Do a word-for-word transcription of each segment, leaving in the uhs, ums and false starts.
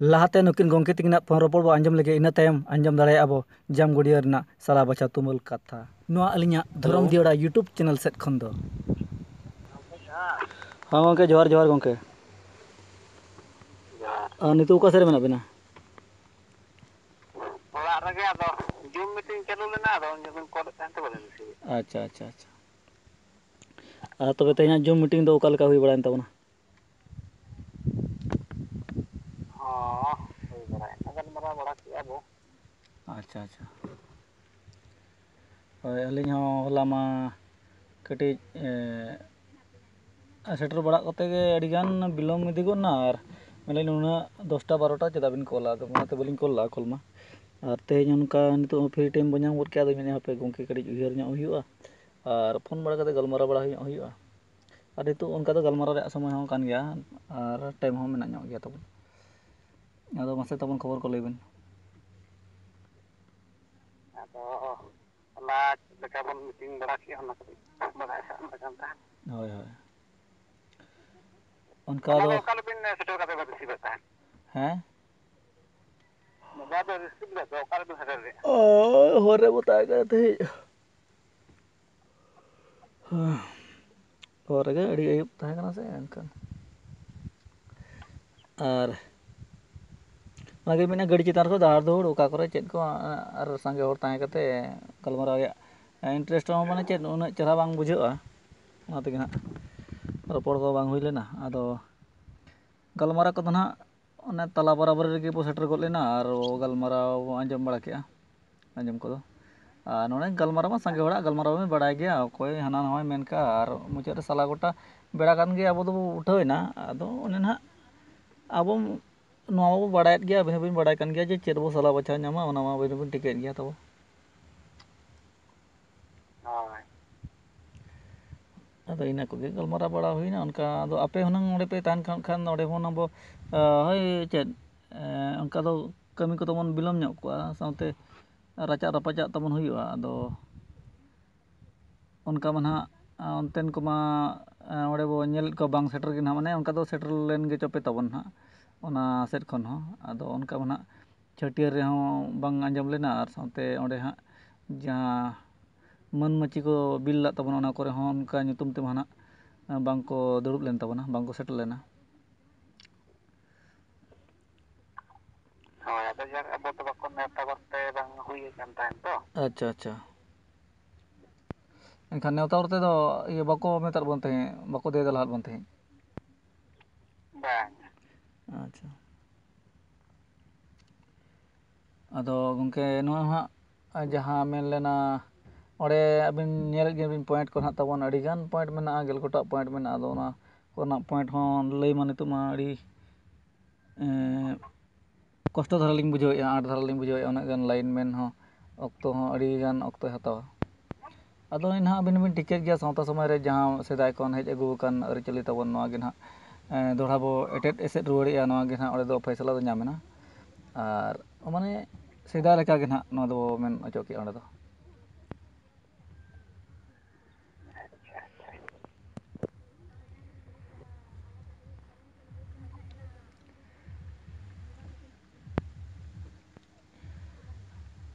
ᱞᱟᱦᱟᱛᱮ ᱱᱩᱠᱤᱱ ᱜᱚᱢᱠᱮ ᱛᱟᱹᱠᱤᱱᱟᱜ ᱯᱷᱳᱱ ᱨᱚᱯᱚᱲ ᱵᱚ ᱟᱸᱡᱚᱢ ᱞᱮᱜᱮ, ᱤᱱᱟᱹ ᱛᱟᱭᱚᱢ ᱟᱸᱡᱚᱢ ᱫᱟᱲᱮᱭᱟᱜᱼᱟ ᱵᱚ ᱡᱟᱢᱜᱚᱰᱤᱭᱟᱹ ᱨᱮᱱᱟᱜ ᱥᱟᱞᱟ ᱵᱟᱪᱷᱟ ᱛᱩᱢᱟᱹᱞ ᱠᱟᱛᱷᱟ᱾ ᱱᱚᱣᱟ ᱟᱹᱞᱤᱧᱟᱜ ᱫᱷᱚᱨᱚᱢ ᱦᱮᱞᱳ᱾ ᱫᱤᱭᱟᱹᱲᱟ YouTube ᱪᱮᱱᱮᱞ ᱥᱮᱫ ᱠᱷᱚᱱ ᱫᱚ᱾ ᱦᱮᱸ ᱜᱚᱢᱠᱮ, ᱡᱚᱦᱟᱨ, ᱡᱚᱦᱟᱨ ᱜᱚᱢᱠᱮ᱾ ᱡᱚᱦᱟᱨ᱾ ᱟᱨ ᱱᱤᱛᱚᱜ ᱚᱠᱟ ᱥᱮᱫ ᱨᱮ ᱢᱮᱱᱟᱜ ᱵᱤᱱᱟ? ᱚᱲᱟᱜ ᱨᱮᱜᱮ, ᱟᱫᱚ ᱡᱩᱢ ᱢᱤᱴᱤᱝ ᱪᱟᱹᱞᱩ ᱞᱮᱱᱟ, ᱟᱫᱚ ᱩᱱ ᱡᱚᱠᱷᱚᱱ ᱠᱚᱞᱮᱫ ᱛᱟᱦᱮᱱ ᱛᱮ ᱵᱟᱹᱞᱤᱧ ᱨᱤᱥᱤᱵᱷ ᱮᱫ᱾ ᱟᱪᱪᱷᱟ, ᱟᱪᱪᱷᱟ, ᱟᱪᱪᱷᱟ᱾ ᱟᱨ ᱛᱚᱵᱮ ᱛᱮᱦᱮᱧᱟᱜ ᱡᱩᱢ ᱢᱤᱴᱤᱝ ᱫᱚ ᱚᱠᱟ ᱞᱮᱠᱟ ᱦᱩᱭ ᱵᱟᱲᱟᱭᱮᱱ ᱛᱟᱵᱚᱱᱟ? ᱦᱚᱸ, ᱦᱩᱭ ᱵᱟᱲᱟᱭᱮᱱᱟ, ᱜᱟᱞᱢᱟᱨᱟᱣ ᱵᱟᱲᱟ ᱠᱮᱜᱼᱟ ᱵᱚ᱾ ᱟᱪᱪᱷᱟ, ᱟᱪᱪᱷᱟ᱾ ᱦᱳᱭ, ᱟᱹᱞᱤᱧ ᱦᱚᱸ ᱦᱚᱞᱟ ᱢᱟ ᱠᱟᱹᱴᱤᱡ, ᱮ, ᱥᱮᱴᱮᱨ ᱵᱟᱲᱟᱜ ᱠᱚᱛᱮ ᱜᱮ ᱟᱹᱰᱤᱜᱟᱱ ᱵᱤᱞᱚᱢ ᱤᱫᱤ ᱜᱚᱫ ᱮᱱᱟ, ᱟᱨ ᱢᱮᱱᱫᱟᱹᱧ ᱱᱩᱱᱟᱹᱜ ᱫᱚᱥᱴᱟ ᱵᱟᱨᱚᱴᱟ ᱪᱮᱫᱟᱜ ᱵᱤᱱ ᱠᱚᱞᱟ, ᱟᱫᱚ ᱚᱱᱟᱛᱮ ᱵᱟᱹᱞᱤᱧ ᱠᱚᱞ ᱞᱮᱫᱼᱟ ᱠᱚᱞ ᱢᱟ᱾ ᱟᱨ ᱛᱮᱦᱮᱧ ᱚᱱᱠᱟ ᱱᱤᱛᱚᱜ ᱦᱚᱸ ᱯᱷᱨᱤ ᱴᱟᱭᱤᱢ ᱵᱚ ᱧᱟᱢ ᱜᱚᱫ ᱠᱮᱫᱼᱟ, ᱟᱫᱚᱧ ᱢᱮᱱᱮᱫᱼᱟ ᱦᱟᱯᱮ ᱜᱚᱢᱠᱮ ᱠᱟᱹᱴᱤᱡ ᱩᱭᱦᱟᱹᱨ ᱧᱚᱜ ᱦᱩᱭᱩᱜᱼᱟ, ᱟᱨ ᱯᱷᱳᱱ ᱵᱟᱲᱟ ᱠᱟᱛᱮ ᱜᱟᱞᱢᱟᱨᱟᱣ ᱵᱟᱲᱟ ᱧᱚᱜ ᱦᱩᱭᱩᱜᱼᱟ᱾ ᱟᱨ ᱱᱤᱛᱚᱜ ᱚᱱᱠᱟ ᱫᱚ ᱜᱟᱞᱢᱟᱨᱟᱣ ᱨᱮᱭᱟᱜ ᱥᱚᱢᱚᱭ ᱦᱚᱸ ᱠᱟᱱ ᱜᱮᱭᱟ, ᱟᱨ ᱴᱟᱭᱤᱢ ᱦᱚᱸ ᱢᱮᱱᱟᱜ ᱧᱚᱜ ᱜᱮᱭᱟ ᱛᱟᱵᱚᱱ᱾ ᱟᱫᱚ ᱢᱟᱥᱮ ᱛᱟᱵᱚᱱ ᱠᱷᱚᱵᱚᱨ ᱠᱚ ᱞᱟᱹᱭ ᱵᱤᱱ᱾ ᱟᱫᱚ ᱦᱚᱞᱟ ᱪᱮᱫ ᱞᱮᱠᱟ ᱵᱚᱱ ᱢᱤᱴᱤᱝ ᱵᱟᱲᱟ ᱠᱮᱜᱼᱟ, ᱚᱱᱟ ᱠᱟᱹᱴᱤᱡ ᱵᱟᱲᱟᱭ ᱥᱟᱱᱟ ᱠᱟᱱ ᱛᱟᱦᱮᱸᱫ᱾ ᱦᱳᱭ, ᱦᱳᱭ᱾ ᱚᱱᱠᱟ ᱚᱱᱟ ᱫᱚ ᱫᱚ ᱚᱠᱟ ᱨᱮᱵᱤᱱ ᱥᱮᱴᱮᱨ ᱠᱟᱛᱮ ᱵᱤᱱ ᱨᱤᱥᱤᱵᱷ ᱮᱫ ᱛᱟᱦᱮᱸᱫ? ᱦᱮᱸ? ᱢᱳᱵᱟᱭᱤᱞ ᱫᱚ ᱨᱤᱥᱤᱵᱷ ᱞᱮᱫ ᱫᱚ ᱚᱠᱟ ᱨᱮᱵᱤᱱ ᱥᱮᱴᱮᱨ ᱞᱮᱫᱼᱟ? ᱳᱭ, ᱦᱚᱨ ᱨᱮᱵᱚ ᱛᱟᱦᱮᱸ ᱠᱟᱱᱟ ᱛᱟᱦᱮᱸᱫ᱾ ᱦᱚᱨ ᱨᱮᱜᱮ ᱟᱹᱰᱤ ᱟᱹᱭᱩᱵ ᱛᱟᱦᱮᱸ ᱠᱟᱱᱟ ᱥᱮ, ᱮᱱᱠᱷᱟᱱ ᱟᱨ ᱚᱱᱟᱜᱮ ᱢᱮᱱᱟ, ᱜᱟᱹᱰᱤ ᱪᱮᱛᱟᱱ ᱨᱮᱠᱚ ᱫᱟᱹᱲ ᱫᱩᱣᱟᱹᱲ ᱚᱠᱟ ᱠᱚᱨᱮ ᱪᱮᱫ ᱠᱚ, ᱟᱨ ᱥᱟᱸᱜᱮ ᱦᱚᱲ ᱛᱟᱦᱮᱸ ᱠᱟᱛᱮ ᱜᱟᱞᱢᱟᱨᱟᱣ ᱨᱮᱭᱟᱜ interest ᱦᱚᱸ ᱢᱟᱱᱮ ᱪᱮᱫ ᱩᱱᱟᱹᱜ ᱪᱮᱦᱨᱟ ᱵᱟᱝ ᱵᱩᱡᱷᱟᱹᱜᱼᱟ᱾ ᱚᱱᱟ ᱛᱮᱜᱮ ᱦᱟᱸᱜ ᱨᱚᱯᱚᱲ ᱠᱚ ᱵᱟᱝ ᱦᱩᱭ ᱞᱮᱱᱟ᱾ ᱟᱫᱚ ᱜᱟᱞᱢᱟᱨᱟᱣ ᱠᱚᱫᱚ ᱱᱟᱦᱟᱜ ᱚᱱᱮ ᱛᱟᱞᱟ ᱵᱟᱨᱟᱵᱟᱨᱤ ᱨᱮᱜᱮ ᱵᱚ ᱥᱮᱴᱮᱨ ᱜᱚᱫ ᱞᱮᱱᱟ, ᱟᱨ ᱜᱟᱞᱢᱟᱨᱟᱣ ᱵᱚ ᱟᱸᱡᱚᱢ ᱵᱟᱲᱟ ᱠᱮᱜᱼᱟ, ᱟᱸᱡᱚᱢ ᱠᱚᱫᱚ᱾ ᱟᱨ ᱱᱚᱰᱮ ᱜᱟᱞᱢᱟᱨᱟᱣ ᱢᱟ ᱥᱟᱸᱜᱮ ᱦᱚᱲᱟᱜ ᱜᱟᱞᱢᱟᱨᱟᱣ ᱵᱚᱱ ᱵᱟᱲᱟᱭ ᱜᱮᱭᱟ, ᱚᱠᱚᱭ ᱦᱟᱱᱟ ᱱᱟᱣᱟᱭ ᱢᱮᱱ ᱠᱟᱜᱼᱟ, ᱟᱨ ᱢᱩᱪᱟᱹᱫ ᱨᱮ ᱥᱟᱞᱟ ᱜᱚᱴᱟ ᱵᱮᱲᱟ ᱜᱟᱱ ᱜᱮ ᱟᱵᱚ ᱫᱚᱵᱚ ᱩᱴᱷᱟᱹᱣ ᱮᱱᱟ᱾ ᱟᱫᱚ ᱚᱱᱮ ᱱᱟᱦᱟᱜ ᱟᱵᱚ ᱱᱚᱣᱟ ᱢᱟᱵᱚ ᱵᱟᱲᱟᱭᱮᱫ ᱜᱮᱭᱟ, ᱟᱵᱤᱱ ᱦᱚᱸᱵᱤᱱ ᱵᱟᱲᱟᱭ ᱠᱟᱱ ᱜᱮᱭᱟ ᱡᱮ ᱪᱮᱫ ᱵᱚ ᱥᱟᱞᱟ ᱵᱟᱪᱷᱟᱣ ᱧᱟᱢᱟ, ᱚᱱᱟ ᱢᱟ ᱟᱵᱤᱱ ᱦᱚᱸᱵᱤᱱ ᱴᱷᱤᱠᱟᱹᱭᱮᱫ ᱜᱮᱭᱟ ᱛᱟᱵᱚ᱾ ᱦᱳᱭ᱾ ᱟᱫᱚ ᱤᱱᱟᱹ ᱠᱚᱜᱮ ᱜᱟᱞᱢᱟᱨᱟᱣ ᱵᱟᱲᱟ ᱦᱩᱭᱱᱟ ᱚᱱᱠᱟ᱾ ᱟᱫᱚ ᱟᱯᱮ ᱦᱩᱱᱟᱹᱝ ᱚᱸᱰᱮ ᱯᱮ ᱛᱟᱦᱮᱱ ᱠᱷᱟᱱ, ᱠᱷᱟᱱ ᱚᱸᱰᱮ ᱦᱚᱸ ᱦᱩᱱᱟᱹᱝ ᱵᱚ, ᱟ, ᱦᱳᱭ, ᱪᱮᱫ, ᱮ, ᱚᱱᱠᱟ ᱫᱚ ᱠᱟᱹᱢᱤ ᱠᱚᱫᱚ ᱵᱚᱱ ᱵᱤᱞᱚᱢ ᱧᱚᱜ ᱠᱚᱜᱼᱟ, ᱥᱟᱶᱛᱮ ᱨᱟᱪᱟᱜ ᱨᱟᱯᱟᱪᱟᱜ ᱛᱟᱵᱚᱱ ᱦᱩᱭᱩᱜᱼᱟ᱾ ᱟᱫᱚ ᱚᱱᱠᱟ ᱢᱟ ᱱᱟᱦᱟᱜ, ᱟ, ᱚᱱᱛᱮᱱ ᱠᱚᱢᱟ, ᱟ, ᱚᱸᱰᱮ ᱵᱚ ᱧᱮᱞᱮᱫ ᱠᱚᱣᱟ ᱵᱟᱝ ᱥᱮᱴᱮᱨ ᱜᱮ ᱱᱟᱦᱟᱜ, ᱢᱟᱱᱮ ᱚᱱᱠᱟ ᱫᱚ ᱥᱮᱴᱮᱨ ᱞᱮᱱ ᱜᱮ ᱪᱚᱯᱮ ᱛᱟᱵᱚᱱ ᱱᱟᱦᱟᱜ᱾ ᱚᱱᱟ ᱥᱮᱫ ᱠᱷᱚᱱ ᱦᱚᱸ᱾ ᱟᱫᱚ ᱚᱱᱠᱟ ᱢᱟ ᱱᱟᱦᱟᱜ ᱪᱷᱟᱹᱴᱭᱟᱹᱨ ᱨᱮᱦᱚᱸ ᱵᱟᱝ ᱟᱸᱡᱚᱢ ᱞᱮᱱᱟ, ᱟᱨ ᱥᱟᱶᱛᱮ ᱚᱸᱰᱮ ᱦᱟᱸᱜ ᱡᱟᱦᱟᱸ ᱢᱟᱹᱱ ᱢᱟᱹᱪᱤ ᱠᱚ ᱵᱤᱞ ᱞᱟᱜ ᱛᱟᱵᱚᱱᱟ, ᱚᱱᱟ ᱠᱚᱨᱮ ᱦᱚᱸ ᱚᱱᱠᱟ ᱧᱩᱛᱩᱢ ᱛᱮᱢᱟ ᱱᱟᱦᱟᱜ ᱵᱟᱝ ᱠᱚ ᱫᱩᱲᱩᱵ ᱞᱮᱱ ᱛᱟᱵᱚᱱᱟ, ᱵᱟᱝ ᱠᱚ ᱥᱮᱴᱮᱨ ᱞᱮᱱᱟ᱾ ᱦᱳᱭ, ᱟᱫᱚ ᱡᱟᱠ, ᱟᱵᱚ ᱫᱚ ᱵᱟᱠᱚ ᱱᱮᱣᱛᱟ ᱵᱟᱨᱛᱮ ᱵᱟᱝ ᱦᱩᱭ ᱟᱠᱟᱱ ᱛᱟᱦᱮᱸᱫ ᱛᱚ᱾ ᱟᱪᱪᱷᱟ, ᱟᱪᱪᱷᱟ᱾ ᱮᱱᱠᱷᱟᱱ ᱱᱮᱣᱛᱟ ᱵᱟᱨᱛᱮ ᱫᱚ ᱤᱭᱟᱹ ᱵᱟᱠᱚ ᱢᱮᱛᱟᱫ ᱵᱚᱱ ᱛᱟᱦᱮᱸᱫ, ᱵᱟᱠᱚ ᱫᱮᱭᱟ ᱫᱮᱞᱟᱦᱟᱫ ᱵᱚᱱ ᱛᱟᱦᱮᱸᱫ? ᱵᱟᱝ᱾ ᱟᱪᱪᱷᱟ᱾ ᱟᱫᱚ ᱜᱚᱢᱠᱮ, ᱱᱚᱣᱟ ᱦᱟᱸᱜ ᱡᱟᱦᱟᱸ ᱢᱮᱱ ᱞᱮᱱᱟ, ᱚᱸᱰᱮ ᱟᱹᱵᱤᱱ ᱧᱮᱞᱮᱫ ᱜᱮᱭᱟᱵᱤᱱ point ᱠᱚ ᱱᱟᱦᱟᱜ ᱛᱟᱵᱚᱱ, ᱟᱹᱰᱤᱜᱟᱱ point ᱢᱮᱱᱟᱜᱼᱟ, ᱜᱮᱞ ᱜᱚᱴᱟᱝ point ᱢᱮᱱᱟᱜᱼᱟ᱾ ᱟᱫᱚ ᱚᱱᱟ ᱠᱚᱨᱮᱱᱟᱜ point ᱦᱚᱸ ᱞᱟᱹᱭ ᱢᱟ ᱱᱤᱛᱚᱜ ᱢᱟ ᱟᱹᱰᱤ, ᱮᱸ, ᱠᱚᱥᱴᱚ ᱫᱷᱟᱨᱟ ᱞᱤᱧ ᱵᱩᱡᱷᱟᱹᱣᱮᱫᱼᱟ, ᱟᱸᱴ ᱫᱷᱟᱨᱟ ᱞᱤᱧ ᱵᱩᱡᱷᱟᱹᱣᱮᱫᱼᱟ, ᱩᱱᱟᱹᱜ ᱜᱟᱱ line ᱢᱮᱱ ᱦᱚᱸ, ᱚᱠᱛᱚ ᱦᱚᱸ ᱟᱹᱰᱤ ᱜᱟᱱ ᱚᱠᱛᱚᱭ ᱦᱟᱛᱟᱣᱟ᱾ ᱟᱫᱚ ᱱᱟᱦᱟᱜ ᱟᱹᱵᱤᱱ ᱵᱤᱱ ᱴᱷᱤᱠᱟᱹᱭᱮᱫ ᱜᱮᱭᱟ, ᱥᱟᱶᱛᱟ ᱥᱚᱢᱟᱡᱽ ᱨᱮ ᱡᱟᱦᱟᱸ ᱥᱮᱫᱟᱭ ᱠᱷᱚᱱ ᱦᱮᱡ ᱟᱹᱜᱩ ᱟᱠᱟᱱ ᱟᱹᱨᱤᱪᱟᱹᱞᱤ ᱛᱟᱵᱚᱱ, ᱱᱚᱣᱟ ᱜᱮ ᱱᱟᱦᱟᱜ, ᱮᱸ, ᱫᱚᱦᱲᱟ ᱵᱚ ᱮᱴᱮᱫ ᱮᱥᱮᱫ ᱨᱩᱣᱟᱹᱲᱮᱫᱼᱟ, ᱱᱚᱣᱟ ᱜᱮ ᱱᱟᱦᱟᱜ ᱚᱸᱰᱮ ᱫᱚ ᱯᱷᱚᱭᱥᱟᱞᱟ ᱫᱚ ᱧᱟᱢ ᱮᱱᱟ᱾ ᱟᱨ ᱢᱟᱱᱮ ᱥᱮᱫᱟᱭ ᱞᱮᱠᱟ ᱜᱮ ᱱᱟᱦᱟᱜ ᱱᱚᱣᱟ ᱫᱚᱵᱚ ᱢᱮᱱ ᱚᱪᱚ ᱠᱮᱜᱼᱟ ᱚᱸᱰᱮ ᱫᱚ᱾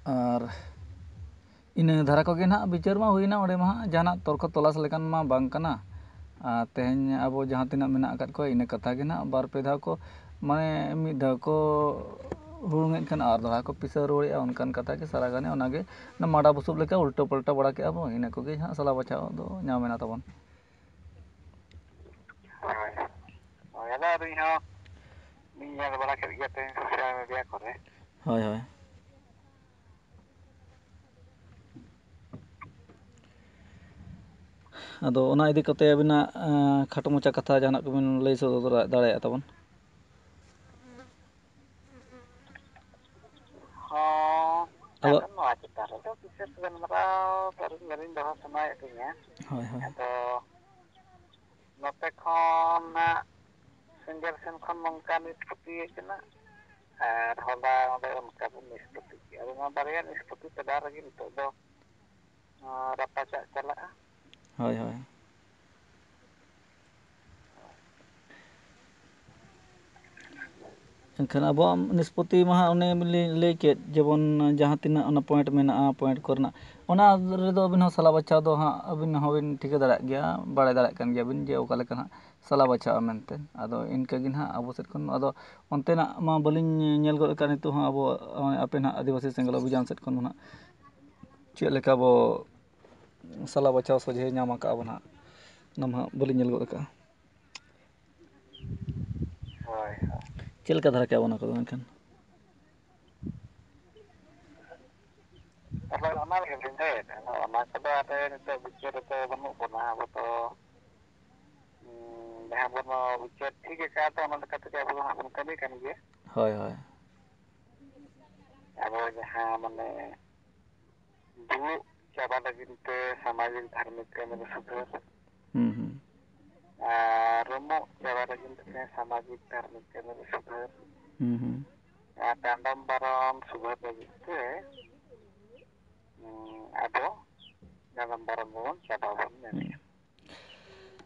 ᱟᱨ ᱤᱱᱟᱹ ᱫᱷᱟᱨᱟ ᱠᱚᱜᱮ ᱱᱟᱦᱟᱜ ᱵᱤᱪᱟᱹᱨ ᱢᱟ ᱦᱩᱭᱱᱟ, ᱚᱸᱰᱮ ᱢᱟ ᱦᱟᱸᱜ ᱡᱟᱦᱟᱱᱟᱜ ᱛᱚᱨᱠᱚ ᱛᱚᱞᱟᱥ ᱞᱮᱠᱟᱱ ᱢᱟ ᱵᱟᱝ ᱠᱟᱱᱟ᱾ ᱟᱨ ᱛᱮᱦᱮᱧ ᱟᱵᱚ ᱡᱟᱦᱟᱸ ᱛᱤᱱᱟᱹᱜ ᱢᱮᱱᱟᱜ ᱟᱠᱟᱫ ᱠᱚᱣᱟ, ᱤᱱᱟᱹ ᱠᱟᱛᱷᱟ ᱜᱮ ᱱᱟᱦᱟᱜ ᱵᱟᱨ ᱯᱮ ᱫᱷᱟᱣ ᱠᱚ, ᱢᱟᱱᱮ ᱢᱤᱫ ᱫᱷᱟᱣ ᱠᱚ ᱦᱩᱲᱩᱝᱮᱫ ᱠᱷᱟᱱ ᱟᱨ ᱫᱷᱟᱣ ᱠᱚ ᱯᱤᱥᱟᱹ ᱨᱩᱣᱟᱹᱲᱮᱫᱼᱟ, ᱚᱱᱠᱟᱱ ᱠᱟᱛᱷᱟ ᱜᱮ ᱥᱟᱨᱟ ᱜᱷᱟᱱᱮ ᱚᱱᱟᱜᱮ ᱚᱱᱟ ᱢᱟᱰᱟ ᱵᱩᱥᱩᱵ ᱞᱮᱠᱟ ᱩᱞᱴᱟᱹ ᱯᱟᱞᱴᱟ ᱵᱟᱲᱟ ᱠᱮᱜᱼᱟ ᱵᱚᱱ, ᱤᱱᱟᱹ ᱠᱚᱜᱮ ᱦᱟᱸᱜ ᱥᱟᱞᱟ ᱵᱟᱪᱷᱟᱣ ᱫᱚ ᱧᱟᱢ ᱮᱱᱟ ᱛᱟᱵᱚᱱ᱾ ᱦᱳᱭ᱾ ᱦᱳᱭ, ᱟᱫᱚ ᱟᱹᱞᱤᱧ ᱦᱚᱸ ᱞᱤᱧ ᱧᱮᱞ ᱵᱟᱲᱟ ᱠᱮᱫ ᱜᱮᱭᱟ ᱛᱮᱦᱮᱧ social media ᱠᱚᱨᱮ᱾ ᱦᱳᱭ, ᱦᱳᱭ᱾ ᱟᱫᱚ ᱚᱱᱟ ᱤᱫᱤ ᱠᱟᱛᱮ ᱟᱹᱵᱤᱱᱟᱜ, ᱮᱸ, ᱠᱷᱟᱴᱚ ᱢᱟᱪᱷᱟ ᱠᱟᱛᱷᱟ ᱡᱟᱦᱟᱱᱟᱜ ᱠᱚᱵᱤᱱ ᱞᱟᱹᱭ ᱥᱚᱫᱚᱨ ᱫᱟᱲᱮᱭᱟᱜᱼᱟ ᱛᱟᱵᱚᱱ? ᱦᱚᱸ, ᱟᱵᱚ ᱟᱫᱚ ᱱᱚᱣᱟ ᱪᱮᱛᱟᱱ ᱨᱮᱫᱚ ᱵᱤᱥᱮᱥ ᱜᱟᱞᱢᱟᱨᱟᱣ ᱫᱚ ᱟᱹᱞᱤᱧ ᱵᱟᱹᱞᱤᱧ ᱫᱚᱦᱚ ᱥᱟᱱᱟᱭᱮᱫ ᱞᱤᱧᱟ᱾ ᱦᱳᱭ, ᱦᱳᱭ᱾ ᱟᱫᱚ ᱱᱚᱛᱮ ᱠᱷᱚᱱ ᱱᱟᱜ ᱥᱮᱸᱜᱮᱞ ᱥᱮᱱ ᱠᱷᱚᱱ ᱱᱚᱝᱠᱟ ᱱᱤᱥᱯᱚᱛᱤ ᱠᱟᱱᱟ, ᱟᱨ ᱦᱚᱞᱟ ᱚᱸᱰᱮ ᱚᱱᱠᱟ ᱵᱚᱱ ᱱᱤᱥᱯᱚᱛᱤ ᱠᱮᱜᱼᱟ᱾ ᱟᱫᱚ ᱱᱚᱣᱟ ᱵᱟᱨᱭᱟ ᱱᱤᱥᱯᱚᱛᱤ ᱛᱟᱞᱟ ᱨᱮᱜᱮ ᱱᱤᱛᱚᱜ ᱫᱚ, ᱟᱸ, ᱨᱟᱯᱟᱪᱟᱜ ᱪᱟᱞᱟᱜᱼᱟ᱾ ᱦᱳᱭ, ᱦᱳᱭ᱾ ᱮᱱᱠᱷᱟᱱ ᱟᱵᱚᱣᱟᱜ ᱱᱤᱥᱯᱚᱛᱤ ᱢᱟ ᱦᱟᱸᱜ ᱚᱱᱮ ᱵᱤᱱ ᱞᱟᱹᱭ ᱠᱮᱫ, ᱡᱮᱢᱚᱱ ᱡᱟᱦᱟᱸ ᱛᱤᱱᱟᱹᱜ ᱚᱱᱟ ᱯᱚᱭᱮᱱᱴ ᱢᱮᱱᱟᱜᱼᱟ, ᱯᱚᱭᱮᱱᱴ ᱠᱚᱨᱮᱱᱟᱜ, ᱚᱱᱟ ᱨᱮᱫᱚ ᱟᱹᱵᱤᱱ ᱦᱚᱸ ᱥᱟᱞᱟ ᱵᱟᱪᱷᱟᱣ ᱫᱚ ᱦᱟᱸᱜ ᱟᱹᱵᱤᱱ ᱦᱚᱸᱵᱤᱱ ᱴᱷᱤᱠᱟᱹ ᱫᱟᱲᱮᱭᱟᱜ ᱜᱮᱭᱟ, ᱵᱟᱲᱟᱭ ᱫᱟᱲᱮᱭᱟᱜ ᱠᱟᱱ ᱜᱮᱭᱟᱵᱤᱱ ᱡᱮ ᱚᱠᱟ ᱞᱮᱠᱟ ᱦᱟᱸᱜ ᱥᱟᱞᱟ ᱵᱟᱪᱷᱟᱜᱼᱟ ᱢᱮᱱᱛᱮ᱾ ᱟᱫᱚ ᱤᱱᱠᱟᱹ ᱜᱮ ᱱᱟᱦᱟᱜ ᱟᱵᱚ ᱥᱮᱫ ᱠᱷᱚᱱ, ᱟᱫᱚ ᱚᱱᱛᱮᱱᱟᱜ ᱢᱟ ᱵᱟᱹᱞᱤᱧ ᱧᱮᱞ ᱜᱚᱫ ᱟᱠᱟᱫ ᱱᱤᱛᱚᱜ ᱦᱚᱸ ᱟᱵᱚ, ᱟᱯᱮ ᱱᱟᱦᱟᱜ ᱟᱹᱫᱤᱵᱟᱹᱥᱤ ᱥᱮᱸᱜᱮᱞ ᱚᱵᱷᱤᱡᱟᱱ ᱥᱮᱫ ᱠᱷᱚᱱ ᱫᱚ ᱱᱟᱦᱟᱜ ᱪᱮᱫ ᱞᱮᱠᱟ ᱵᱚ ᱥᱟᱞᱟ ᱵᱟᱪᱷᱟᱣ ᱥᱚᱡᱷᱮ ᱧᱟᱢ ᱟᱠᱟᱫᱼᱟ ᱵᱚ ᱱᱟᱦᱟᱜ, ᱚᱱᱟ ᱢᱟ ᱦᱟᱸᱜ ᱵᱟᱹᱞᱤᱧ ᱧᱮᱞ ᱜᱚᱫ ᱟᱠᱟᱫᱼᱟ᱾ ᱦᱳᱭ, ᱦᱳᱭ᱾ ᱪᱮᱫ ᱞᱮᱠᱟ ᱫᱷᱟᱨᱟ ᱠᱮᱜᱼᱟ ᱵᱚ ᱚᱱᱟ ᱠᱚᱫᱚ ᱮᱱᱠᱷᱟᱱ? ᱟᱫᱚ ᱚᱱᱟ ᱞᱟᱹᱜᱤᱫ ᱞᱤᱧ ᱞᱟᱹᱭᱮᱫ, ᱟᱫᱚ ᱚᱱᱟ ᱠᱚᱫᱚ ᱟᱞᱮ ᱱᱤᱛᱚᱜ ᱵᱤᱪᱟᱹᱨ ᱨᱮᱫᱚ ᱵᱟᱹᱱᱩᱜ ᱵᱚᱱᱟ᱾ ᱟᱵᱚ ᱫᱚ, ᱩᱸ, ᱡᱟᱦᱟᱸ ᱵᱚᱱ ᱵᱤᱪᱟᱹᱨ ᱴᱷᱤᱠ ᱟᱠᱟᱫ, ᱚᱱᱟ ᱞᱮᱠᱟ ᱛᱮᱜᱮ ᱟᱵᱚ ᱫᱚ ᱦᱟᱸᱜ ᱵᱚᱱ ᱠᱟᱹᱢᱤ ᱠᱟᱱ ᱜᱮᱭᱟ᱾ ᱦᱳᱭ, ᱦᱳᱭ᱾ ᱟᱵᱚ ᱡᱟᱦᱟᱸ ᱢᱟᱱᱮ ᱫᱩᱲᱩᱵ ᱪᱟᱵᱟ ᱞᱟᱹᱜᱤᱫ ᱛᱮ ᱥᱟᱢᱟᱡᱤᱠ ᱫᱷᱟᱨᱢᱤᱠ ᱠᱟᱹᱢᱤ ᱨᱮ ᱥᱩᱫᱷᱟᱹᱨ᱾ ᱦᱩᱸ, ᱦᱩᱸ᱾ ᱟᱨ ᱨᱩᱢᱩᱜ ᱪᱟᱵᱟ ᱞᱟᱹᱜᱤᱫ ᱛᱮ ᱥᱟᱢᱟᱡᱤᱠ ᱫᱷᱟᱨᱢᱤᱠ ᱠᱟᱹᱢᱤ ᱨᱮ ᱥᱩᱫᱷᱟᱹᱨ᱾ ᱦᱩᱸ, ᱦᱩᱸ᱾ ᱟᱨ ᱰᱟᱸᱰᱚᱢ ᱵᱟᱨᱚᱱ ᱥᱩᱫᱷᱟᱹᱨ ᱞᱟᱹᱜᱤᱫ ᱛᱮ, ᱩᱸ, ᱟᱵᱚ ᱰᱟᱸᱰᱚᱢ ᱵᱟᱨᱚᱱ ᱵᱚᱱ ᱪᱟᱵᱟ ᱵᱚᱱ ᱢᱮᱱᱮᱫᱼᱟ᱾ ᱦᱩᱸ᱾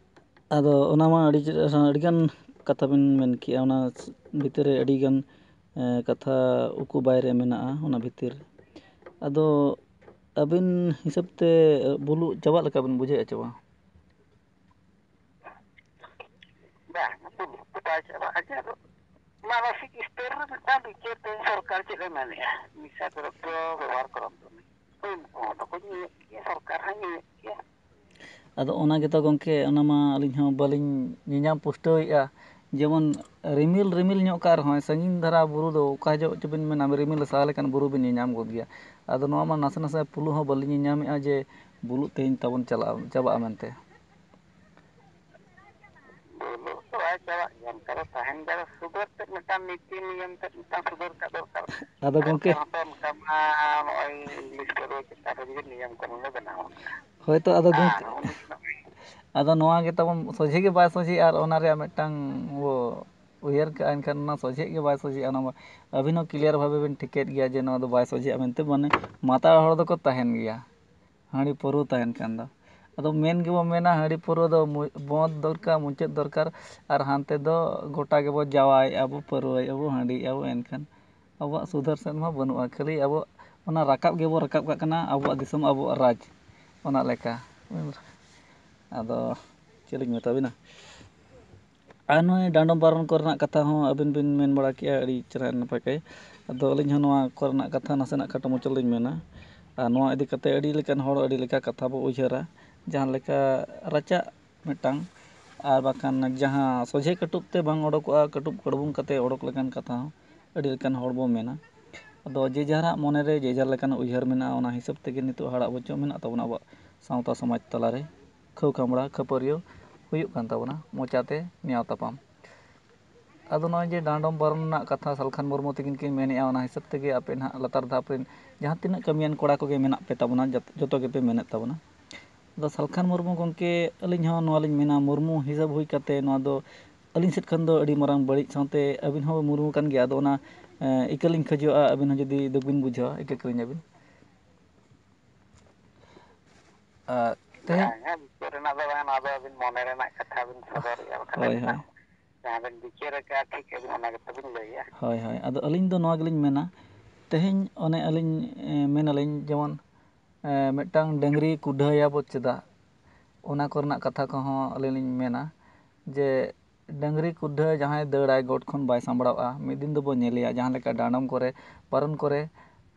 ᱟᱫᱚ ᱚᱱᱟ ᱢᱟ ᱟᱹᱰᱤ, ᱟᱹᱰᱤᱜᱟᱱ ᱠᱟᱛᱷᱟ ᱵᱤᱱ ᱢᱮᱱ ᱠᱮᱜᱼᱟ, ᱚᱱᱟ ᱵᱷᱤᱛᱤᱨ ᱨᱮ ᱟᱹᱰᱤᱜᱟᱱ, ᱮᱸ, ᱠᱟᱛᱷᱟ ᱩᱠᱩ ᱵᱟᱭ ᱨᱮ ᱢᱮᱱᱟᱜᱼᱟ ᱚᱱᱟ ᱵᱷᱤᱛᱤᱨ᱾ ᱟᱫᱚ ᱟᱹᱵᱤᱱ ᱦᱤᱥᱟᱹᱵ ᱛᱮ ᱵᱩᱞᱩᱜ ᱪᱟᱵᱟᱜ ᱞᱮᱠᱟ ᱵᱤᱱ ᱵᱩᱡᱷᱟᱹᱣᱮᱫᱼᱟ ᱪᱮ ᱵᱟᱝ? ᱵᱟᱝ, ᱵᱩᱞᱩᱜ ᱫᱚ ᱵᱟᱭ ᱪᱟᱵᱟᱜᱼᱟ ᱡᱮ, ᱟᱫᱚ ᱢᱟᱱᱚᱥᱤᱠ ᱥᱛᱚᱨ ᱨᱮ ᱢᱤᱫᱴᱟᱝ ᱵᱤᱪᱟᱹᱨ ᱛᱮ ᱥᱚᱨᱠᱟᱨ ᱪᱮᱫ ᱮ ᱢᱮᱱᱮᱜᱼᱟ, ᱱᱤᱥᱟ ᱫᱨᱚᱵᱽᱵᱚ ᱵᱮᱵᱚᱦᱟᱨ ᱠᱚᱨᱚᱱ ᱛᱚ᱾ ᱩᱱᱠᱩ ᱦᱚᱸ ᱫᱚᱠᱚ ᱧᱩᱭᱮᱫ ᱜᱮᱭᱟ, ᱥᱚᱨᱠᱟᱨ ᱦᱚᱸᱭ ᱧᱩᱭᱮᱫ ᱜᱮᱭᱟ᱾ ᱟᱫᱚ ᱚᱱᱟ ᱜᱮᱛᱚ ᱜᱚᱢᱠᱮ, ᱚᱱᱟ ᱢᱟ ᱟᱹᱞᱤᱧ ᱦᱚᱸ ᱵᱟᱹᱞᱤᱧ ᱧᱮᱧᱟᱢ ᱯᱩᱥᱴᱟᱹᱣᱮᱫᱼᱟ᱾ ᱡᱮᱢᱚᱱ ᱨᱤᱢᱤᱞ ᱨᱤᱢᱤᱞ ᱧᱚᱜ ᱠᱟᱜ ᱨᱮᱦᱚᱸᱭ, ᱥᱟᱺᱜᱤᱧ ᱫᱷᱟᱨᱟ ᱵᱩᱨᱩ ᱫᱚ ᱚᱠᱟ ᱡᱚᱦᱚᱜ ᱪᱚᱵᱤᱱ ᱢᱮᱱᱟ ᱨᱤᱢᱤᱞ ᱥᱟᱦᱟ ᱞᱮᱠᱷᱟᱱ ᱵᱩᱨᱩ ᱵᱤᱱ ᱧᱮᱧᱟᱢ ᱜᱚᱫ ᱜᱮᱭᱟ᱾ ᱟᱫᱚ ᱱᱚᱣᱟ ᱢᱟ ᱱᱟᱥᱮ ᱱᱟᱥᱮ ᱯᱩᱞᱩᱜ ᱦᱚᱸ ᱵᱟᱹᱞᱤᱧ ᱧᱮᱧᱟᱢᱮᱫᱼᱟ ᱡᱮ ᱵᱩᱞᱩᱜ ᱛᱮᱦᱮᱧ ᱛᱟᱵᱚᱱ ᱪᱟᱞᱟᱜᱼᱟ, ᱪᱟᱵᱟᱜᱼᱟ ᱢᱮᱱᱛᱮ᱾ ᱵᱚᱞᱚ ᱫᱚ ᱵᱟᱭ ᱪᱟᱵᱟᱜ ᱜᱮᱭᱟ, ᱚᱱᱠᱟ ᱫᱚ ᱛᱟᱦᱮᱱ ᱜᱮᱭᱟ᱾ ᱥᱩᱫᱷᱟᱹᱨ ᱛᱮᱫ ᱢᱤᱫᱴᱟᱝ ᱱᱤᱛᱤ ᱱᱤᱭᱚᱢ ᱛᱮᱫ ᱢᱤᱫᱴᱟᱝ ᱥᱩᱫᱷᱟᱹᱨ ᱠᱟᱜ ᱫᱚᱨᱠᱟᱨ᱾ ᱟᱫᱚ ᱜᱚᱢᱠᱮ, ᱥᱚᱨᱠᱟᱨ ᱦᱚᱸᱛᱚ ᱚᱱᱠᱟ ᱢᱟ ᱱᱚᱜᱼᱚᱭ ᱤᱝᱞᱤᱥ ᱯᱟᱹᱣᱨᱟᱹ ᱪᱮᱛᱟᱱ ᱨᱮ ᱡᱩᱫᱤ ᱱᱤᱭᱚᱢ ᱠᱟᱹᱱᱩᱱ ᱞᱮ ᱵᱮᱱᱟᱣᱟ᱾ ᱦᱳᱭ ᱛᱚ, ᱟᱫᱚ ᱟᱨ ᱜᱚᱢᱠᱮ, ᱩᱱᱤ ᱱᱚᱜᱼᱚᱭ ᱟᱫᱚ ᱱᱚᱣᱟ ᱜᱮ ᱛᱟᱵᱚᱱ ᱥᱚᱡᱷᱮ ᱜᱮ ᱵᱟᱭ ᱥᱚᱡᱷᱮᱜᱼᱟ, ᱟᱨ ᱚᱱᱟ ᱨᱮᱭᱟᱜ ᱢᱤᱫᱴᱟᱝ ᱵᱚ ᱩᱭᱦᱟᱹᱨ ᱠᱟᱜᱼᱟ, ᱮᱱᱠᱷᱟᱱ ᱚᱱᱟ ᱥᱚᱡᱷᱮᱜ ᱜᱮ ᱵᱟᱭ ᱥᱚᱡᱷᱮᱜᱼᱟ᱾ ᱚᱱᱟ ᱢᱟ ᱟᱹᱵᱤᱱ ᱦᱚᱸ ᱠᱞᱤᱭᱟᱨ ᱵᱷᱟᱵᱮ ᱵᱤᱱ ᱴᱷᱤᱠᱟᱹᱭᱮᱫ ᱜᱮᱭᱟ ᱡᱮ ᱱᱚᱣᱟ ᱫᱚ ᱵᱟᱭ ᱥᱚᱡᱷᱮᱜᱼᱟ ᱢᱮᱱᱛᱮ, ᱢᱟᱱᱮ ᱢᱟᱛᱟᱞ ᱦᱚᱲ ᱫᱚᱠᱚ ᱛᱟᱦᱮᱱ ᱜᱮᱭᱟ᱾ ᱦᱟᱺᱰᱤ ᱯᱟᱹᱣᱨᱟᱹ ᱛᱟᱦᱮᱱ ᱠᱷᱟᱱ ᱫᱚ᱾ ᱟᱫᱚ ᱢᱮᱱ ᱜᱮᱵᱚ ᱢᱮᱱᱟ, ᱦᱟᱺᱰᱤ ᱯᱟᱹᱨᱣᱟᱹ ᱫᱚ ᱢᱩ-, ᱵᱚᱸᱫᱽ ᱫᱚᱨᱠᱟᱨ, ᱢᱩᱪᱟᱹᱫ ᱫᱚᱨᱠᱟᱨ, ᱟᱨ ᱦᱟᱱᱛᱮ ᱫᱚ ᱜᱚᱴᱟ ᱜᱮᱵᱚ ᱡᱟᱶᱟᱭᱮᱜᱼᱟ ᱵᱚ, ᱯᱟᱹᱨᱣᱟᱹᱭᱮᱜᱼᱟ ᱵᱚ, ᱦᱟᱺᱰᱤᱭᱮᱜᱼᱟ ᱵᱚ, ᱮᱱᱠᱷᱟᱱ ᱟᱵᱚᱣᱟᱜ ᱥᱩᱫᱷᱟᱹᱨ ᱥᱮᱫ ᱢᱟ ᱵᱟᱹᱱᱩᱜᱼᱟ, ᱠᱷᱟᱹᱞᱤ ᱟᱵᱚ ᱚᱱᱟ ᱨᱟᱠᱟᱵ ᱜᱮᱵᱚ ᱨᱟᱠᱟᱵ ᱠᱟᱜ ᱠᱟᱱᱟ, ᱟᱵᱚᱣᱟᱜ ᱫᱤᱥᱚᱢ, ᱟᱵᱚᱣᱟᱜ ᱨᱟᱡᱽ, ᱚᱱᱟ ᱞᱮᱠᱟ᱾ ᱟᱫᱚ ᱪᱮᱫ ᱞᱤᱧ ᱢᱮᱛᱟ ᱵᱤᱱᱟ? ᱟᱨ ᱱᱚᱜᱼᱚᱭ ᱰᱟᱸᱰᱚᱢ ᱵᱟᱨᱚᱱ ᱠᱚᱨᱮᱱᱟᱜ ᱠᱟᱛᱷᱟ ᱦᱚᱸ ᱟᱹᱵᱤᱱ ᱵᱤᱱ ᱢᱮᱱ ᱵᱟᱲᱟ ᱠᱮᱜᱼᱟ, ᱟᱹᱰᱤ ᱪᱮᱦᱨᱟ, ᱱᱟᱯᱟᱭ ᱜᱮ᱾ ᱟᱫᱚ ᱟᱹᱞᱤᱧ ᱦᱚᱸ ᱱᱚᱣᱟ ᱠᱚᱨᱮᱱᱟᱜ ᱠᱟᱛᱷᱟ ᱱᱟᱥᱮᱱᱟᱜ ᱠᱷᱟᱴᱚ ᱢᱟᱪᱷᱟ ᱞᱤᱧ ᱢᱮᱱᱟ᱾ ᱟᱨ ᱱᱚᱣᱟ ᱤᱫᱤ ᱠᱟᱛᱮ ᱟᱹᱰᱤ ᱞᱮᱠᱟᱱ ᱦᱚᱲ ᱟᱹᱰᱤ ᱞᱮᱠᱟ ᱠᱟᱛᱷᱟ ᱵᱚ ᱩᱭᱦᱟᱹᱨᱟ, ᱡᱟᱦᱟᱸ ᱞᱮᱠᱟ ᱨᱟᱪᱟᱜ ᱢᱤᱫᱴᱟᱝ, ᱟᱨ ᱵᱟᱠᱷᱟᱱ ᱡᱟᱦᱟᱸ ᱥᱚᱡᱷᱮ ᱠᱟᱹᱴᱩᱵ ᱛᱮ ᱵᱟᱝ ᱚᱰᱚᱠᱚᱜᱼᱟ, ᱠᱟᱹᱴᱩᱵ ᱠᱟᱹᱲᱵᱩᱝ ᱠᱟᱛᱮ ᱚᱰᱚᱠ ᱞᱮᱠᱟᱱ ᱠᱟᱛᱷᱟ ᱦᱚᱸ ᱟᱹᱰᱤ ᱞᱮᱠᱟᱱ ᱦᱚᱲ ᱵᱚ ᱢᱮᱱᱟ᱾ ᱟᱫᱚ ᱡᱮ ᱡᱟᱦᱟᱨᱟᱜ ᱢᱚᱱᱮ ᱨᱮ ᱡᱮ ᱡᱟᱦᱟᱨ ᱞᱮᱠᱟᱱ ᱩᱭᱦᱟᱹᱨ ᱢᱮᱱᱟᱜᱼᱟ, ᱚᱱᱟ ᱦᱤᱥᱟᱹᱵ ᱛᱮᱜᱮ ᱱᱤᱛᱚᱜ ᱦᱟᱲᱟᱜ ᱵᱚᱪᱚᱜ ᱢᱮᱱᱟᱜ ᱛᱟᱵᱚᱱᱟ ᱟᱵᱚᱣᱟᱜ ᱥᱟᱶᱛᱟ ᱥᱚᱢᱟᱡᱽ ᱛᱟᱞᱟᱨᱮ᱾ ᱠᱷᱟᱹᱣ ᱠᱷᱟᱢᱲᱟ ᱠᱷᱟᱹᱯᱟᱹᱨᱤᱭᱟᱹ ᱦᱩᱭᱩᱜ ᱠᱟᱱ ᱛᱟᱵᱚᱱᱟ, ᱢᱚᱪᱟᱛᱮ ᱱᱮᱭᱟᱣ ᱛᱟᱯᱟᱢ᱾ ᱟᱫᱚ ᱱᱚᱜᱼᱚᱭ ᱡᱮ ᱰᱟᱸᱰᱚᱢ ᱵᱟᱨᱚᱱ ᱨᱮᱱᱟᱜ ᱠᱟᱛᱷᱟ ᱥᱟᱞᱠᱷᱟᱱ ᱢᱩᱨᱢᱩ ᱛᱤᱠᱤᱱ ᱠᱤᱱ ᱢᱮᱱᱮᱫᱼᱟ, ᱚᱱᱟ ᱦᱤᱥᱟᱹᱵ ᱛᱮᱜᱮ ᱟᱯᱮ ᱱᱟᱦᱟᱜ ᱞᱟᱛᱟᱨ ᱫᱷᱟᱯ ᱨᱮᱱ ᱡᱟᱦᱟᱸ ᱛᱤᱱᱟᱹᱜ ᱠᱟᱹᱢᱤᱭᱟᱱ ᱠᱚᱲᱟ ᱠᱚᱜᱮ ᱢᱮᱱᱟᱜ ᱯᱮ ᱛᱟᱵᱚᱱᱟ, ᱡᱚᱛ-, ᱡᱚᱛᱚ ᱜᱮᱯᱮ ᱢᱮᱱᱮᱫ ᱛᱟᱵᱚᱱᱟ᱾ ᱟᱫᱚ ᱥᱟᱞᱠᱷᱟᱱ ᱢᱩᱨᱢᱩ ᱜᱚᱢᱠᱮ, ᱟᱹᱞᱤᱧ ᱦᱚᱸ ᱱᱚᱣᱟ ᱞᱤᱧ ᱢᱮᱱᱟ, ᱢᱩᱨᱢᱩ ᱦᱤᱥᱟᱹᱵ ᱦᱩᱭ ᱠᱟᱛᱮ ᱱᱚᱣᱟ ᱫᱚ ᱟᱹᱞᱤᱧ ᱥᱮᱫ ᱠᱷᱚᱱ ᱫᱚ ᱟᱹᱰᱤ ᱢᱟᱨᱟᱝ ᱵᱟᱹᱲᱤᱡ, ᱥᱟᱶᱛᱮ ᱟᱹᱵᱤᱱ ᱦᱚᱸ ᱢᱩᱨᱢᱩ ᱠᱟᱱ ᱜᱮᱭᱟ, ᱟᱫᱚ ᱚᱱᱟ, ᱮ, ᱤᱠᱟᱹ ᱞᱤᱧ ᱠᱷᱚᱡᱚᱜᱼᱟ, ᱟᱹᱵᱤᱱ ᱦᱚᱸ ᱡᱩᱫᱤ ᱫᱩᱠ ᱵᱤᱱ ᱵᱩᱡᱷᱟᱹᱣᱟ, ᱤᱠᱟᱹ ᱠᱟᱹᱞᱤᱧᱟ ᱵᱤᱱ᱾ ᱟᱨ ᱛᱮᱦᱮᱧ ᱵᱟᱝᱟ, ᱵᱤᱪᱟᱹᱨ ᱨᱮᱱᱟᱜ ᱫᱚ ᱵᱟᱝ, ᱱᱚᱣᱟ ᱫᱚ ᱟᱹᱵᱤᱱ ᱢᱚᱱᱮ ᱨᱮᱱᱟᱜ ᱠᱟᱛᱷᱟ ᱵᱤᱱ ᱥᱚᱫᱚᱨᱮᱜᱼᱟ, ᱵᱟᱠᱷᱟᱱ ᱦᱳᱭ, ᱟᱹᱵᱤᱱᱟᱜ ᱦᱳᱭ᱾ ᱡᱟᱦᱟᱸ ᱵᱤᱱ ᱵᱤᱪᱟᱹᱨ ᱟᱠᱟᱫᱼᱟ, ᱴᱷᱤᱠ ᱟᱹᱵᱤᱱ ᱚᱱᱟ ᱜᱮᱛᱚ ᱵᱤᱱ ᱞᱟᱹᱭᱮᱜᱼᱟ᱾ ᱦᱳᱭ, ᱦᱳᱭ᱾ ᱟᱫᱚ ᱟᱹᱞᱤᱧ ᱫᱚ ᱱᱚᱣᱟ ᱜᱮᱞᱤᱧ ᱢᱮᱱᱟ, ᱛᱮᱦᱮᱧ ᱚᱱᱮ ᱟᱹᱞᱤᱧ, ᱮ, ᱢᱮᱱᱟᱞᱤᱧ, ᱡᱮᱢᱚᱱ, ᱮ, ᱢᱤᱫᱴᱟᱝ ᱰᱟᱹᱝᱨᱤ ᱠᱩᱰᱷᱟᱹᱭᱟᱵᱚ ᱪᱮᱫᱟᱜ, ᱚᱱᱟ ᱠᱚᱨᱮᱱᱟᱜ ᱠᱟᱛᱷᱟ ᱠᱚᱦᱚᱸ ᱟᱹᱞᱤᱧ ᱞᱤᱧ ᱢᱮᱱᱟ ᱡᱮ, ᱰᱟᱹᱝᱨᱤ ᱠᱩᱰᱷᱟᱹ ᱡᱟᱦᱟᱸᱭ ᱫᱟᱹᱲᱟᱭ, ᱜᱚᱴ ᱠᱷᱚᱱ ᱵᱟᱭ ᱥᱟᱢᱵᱲᱟᱣᱜᱼᱟ, ᱢᱤᱫ ᱫᱤᱱ ᱫᱚᱵᱚ ᱧᱮᱞᱮᱭᱟ, ᱡᱟᱦᱟᱸ ᱞᱮᱠᱟ ᱰᱟᱸᱰᱚᱢ ᱠᱚᱨᱮ, ᱯᱟᱨᱚᱢ ᱠᱚᱨᱮ,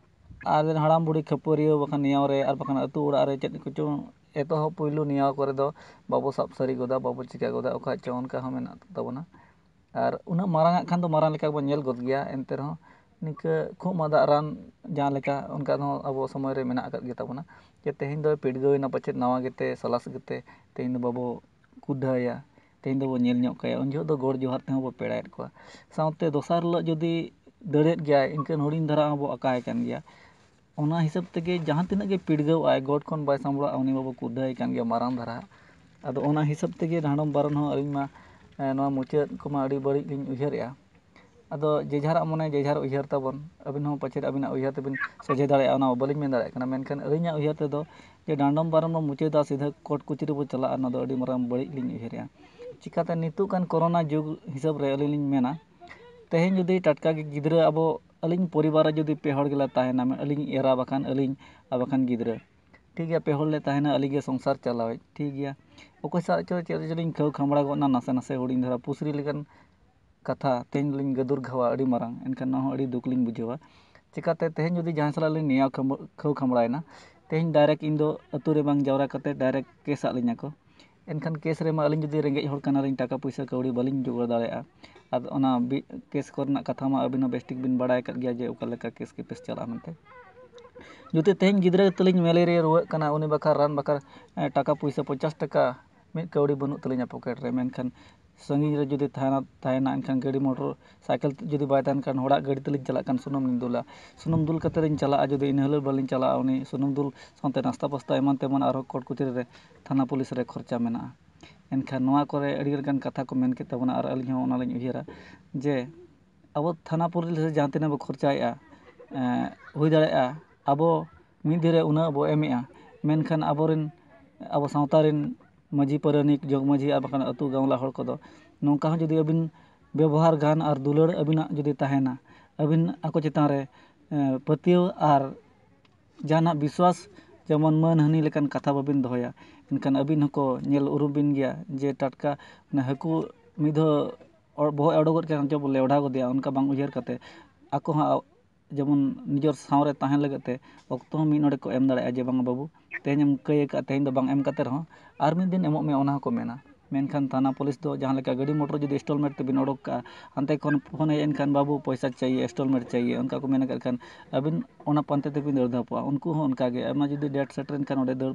ᱟᱨ ᱦᱟᱲᱟᱢ ᱵᱩᱲᱦᱤ ᱠᱷᱟᱹᱯᱟᱹᱨᱤᱭᱟᱹ ᱵᱟᱠᱷᱟᱱ ᱱᱮᱭᱟᱣ ᱨᱮ, ᱟᱨ ᱵᱟᱠᱷᱟᱱ ᱟᱹᱛᱩ ᱚᱲᱟᱜ ᱨᱮ ᱪᱮᱫ ᱠᱚᱪᱚᱝ ᱮᱛᱚᱦᱚᱵ ᱯᱩᱭᱞᱩ ᱱᱮᱭᱟᱣ ᱠᱚᱨᱮ ᱫᱚ ᱵᱟᱵᱚ ᱥᱟᱵ ᱥᱟᱹᱨᱤ ᱜᱚᱫᱟ, ᱵᱟᱵᱚ ᱪᱤᱠᱟᱹ ᱜᱚᱫᱟ, ᱚᱠᱟ ᱪᱚ ᱚᱱᱠᱟ ᱦᱚᱸ ᱢᱮᱱᱟᱜ ᱛᱟᱵᱚᱱᱟ᱾ ᱟᱨ ᱩᱱᱟᱹᱜ ᱢᱟᱨᱟᱝ ᱟᱜ ᱠᱷᱟᱱ ᱫᱚ ᱢᱟᱨᱟᱝ ᱞᱮᱠᱟ ᱵᱚᱱ ᱧᱮᱞ ᱜᱚᱫ ᱜᱮᱭᱟ, ᱮᱱᱛᱮ ᱨᱮᱦᱚᱸ ᱱᱤᱝᱠᱟᱹ ᱠᱷᱩᱜ ᱢᱟᱸᱫᱟ ᱨᱟᱱ ᱡᱟᱦᱟᱸ ᱞᱮᱠᱟ, ᱚᱱᱠᱟ ᱫᱚ ᱟᱵᱚ ᱥᱚᱢᱚᱭ ᱨᱮ ᱢᱮᱱᱟᱜ ᱟᱠᱟᱫ ᱜᱮ ᱛᱟᱵᱚᱱᱟ, ᱡᱮ ᱛᱮᱦᱮᱧ ᱫᱚᱭ ᱯᱤᱰᱜᱟᱹᱣ ᱮᱱᱟ ᱯᱟᱪᱮᱫ, ᱱᱟᱣᱟ ᱜᱮᱛᱮ, ᱥᱟᱞᱟᱥ ᱜᱮᱛᱮ, ᱛᱮᱦᱮᱧ ᱫᱚ ᱵᱟᱵᱚ ᱠᱩᱰᱷᱟᱹᱭᱟ, ᱛᱮᱦᱮᱧ ᱫᱚᱵᱚ ᱧᱮᱞ ᱧᱚᱜ ᱠᱟᱭᱟ, ᱩᱱ ᱡᱚᱦᱚᱜ ᱫᱚ ᱜᱚᱰ ᱡᱚᱦᱟᱨ ᱛᱮᱦᱚᱸ ᱵᱚ ᱯᱮᱲᱟᱭᱮᱫ ᱠᱚᱣᱟ᱾ ᱥᱟᱶᱛᱮ ᱫᱚᱥᱟᱨ ᱦᱤᱞᱳᱜ ᱡᱩᱫᱤ ᱫᱟᱹᱲᱮᱫ ᱜᱮᱭᱟᱭ, ᱮᱱᱠᱷᱟᱱ ᱦᱩᱰᱤᱧ ᱫᱷᱟᱨᱟ ᱦᱚᱸ ᱵᱚ ᱟᱠᱟᱭ ᱠᱟᱱ ᱜᱮᱭᱟ᱾ ᱚᱱᱟ ᱦᱤᱥᱟᱹᱵ ᱛᱮᱜᱮ ᱡᱟᱦᱟᱸ ᱛᱤᱱᱟᱹᱜ ᱜᱮ ᱯᱤᱰᱜᱟᱹᱣ ᱟᱭ, ᱜᱚᱰ ᱠᱷᱚᱱ ᱵᱟᱭ ᱥᱟᱢᱵᱲᱟᱜᱼᱟ, ᱩᱱᱤ ᱢᱟᱵᱚ ᱠᱩᱰᱷᱟᱹᱭ ᱠᱟᱱ ᱜᱮᱭᱟ ᱢᱟᱨᱟᱝ ᱫᱷᱟᱨᱟ᱾ ᱟᱫᱚ ᱚᱱᱟ ᱦᱤᱥᱟᱹᱵ ᱛᱮᱜᱮ ᱰᱟᱸᱰᱚᱢ ᱵᱟᱨᱚᱱ ᱦᱚᱸ ᱟᱹᱞᱤᱧ ᱢᱟ, ᱮ, ᱱᱚᱣᱟ ᱢᱩᱪᱟᱹᱫ ᱠᱚᱢᱟ ᱟᱹᱰᱤ ᱵᱟᱹᱲᱤᱡ ᱞᱤᱧ ᱩᱭᱦᱟᱹᱨᱮᱜᱼᱟ᱾ ᱟᱫᱚ ᱡᱮ ᱡᱟᱦᱟᱨᱟᱜ ᱢᱚᱱᱮ ᱡᱮ ᱡᱟᱦᱟᱨ ᱩᱭᱦᱟᱹᱨ ᱛᱟᱵᱚᱱ, ᱟᱹᱵᱤᱱ ᱦᱚᱸ ᱯᱟᱪᱮᱫ ᱟᱹᱵᱤᱱᱟᱜ ᱩᱭᱦᱟᱹᱨ ᱛᱮᱵᱤᱱ ᱥᱚᱡᱷᱮ ᱫᱟᱲᱮᱭᱟᱜᱼᱟ, ᱚᱱᱟ ᱵᱟᱹᱞᱤᱧ ᱢᱮᱱ ᱫᱟᱲᱮᱭᱟᱜ ᱠᱟᱱᱟ᱾ ᱢᱮᱱᱠᱷᱟᱱ ᱟᱹᱞᱤᱧᱟᱜ ᱩᱭᱦᱟᱹᱨ ᱛᱮᱫᱚ ᱡᱮ ᱰᱟᱸᱰᱚᱢ ᱯᱟᱨᱚᱢ ᱵᱚᱱ ᱢᱩᱪᱟᱹᱫᱟ, ᱥᱤᱫᱷᱟᱹ ᱠᱳᱨᱴ ᱠᱚᱪᱟᱹᱨᱤ ᱵᱚᱱ ᱪᱟᱞᱟᱜᱼᱟ, ᱚᱱᱟ ᱫᱚ ᱟᱹᱰᱤ ᱢᱟᱨᱟᱝ ᱵᱟᱹᱲᱤᱡ ᱞᱤᱧ ᱩᱭᱦᱟᱹᱨᱮᱜᱼᱟ᱾ ᱪᱤᱠᱟᱹᱛᱮ ᱱᱤᱛᱚᱜ ᱜᱟᱱ ᱠᱳᱨᱳᱱᱟ ᱡᱩᱜᱽ ᱦᱤᱥᱟᱹᱵ ᱨᱮ ᱟᱹᱞᱤᱧ ᱞᱤᱧ ᱢᱮᱱᱟ, ᱛᱮᱦᱮᱧ ᱡᱩᱫᱤ ᱴᱟᱴᱠᱟ ᱜᱮ ᱜᱤᱫᱽᱨᱟᱹ, ᱟᱵᱚ ᱟᱹᱞᱤᱧ ᱯᱚᱨᱤᱵᱟᱨ ᱨᱮ ᱡᱩᱫᱤ ᱯᱮ ᱦᱚᱲ ᱜᱮᱞᱮ ᱛᱟᱦᱮᱱᱟ, ᱟᱹᱞᱤᱧ ᱮᱨᱟ ᱵᱟᱠᱷᱟᱱ ᱟᱹᱞᱤᱧ ᱟᱨ ᱵᱟᱠᱷᱟᱱ ᱜᱤᱫᱽᱨᱟᱹ, ᱴᱷᱤᱠ ᱜᱮᱭᱟ, ᱯᱮ ᱦᱚᱲ ᱞᱮ ᱛᱟᱦᱮᱱᱟ, ᱟᱹᱞᱤᱧ ᱜᱮ ᱥᱚᱝᱥᱟᱨ ᱪᱟᱞᱟᱣᱤᱡ, ᱴᱷᱤᱠ ᱜᱮᱭᱟ, ᱚᱠᱚᱭ ᱥᱟᱶ ᱪᱚ ᱪᱮᱫ ᱨᱮᱪᱚ ᱞᱤᱧ ᱠᱷᱟᱹᱣ ᱠᱷᱟᱢᱲᱟ ᱜᱚᱫ ᱮᱱᱟ, ᱱᱟᱥᱮ ᱱᱟᱥᱮ ᱦᱩᱰᱤᱧ ᱫᱷᱟᱨᱟ ᱯᱩᱥᱨᱤ ᱞᱮᱠᱟᱱ ᱠᱟᱛᱷᱟ ᱛᱮᱦᱮᱧ ᱞᱤᱧ ᱜᱟᱹᱫᱩᱨ ᱜᱷᱟᱣᱟ ᱟᱹᱰᱤ ᱢᱟᱨᱟᱝ, ᱮᱱᱠᱷᱟᱱ ᱱᱚᱣᱟ ᱦᱚᱸ ᱟᱹᱰᱤ ᱫᱩᱠ ᱞᱤᱧ ᱵᱩᱡᱷᱟᱹᱣᱟ᱾ ᱪᱤᱠᱟᱹᱛᱮ ᱛᱮᱦᱮᱧ ᱡᱩᱫᱤ ᱡᱟᱦᱟᱸᱭ ᱥᱟᱞᱟᱜ ᱞᱤᱧ ᱱᱮᱭᱟᱣ ᱠᱷᱟᱢ-, ᱠᱷᱟᱹᱣ ᱠᱷᱟᱢᱲᱟᱭᱮᱱᱟ, ᱛᱮᱦᱮᱧ direct ᱤᱧ ᱫᱚ ᱟᱹᱛᱩ ᱨᱮ ᱵᱟᱝ ᱡᱟᱣᱨᱟ ᱠᱟᱛᱮ direct ᱠᱮᱥ ᱟᱫ ᱞᱤᱧᱟ ᱠᱚ᱾ ᱮᱱᱠᱷᱟᱱ ᱠᱮᱥ ᱨᱮᱢᱟ ᱟᱹᱞᱤᱧ ᱡᱩᱫᱤ ᱨᱮᱸᱜᱮᱡ ᱦᱚᱲ ᱠᱟᱱᱟᱞᱤᱧ, ᱴᱟᱠᱟ ᱯᱩᱭᱥᱟᱹ ᱠᱟᱹᱣᱰᱤ ᱵᱟᱹᱞᱤᱧ ᱡᱳᱜᱟᱲ ᱫᱟᱲᱮᱭᱟᱜᱼᱟ᱾ ᱟᱨ ᱚᱱᱟ ᱵᱤ-, ᱠᱮᱥ ᱠᱚᱨᱮᱱᱟᱜ ᱠᱟᱛᱷᱟ ᱢᱟ ᱟᱹᱵᱤᱱ ᱦᱚᱸ ᱵᱮᱥ ᱴᱷᱤᱠ ᱵᱤᱱ ᱵᱟᱲᱟᱭ ᱟᱠᱟᱫ ᱜᱮᱭᱟ ᱡᱮ ᱚᱠᱟ ᱞᱮᱠᱟ ᱠᱮᱥ ᱠᱮᱯᱮᱥ ᱪᱟᱞᱟᱜᱼᱟ ᱢᱮᱱᱛᱮ᱾ ᱡᱩᱫᱤ ᱛᱮᱦᱮᱧ ᱜᱤᱫᱽᱨᱟᱹ ᱛᱟᱹᱞᱤᱧ ᱢᱮᱞᱮᱨᱤᱭᱟ ᱨᱩᱣᱟᱹᱜ ᱠᱟᱱᱟ, ᱩᱱᱤ ᱵᱟᱠᱷᱨᱟ ᱨᱟᱱ ᱵᱟᱠᱷᱨᱟ, ᱮ, ᱴᱟᱠᱟ ᱯᱩᱭᱥᱟᱹ ᱯᱚᱧᱪᱟᱥ ᱴᱟᱠᱟ ᱢᱤᱫ ᱠᱟᱹᱣᱰᱤ ᱵᱟᱹᱱᱩᱜ ᱛᱟᱹᱞᱤᱧᱟ ᱯᱚᱠᱮᱴ ᱨᱮ, ᱢᱮᱱᱠᱷᱟᱱ ᱥᱟᱺᱜᱤᱧ ᱨᱮ ᱡᱩᱫᱤ ᱛᱟᱦᱮᱱᱟ, ᱛᱟᱦᱮᱱᱟ, ᱮᱱᱠᱷᱟᱱ ᱜᱟᱹᱰᱤ ᱢᱚᱴᱚᱨ ᱥᱟᱭᱠᱮᱞ ᱡᱩᱫᱤ ᱵᱟᱭ ᱛᱟᱦᱮᱱ ᱠᱷᱟᱱ, ᱦᱚᱲᱟᱜ ᱜᱟᱹᱰᱤ ᱛᱮᱞᱤᱧ ᱪᱟᱞᱟᱜ ᱠᱷᱟᱱ ᱥᱩᱱᱩᱢ ᱞᱤᱧ ᱫᱩᱞᱟ᱾ ᱥᱩᱱᱩᱢ ᱫᱩᱞ ᱠᱟᱛᱮ ᱞᱤᱧ ᱪᱟᱞᱟᱜᱼᱟ, ᱡᱩᱫᱤ ᱤᱱᱟᱹ ᱦᱤᱞᱳᱜ ᱵᱟᱹᱞᱤᱧ ᱪᱟᱞᱟᱜᱼᱟ, ᱩᱱᱤ ᱥᱩᱱᱩᱢ ᱫᱩᱞ ᱥᱟᱶᱛᱮ ᱱᱟᱥᱛᱟ ᱯᱟᱥᱛᱟ ᱮᱢᱟᱱ ᱛᱮᱢᱟᱱ ᱟᱨᱦᱚᱸ ᱠᱳᱨᱴ ᱠᱚᱪᱟᱹᱨᱤ ᱨᱮ, ᱛᱷᱟᱱᱟ ᱯᱩᱞᱤᱥ ᱨᱮ ᱠᱷᱚᱨᱪᱟ ᱢᱮᱱᱟᱜᱼᱟ᱾ ᱮᱱᱠᱷᱟᱱ ᱱᱚᱣᱟ ᱠᱚᱨᱮ ᱟᱹᱰᱤ ᱞᱮᱠᱟᱱ ᱠᱟᱛᱷᱟ ᱠᱚ ᱢᱮᱱ ᱠᱮᱫ ᱛᱟᱵᱚᱱᱟ ᱟᱨ ᱟᱹᱞᱤᱧ ᱦᱚᱸ ᱚᱱᱟᱞᱤᱧ ᱩᱭᱦᱟᱹᱨᱟ ᱡᱮ ᱟᱵᱚ ᱛᱷᱟᱱᱟ ᱯᱩᱞᱤᱥ ᱨᱮ ᱡᱟᱦᱟᱸ ᱛᱤᱱᱟᱹᱜ ᱵᱚ ᱠᱷᱚᱨᱪᱟᱭᱮᱫᱼᱟ, ᱮᱸ, ᱦᱩᱭ ᱫᱟᱲᱮᱭᱟᱜᱼᱟ ᱟᱵᱚ ᱢᱤᱫ ᱫᱤᱱ ᱨᱮ ᱩᱱᱟᱹᱜ ᱵᱚ ᱮᱢᱮᱜᱼᱟ, ᱢᱮᱱᱠᱷᱟᱱ ᱟᱵᱚᱨᱮᱱ, ᱟᱵᱚ ᱥᱟᱶᱛᱟ ᱨᱮᱱ ᱢᱟᱹᱡᱷᱤ ᱯᱟᱨᱟᱱᱤᱠ, ᱡᱚᱜᱽ ᱢᱟᱹᱡᱷᱤ ᱟᱨ ᱵᱟᱠᱷᱟᱱ ᱟᱹᱛᱩ ᱜᱟᱶᱞᱟ ᱦᱚᱲ ᱠᱚᱫᱚ ᱱᱚᱝᱠᱟ ᱦᱚᱸ ᱡᱩᱫᱤ ᱟᱹᱵᱤᱱ ᱵᱮᱵᱚᱦᱟᱨ ᱜᱟᱱ ᱟᱨ ᱫᱩᱞᱟᱹᱲ ᱟᱹᱵᱤᱱᱟᱜ ᱡᱩᱫᱤ ᱛᱟᱦᱮᱱᱟ, ᱟᱹᱵᱤᱱ ᱟᱠᱚ ᱪᱮᱛᱟᱱ ᱨᱮ, ᱮᱸ, ᱯᱟᱹᱛᱭᱟᱹᱣ ᱟᱨ ᱡᱟᱦᱟᱱᱟᱜ ᱵᱤᱥᱣᱟᱥ, ᱡᱮᱢᱚᱱ ᱢᱟᱹᱱ ᱦᱟᱹᱱᱤ ᱞᱮᱠᱟᱱ ᱠᱟᱛᱷᱟ ᱵᱟᱹᱵᱤᱱ ᱫᱚᱦᱚᱭᱟ, ᱮᱱᱠᱷᱟᱱ ᱟᱹᱵᱤᱱ ᱦᱚᱸᱠᱚ ᱧᱮᱞ ᱩᱨᱩᱢ ᱵᱤᱱ ᱜᱮᱭᱟ ᱡᱮ ᱴᱟᱴᱠᱟ ᱚᱱᱟ ᱦᱟᱹᱠᱩ ᱢᱤᱫ ᱫᱷᱟᱣ ᱚ-, ᱵᱚᱦᱚᱜ ᱮ ᱚᱰᱚᱠ ᱜᱚᱫ ᱠᱮᱫ ᱠᱷᱟᱱ ᱪᱚ ᱵᱚ ᱞᱮᱣᱰᱷᱟ ᱜᱚᱫᱮᱭᱟ, ᱚᱱᱠᱟ ᱵᱟᱝ ᱩᱭᱦᱟᱹᱨ ᱠᱟᱛᱮ ᱟᱠᱚ ᱦᱚᱸ ᱟ-, ᱡᱮᱢᱚᱱ ᱱᱤᱡᱮᱨ ᱥᱟᱶ ᱨᱮ ᱛᱟᱦᱮᱸ ᱞᱟᱹᱜᱤᱫ ᱛᱮ ᱚᱠᱛᱚ ᱦᱚᱸ ᱢᱤᱫ ᱱᱚᱰᱮ ᱠᱚ ᱮᱢ ᱫᱟᱲᱮᱭᱟᱜᱼᱟ ᱡᱮ, "ᱵᱟᱝᱟ ᱵᱟᱹᱵᱩ, ᱛᱮᱦᱮᱧ ᱮᱢ ᱠᱟᱹᱭ ᱟᱠᱟᱫᱼᱟ, ᱛᱮᱦᱮᱧ ᱫᱚ ᱵᱟᱝ ᱮᱢ ᱠᱟᱛᱮ ᱨᱮᱦᱚᱸ ᱟᱨ ᱢᱤᱫ ᱫᱤᱱ ᱮᱢᱚᱜ ᱢᱮ", ᱚᱱᱟ ᱦᱚᱸᱠᱚ ᱢᱮᱱᱟ᱾ ᱢᱮᱱᱠᱷᱟᱱ ᱛᱷᱟᱱᱟ ᱯᱩᱞᱤᱥ ᱫᱚ ᱡᱟᱦᱟᱸ ᱞᱮᱠᱟ ᱜᱟᱹᱰᱤ ᱢᱚᱴᱚᱨ ᱡᱩᱫᱤ ᱤᱱᱥᱴᱚᱞᱢᱮᱱᱴ ᱛᱮᱵᱤᱱ ᱚᱰᱚᱠ ᱠᱟᱜᱼᱟ, ᱦᱟᱱᱛᱮ ᱠᱷᱚᱱ ᱯᱷᱳᱱ ᱦᱮᱡ ᱮᱱᱠᱷᱟᱱ, "ᱵᱟᱹᱵᱩ, ᱯᱚᱭᱥᱟ ᱪᱟᱭᱭᱮ, ᱤᱱᱥᱴᱚᱞᱢᱮᱱᱴ ᱪᱟᱭᱭᱮ", ᱚᱱᱠᱟ ᱠᱚ ᱢᱮᱱ ᱟᱠᱟᱫ ᱠᱷᱟᱱ ᱟᱹᱵᱤᱱ ᱚᱱᱟ ᱯᱟᱱᱛᱮ ᱛᱮᱵᱤᱱ ᱫᱟᱹᱲ ᱫᱷᱟᱯᱚᱜᱼᱟ᱾ ᱩᱱᱠᱩ ᱦᱚᱸ ᱚᱱᱠᱟ ᱜᱮ, ᱟᱭᱢᱟ ᱡᱩᱫᱤ ᱰᱮᱴ ᱥᱮᱴᱮᱨᱮᱱ ᱠᱷᱟᱱ ᱚᱸᱰᱮ ᱫᱟᱹᱲ,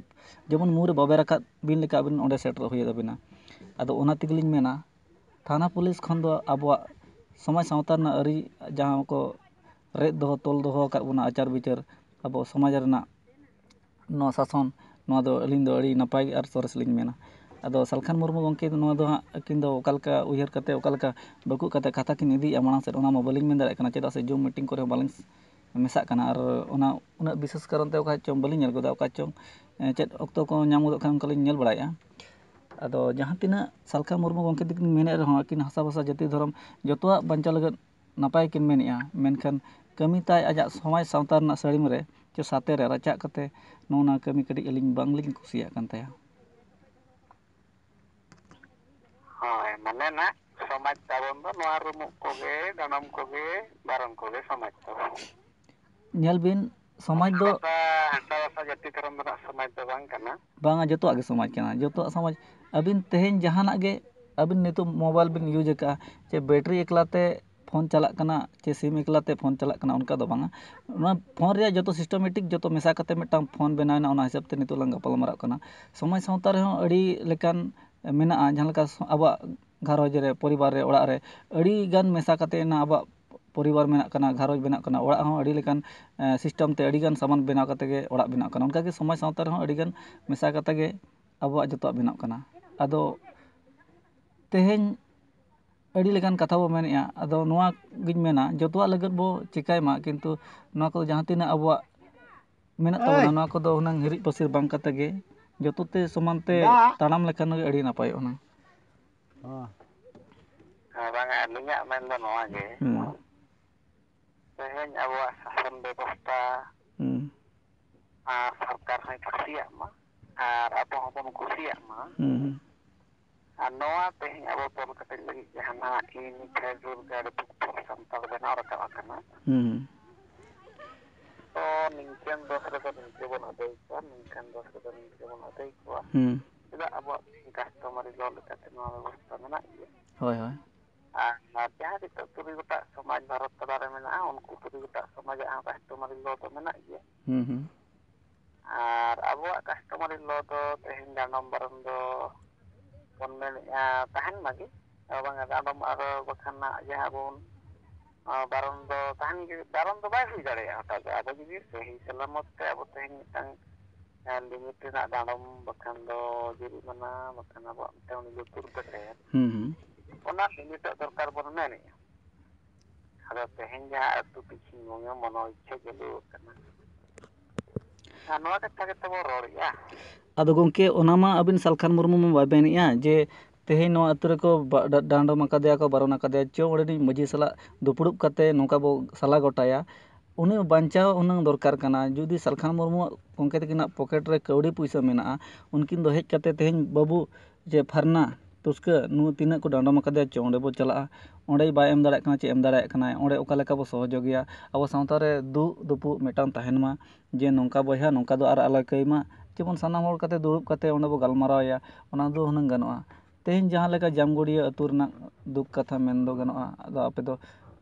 ᱡᱮᱢᱚᱱ ᱢᱩᱨᱮ ᱵᱟᱵᱮᱨ ᱟᱠᱟᱫ ᱵᱤᱱ ᱞᱮᱠᱟ ᱟᱹᱵᱤᱱ ᱚᱸᱰᱮ ᱥᱮᱴᱮᱨ ᱦᱩᱭ ᱟᱹᱵᱤᱱᱟ᱾ ᱟᱫᱚ ᱚᱱᱟ ᱛᱮᱜᱮᱞᱤᱧ ᱢᱮᱱᱟ, ᱛᱷᱟᱱᱟ ᱯᱩᱞᱤᱥ ᱠᱷᱚᱱ ᱫᱚ ᱟᱵᱚᱣᱟᱜ ᱥᱚᱢᱟᱡᱽ ᱥᱟᱶᱛᱟ ᱨᱮᱱᱟᱜ ᱟᱹᱨᱤ ᱡᱟᱦᱟᱸ ᱠᱚ ᱨᱮᱫ ᱫᱚᱦᱚ, ᱛᱚᱞ ᱫᱚᱦᱚ ᱟᱠᱟᱫ ᱵᱚᱱᱟ, ᱟᱪᱟᱨ ᱵᱤᱪᱟᱹᱨ, ᱟᱵᱚ ᱥᱚᱢᱟᱡᱽ ᱨᱮᱱᱟᱜ ᱱᱚᱣᱟ ᱥᱟᱥᱚᱱ, ᱱᱚᱣᱟ ᱫᱚ ᱟᱹᱞᱤᱧ ᱫᱚ ᱟᱹᱰᱤ ᱱᱟᱯᱟᱭ ᱟᱨ ᱥᱚᱨᱮᱥ ᱞᱤᱧ ᱢᱮᱱᱟ᱾ ᱟᱫᱚ ᱥᱟᱞᱠᱷᱟᱱ ᱢᱩᱨᱢᱩ ᱜᱚᱢᱠᱮ ᱱᱚᱣᱟ ᱫᱚ ᱦᱟᱸᱜ ᱟᱹᱠᱤᱱ ᱫᱚ ᱚᱠᱟ ᱞᱮᱠᱟ ᱩᱭᱦᱟᱹᱨ ᱠᱟᱛᱮ, ᱚᱠᱟ ᱞᱮᱠᱟ ᱵᱟᱹᱠᱩᱵ ᱠᱟᱛᱮ ᱠᱟᱛᱷᱟ ᱠᱤᱱ ᱤᱫᱤᱭᱮᱫᱼᱟ ᱢᱟᱲᱟᱝ ᱥᱮᱫ, ᱚᱱᱟ ᱢᱟ ᱵᱟᱹᱞᱤᱧ ᱢᱮᱱ ᱫᱟᱲᱮᱭᱟᱜ ᱠᱟᱱᱟ, ᱪᱮᱫᱟᱜ ᱥᱮ ᱡᱩᱢ ᱢᱤᱴᱤᱝ ᱠᱚᱨᱮ ᱦᱚᱸ ᱵᱟᱹᱞᱤᱧ ᱢᱮᱥᱟᱜ ᱠᱟᱱᱟ ᱟᱨ ᱚᱱᱟ ᱩᱱᱟᱹᱜ ᱵᱤᱥᱮᱥ ᱠᱟᱨᱚᱱ ᱛᱮ ᱚᱠᱟ ᱪᱚᱝ ᱵᱟᱹᱞᱤᱧ ᱧᱮᱞ ᱜᱚᱫᱟ, ᱚᱠᱟ ᱪᱚᱝ, ᱮ, ᱪᱮᱫ ᱚᱠᱛᱚ ᱠᱚ ᱧᱟᱢ ᱜᱚᱫᱚᱜ ᱠᱷᱟᱱ ᱚᱱᱠᱟ ᱞᱤᱧ ᱧᱮᱞ ᱵᱟᱲᱟᱭᱮᱫᱼᱟ᱾ ᱟᱫᱚ ᱡᱟᱦᱟᱸ ᱛᱤᱱᱟᱹᱜ ᱥᱟᱞᱠᱷᱟ ᱢᱩᱨᱢᱩ ᱜᱚᱢᱠᱮ ᱛᱟᱹᱠᱤᱱ ᱢᱮᱱᱮᱫ ᱨᱮᱦᱚᱸ, ᱟᱹᱠᱤᱱ ᱦᱟᱥᱟ ᱵᱷᱟᱥᱟ ᱡᱟᱹᱛᱤ ᱫᱷᱚᱨᱚᱢ ᱡᱚᱛᱚᱣᱟᱜ ᱵᱟᱧᱪᱟᱣ ᱞᱟᱹᱜᱤᱫ ᱱᱟᱯᱟᱭ ᱠᱤᱱ ᱢᱮᱱᱮᱫᱼᱟ, ᱢᱮᱱᱠᱷᱟᱱ ᱠᱟᱹᱢᱤ ᱛᱟᱭ ᱟᱡᱟᱜ ᱥᱚᱢᱟᱡᱽ ᱥᱟᱶᱛᱟ ᱨᱮᱱᱟᱜ ᱥᱟᱹᱲᱤᱢ ᱨᱮ ᱪᱮ ᱥᱟᱛᱮ ᱨᱮ ᱨᱟᱪᱟᱜ ᱠᱟᱛᱮ ᱱᱚᱜᱼᱚ ᱱᱟ ᱠᱟᱹᱢᱤ ᱠᱟᱹᱴᱤᱡ ᱟᱹᱞᱤᱧ ᱵᱟᱝᱞᱤᱧ ᱠᱩᱥᱤᱭᱟᱜ ᱠᱟᱱ ᱛᱟᱭᱟ᱾ ᱦᱳᱭ, ᱢᱟᱱᱮ ᱱᱟᱜ ᱥᱚᱢᱟᱡᱽ ᱛᱟᱵᱚᱱ ᱫᱚ ᱱᱚᱣᱟ ᱨᱩᱢᱩᱜ ᱠᱚᱜᱮ, ᱰᱟᱸᱰᱚᱢ ᱠᱚᱜᱮ, ᱵᱟᱨᱚᱱ ᱠᱚᱜᱮ ᱥᱚᱢᱟᱡᱽ ᱛᱟᱵᱚᱱ᱾ ᱧᱮᱞ ᱵᱤᱱ, ᱥᱚᱢᱟᱡᱽ ᱫᱚ ᱦᱟᱥᱟ, ᱦᱟᱥᱟ ᱵᱷᱟᱥᱟ, ᱡᱟᱹᱛᱤ, ᱫᱷᱚᱨᱚᱢ ᱨᱮᱱᱟᱜ ᱥᱚᱢᱟᱡᱽ ᱫᱚ ᱵᱟᱝ ᱠᱟᱱᱟ᱾ ᱵᱟᱝᱟ, ᱡᱚᱛᱚᱣᱟᱜ ᱜᱮ ᱥᱚᱢᱟᱡᱽ ᱠᱟᱱᱟ, ᱡᱚᱛᱚᱣᱟᱜ ᱥᱚᱢᱟᱡᱽ᱾ ᱟᱹᱵᱤᱱ ᱛᱮᱦᱮᱧ ᱡᱟᱦᱟᱱᱟᱜ ᱜᱮ, ᱟᱹᱵᱤᱱ ᱱᱤᱛᱚᱜ ᱢᱳᱵᱟᱭᱤᱞ ᱵᱤᱱ ᱤᱭᱩᱡᱽ ᱟᱠᱟᱫᱼᱟ, ᱪᱮ ᱵᱮᱴᱨᱤ ᱮᱠᱞᱟ ᱛᱮ ᱯᱷᱳᱱ ᱪᱟᱞᱟᱜ ᱠᱟᱱᱟ, ᱪᱮ ᱥᱤᱢ ᱮᱠᱞᱟ ᱛᱮ ᱯᱷᱳᱱ ᱪᱟᱞᱟᱜ ᱠᱟᱱᱟ, ᱚᱱᱠᱟ ᱫᱚ ᱵᱟᱝᱟ᱾ ᱚᱱᱟ ᱯᱷᱳᱱ ᱨᱮᱭᱟᱜ ᱡᱚᱛᱚ ᱥᱤᱥᱴᱮᱢᱮᱴᱤᱠ ᱡᱚᱛᱚ ᱢᱮᱥᱟ ᱠᱟᱛᱮ ᱢᱤᱫᱴᱟᱝ ᱯᱷᱳᱱ ᱵᱮᱱᱟᱣ ᱮᱱᱟ, ᱚᱱᱟ ᱦᱤᱥᱟᱹᱵ ᱛᱮ ᱱᱤᱛᱚᱜ ᱞᱟᱝ ᱜᱟᱯᱟᱞ ᱢᱟᱨᱟᱜ ᱠᱟᱱᱟ᱾ ᱥᱚᱢᱟᱡᱽ ᱥᱟᱶᱛᱟ ᱨᱮᱦᱚᱸ ᱟᱹᱰᱤ ᱞᱮᱠᱟᱱ ᱢᱮᱱᱟᱜᱼᱟ, ᱡᱟᱦᱟᱸ ᱞᱮᱠᱟ ᱥᱚ-, ᱟᱵᱚᱣᱟᱜ ᱜᱷᱟᱨᱚᱸᱡᱽ ᱨᱮ, ᱯᱚᱨᱤᱵᱟᱨ ᱨᱮ, ᱚᱲᱟᱜ ᱨᱮ ᱟᱹᱰᱤ ᱜᱟᱱ ᱢᱮᱥᱟ ᱠᱟᱛᱮ ᱚᱱᱟ ᱟᱵᱚᱣᱟᱜ ᱯᱚᱨᱤᱵᱟᱨ ᱵᱮᱱᱟᱜ ᱠᱟᱱᱟ, ᱜᱷᱟᱨᱚᱸᱡᱽ ᱵᱮᱱᱟᱜ ᱠᱟᱱᱟ, ᱚᱲᱟᱜ ᱦᱚᱸ ᱟᱹᱰᱤ ᱞᱮᱠᱟᱱ, ᱮ, ᱥᱤᱥᱴᱮᱢ ᱛᱮ ᱟᱹᱰᱤ ᱜᱟᱱ ᱥᱟᱢᱟᱱ ᱵᱮᱱᱟᱣ ᱠᱟᱛᱮ ᱜᱮ ᱚᱲᱟᱜ ᱵᱮᱱᱟᱜ ᱠᱟᱱᱟ᱾ ᱚᱱᱠᱟ ᱜᱮ ᱥᱚᱢᱟᱡᱽ ᱥᱟᱶᱛᱟ ᱨᱮᱦᱚᱸ ᱟᱹᱰᱤ ᱜᱟᱱ ᱢᱮᱥᱟ ᱠᱟᱛᱮ ᱜᱮ ᱟᱵᱚᱣᱟᱜ ᱡᱚᱛᱚᱣᱟᱜ ᱵᱮᱱᱟᱜ ᱠᱟᱱᱟ᱾ ᱟᱫᱚ ᱛᱮᱦᱮᱧ ᱟᱹᱰᱤ ᱞᱮᱠᱟᱱ ᱠᱟᱛᱷᱟ ᱵᱚ ᱢᱮᱱᱮᱫᱼᱟ, ᱟᱫᱚ ᱱᱚᱣᱟ ᱜᱤᱧ ᱢᱮᱱᱟ, ᱡᱚᱛᱚᱣᱟᱜ ᱞᱟᱹᱜᱤᱫ ᱵᱚ ᱪᱮᱠᱟᱭ ᱢᱟ, ᱠᱤᱱᱛᱩ ᱱᱚᱣᱟ ᱠᱚᱫᱚ ᱡᱟᱦᱟᱸ ᱛᱤᱱᱟᱹᱜ ᱟᱵᱚᱣᱟᱜ ᱢᱮᱱᱟᱜ ᱛᱟᱵᱚᱱᱟ, ᱱᱚᱣᱟ ᱠᱚᱫᱚ ᱦᱩᱱᱟᱹᱝ ᱦᱤᱨᱤᱡ ᱯᱟᱹᱥᱤᱨ ᱵᱟᱝ ᱠᱟᱛᱮ ᱜᱮ ᱡᱚᱛᱚ ᱛᱮ ᱥᱚᱢᱟᱱ ᱛᱮ ᱛᱟᱲᱟᱢ ᱞᱮᱠᱷᱟᱱ ᱜᱮ ᱟᱹᱰᱤ ᱱᱟᱯᱟᱭᱚᱜᱼᱟ ᱦᱩᱱᱟᱹᱝ᱾ ᱦᱮᱸ, ᱵᱟᱝᱟ, ᱟᱹᱞᱤᱧᱟᱜ ᱢᱮᱱ ᱫᱚ ᱱᱚᱣᱟ ᱜᱮ᱾ ᱦᱩᱸ᱾ ᱛᱮᱦᱮᱧ ᱟᱵᱚᱣᱟᱜ ᱥᱟᱥᱚᱱ ᱵᱮᱵᱚᱥᱛᱷᱟ ᱦᱩᱸ᱾ ᱟᱨ ᱥᱚᱨᱠᱟᱨ ᱦᱚᱸᱭ ᱠᱩᱥᱤᱭᱟᱜ ᱢᱟ ᱟᱨ ᱟᱵᱚ ᱦᱚᱸᱵᱚᱱ ᱠᱩᱥᱤᱭᱟᱜ ᱢᱟ᱾ ᱦᱩᱸ, ᱦᱩᱸ᱾ ᱟᱨ ᱱᱚᱣᱟ ᱛᱮᱦᱮᱧ ᱟᱵᱚ ᱛᱚᱞ ᱠᱮᱴᱮᱡ ᱞᱟᱹᱜᱤᱫ ᱡᱟᱦᱟᱱᱟᱜ ᱤᱧ ᱯᱷᱮᱰᱨᱟᱞ ᱜᱟᱨᱰ ᱯᱷᱳᱨᱥ ᱥᱟᱱᱛᱟᱲ ᱵᱮᱱᱟᱣ ᱨᱟᱠᱟᱵ ᱟᱠᱟᱱᱟ᱾ ᱦᱩᱸ, ᱦᱩᱸ᱾ ᱛᱚ ᱱᱤᱝᱠᱟᱹᱱ ᱫᱚᱥ ᱨᱮᱫᱚ ᱱᱤᱝᱠᱟᱹ ᱵᱚᱱ ᱟᱹᱫᱟᱹᱭ ᱠᱚᱣᱟ, ᱱᱤᱝᱠᱟᱱ ᱫᱚᱥ ᱨᱮᱫᱚ ᱱᱤᱝᱠᱟᱹ ᱵᱚᱱ ᱟᱹᱫᱟᱹᱭ ᱠᱚᱣᱟ᱾ ᱦᱩᱸ᱾ ᱪᱮᱫᱟᱜ ᱟᱵᱚᱣᱟᱜ ᱠᱟᱥᱴᱚᱢᱟᱨᱤ ᱞᱚ ᱞᱮᱠᱟᱛᱮ ᱱᱚᱣᱟ ᱵᱮᱵᱚᱥᱛᱷᱟ ᱢᱮᱱᱟᱜ ᱜᱮᱭᱟ᱾ ᱦᱳᱭ, ᱦᱳᱭ᱾ ᱟᱨ, ᱟᱨ ᱡᱟᱦᱟᱸ ᱱᱤᱛᱚᱜ ᱛᱩᱨᱩᱭ ᱜᱚᱴᱟᱝ ᱥᱚᱢᱟᱡᱽ ᱵᱷᱟᱨᱚᱛ ᱛᱟᱞᱟ ᱨᱮ ᱢᱮᱱᱟᱜᱼᱟ, ᱩᱱᱠᱩ ᱛᱩᱨᱩᱭ ᱜᱚᱴᱟᱝ ᱥᱚᱢᱟᱡᱟᱜ ᱦᱚᱸ ᱠᱟᱥᱴᱚᱢᱟᱨᱤ ᱞᱚ ᱫᱚ ᱢᱮᱱᱟᱜ ᱜᱮᱭᱟ᱾ ᱦᱩᱸ, ᱦᱩᱸ᱾ ᱟᱨ ᱟᱵᱚᱣᱟᱜ ᱠᱟᱥᱴᱚᱢᱟᱨᱤ ᱞᱚ ᱫᱚ ᱛᱮᱦᱮᱧ ᱰᱟᱸᱰᱚᱢ ᱵᱟᱨᱚᱱ ᱫᱚ ᱵᱚᱱ ᱢᱮᱱᱮᱫᱼᱟ ᱛᱟᱦᱮᱱ ᱢᱟᱜᱮ, ᱟᱨ ᱵᱟᱝᱟ ᱰᱟᱸᱰᱚᱢ ᱟᱨ ᱵᱟᱠᱷᱟᱱ ᱱᱟᱜ ᱡᱟᱦᱟᱸ ᱵᱚᱱ, ᱟᱸ, ᱵᱟᱨᱚᱱ ᱫᱚ ᱛᱟᱦᱮᱱ ᱜᱮ, ᱵᱟᱨᱚᱱ ᱫᱚ ᱵᱟᱭ ᱦᱩᱭ ᱫᱟᱲᱮᱭᱟᱜᱼᱟ ᱦᱚᱴᱟᱛ ᱜᱮ᱾ ᱟᱵᱚ ᱡᱩᱫᱤ ᱥᱟᱹᱦᱤ ᱥᱟᱞᱟᱢᱚᱛ ᱛᱮ ᱟᱵᱚ ᱛᱮᱦᱮᱧ ᱢᱤᱫᱴᱟᱝ ᱞᱤᱢᱤᱴ ᱨᱮᱱᱟᱜ ᱰᱟᱸᱰᱚᱢ, ᱵᱟᱠᱷᱟᱱ ᱫᱚ ᱡᱩᱨᱤᱢᱟᱱᱟ, ᱵᱟᱠᱷᱟᱱ ᱟᱵᱚᱣᱟᱜ ᱢᱤᱫᱴᱟᱝ ᱩᱱᱤ ᱞᱩᱛᱩᱨ ᱯᱮᱴᱮᱨ, ᱦᱩᱸ, ᱦᱩᱸ᱾ ᱚᱱᱟ ᱞᱤᱢᱤᱴᱚᱜ ᱫᱚᱨᱠᱟᱨ ᱵᱚᱱ ᱢᱮᱱᱮᱫᱼᱟ᱾ ᱟᱫᱚ ᱛᱮᱦᱮᱧ ᱡᱟᱦᱟᱸ ᱟᱹᱛᱩ ᱯᱤᱪᱷᱤ ᱢᱚᱱᱮ ᱢᱚᱱᱳ ᱤᱪᱪᱷᱟᱹ ᱪᱟᱹᱞᱩ ᱟᱠᱟᱱᱟ, ᱟᱨ ᱱᱚᱣᱟ ᱠᱟᱛᱷᱟ ᱜᱮᱛᱚ ᱵᱚᱱ ᱨᱚᱲᱮᱫᱼᱟ᱾ ᱟᱫᱚ ᱜᱚᱢᱠᱮ, ᱚᱱᱟ ᱢᱟ ᱟᱹᱵᱤᱱ ᱥᱟᱞᱠᱷᱟᱱ ᱢᱩᱨᱢᱩ ᱢᱟ ᱵᱟᱭ ᱢᱮᱱᱮᱫᱼᱟ ᱡᱮ ᱛᱮᱦᱮᱧ ᱱᱚᱣᱟ ᱟᱹᱛᱩ ᱨᱮᱠᱚ ᱵᱟ-, ᱰᱟ-, ᱰᱟᱸᱰᱚᱢ ᱟᱠᱟᱫᱮᱭᱟ ᱠᱚ, ᱵᱟᱨᱚᱱ ᱟᱠᱟᱫᱮᱭᱟ, ᱪᱚ ᱚᱸᱰᱮᱱᱤᱡ ᱢᱟᱺᱡᱷᱤ ᱥᱟᱞᱟᱜ ᱫᱩᱯᱲᱩᱵ ᱠᱟᱛᱮ ᱱᱚᱝᱠᱟ ᱵᱚ ᱥᱟᱞᱟ ᱜᱚᱴᱟᱭᱟ᱾ ᱩᱱᱤ ᱵᱟᱧᱪᱟᱣ ᱦᱩᱱᱟᱹᱝ ᱫᱚᱨᱠᱟᱨ ᱠᱟᱱᱟ᱾ ᱡᱩᱫᱤ ᱥᱟᱞᱠᱷᱟᱱ ᱢᱩᱨᱢᱩᱣᱟᱜ ᱜᱚᱢᱠᱮ ᱛᱟᱹᱠᱤᱱᱟᱜ ᱯᱚᱠᱮᱴ ᱨᱮ ᱠᱟᱹᱣᱰᱤ ᱯᱩᱭᱥᱟᱹ ᱢᱮᱱᱟᱜᱼᱟ, ᱩᱱᱠᱤᱱ ᱫᱚ ᱦᱮᱡ ᱠᱟᱛᱮ ᱛᱮᱦᱮᱧ ᱵᱟᱹᱵᱩ ᱡᱮ ᱯᱷᱟᱨᱱᱟ ᱛᱩᱥᱠᱟᱹ, ᱱᱩᱭ ᱛᱤᱱᱟᱹᱜ ᱠᱚ ᱰᱟᱸᱰᱚᱢ ᱟᱠᱟᱫᱮᱭᱟ, ᱪᱚ ᱚᱸᱰᱮ ᱵᱚ ᱪᱟᱞᱟᱜᱼᱟ, ᱚᱸᱰᱮ ᱵᱟᱭ ᱮᱢ ᱫᱟᱲᱮᱭᱟᱜ ᱠᱟᱱᱟ, ᱪᱮᱫ ᱮᱢ ᱫᱟᱲᱮᱭᱟᱜ ᱠᱟᱱᱟᱭ, ᱚᱸᱰᱮ ᱚᱠᱟ ᱞᱮᱠᱟ ᱵᱚ ᱥᱚᱦᱚᱡᱳᱜᱤᱭᱟ, ᱟᱵᱚ ᱥᱟᱶᱛᱟ ᱨᱮ ᱫᱩᱜ ᱫᱩᱯᱩᱜ ᱢᱤᱫᱴᱟᱝ ᱛᱟᱦᱮᱱ ᱢᱟ, ᱡᱮ ᱱᱚᱝᱠᱟ ᱵᱚᱭᱦᱟ ᱱᱚᱝᱠᱟ ᱫᱚ ᱟᱨ ᱟᱞᱚᱭ ᱠᱟᱹᱭ ᱢᱟ, ᱡᱮᱢᱚᱱ ᱥᱟᱱᱟᱢ ᱦᱚᱲ ᱠᱟᱛᱮ ᱫᱩᱲᱩᱵ ᱠᱟᱛᱮ ᱚᱸᱰᱮ ᱵᱚ ᱜᱟᱞᱢᱟᱨᱟᱣ ᱮᱭᱟ, ᱚᱱᱟ ᱫᱚ ᱦᱩᱱᱟᱹᱝ ᱜᱟᱱᱚᱜᱼᱟ᱾ ᱛᱮᱦᱮᱧ ᱡᱟᱦᱟᱸ ᱞᱮᱠᱟ ᱡᱟᱢᱜᱩᱲᱤᱭᱟᱹ ᱟᱹᱛᱩ ᱨᱮᱱᱟᱜ ᱫᱩᱠ ᱠᱟᱛᱷᱟ ᱢᱮᱱ ᱫᱚ ᱜᱟᱱᱚᱜᱼᱟ, ᱟᱫᱚ ᱟᱯᱮ ᱫᱚ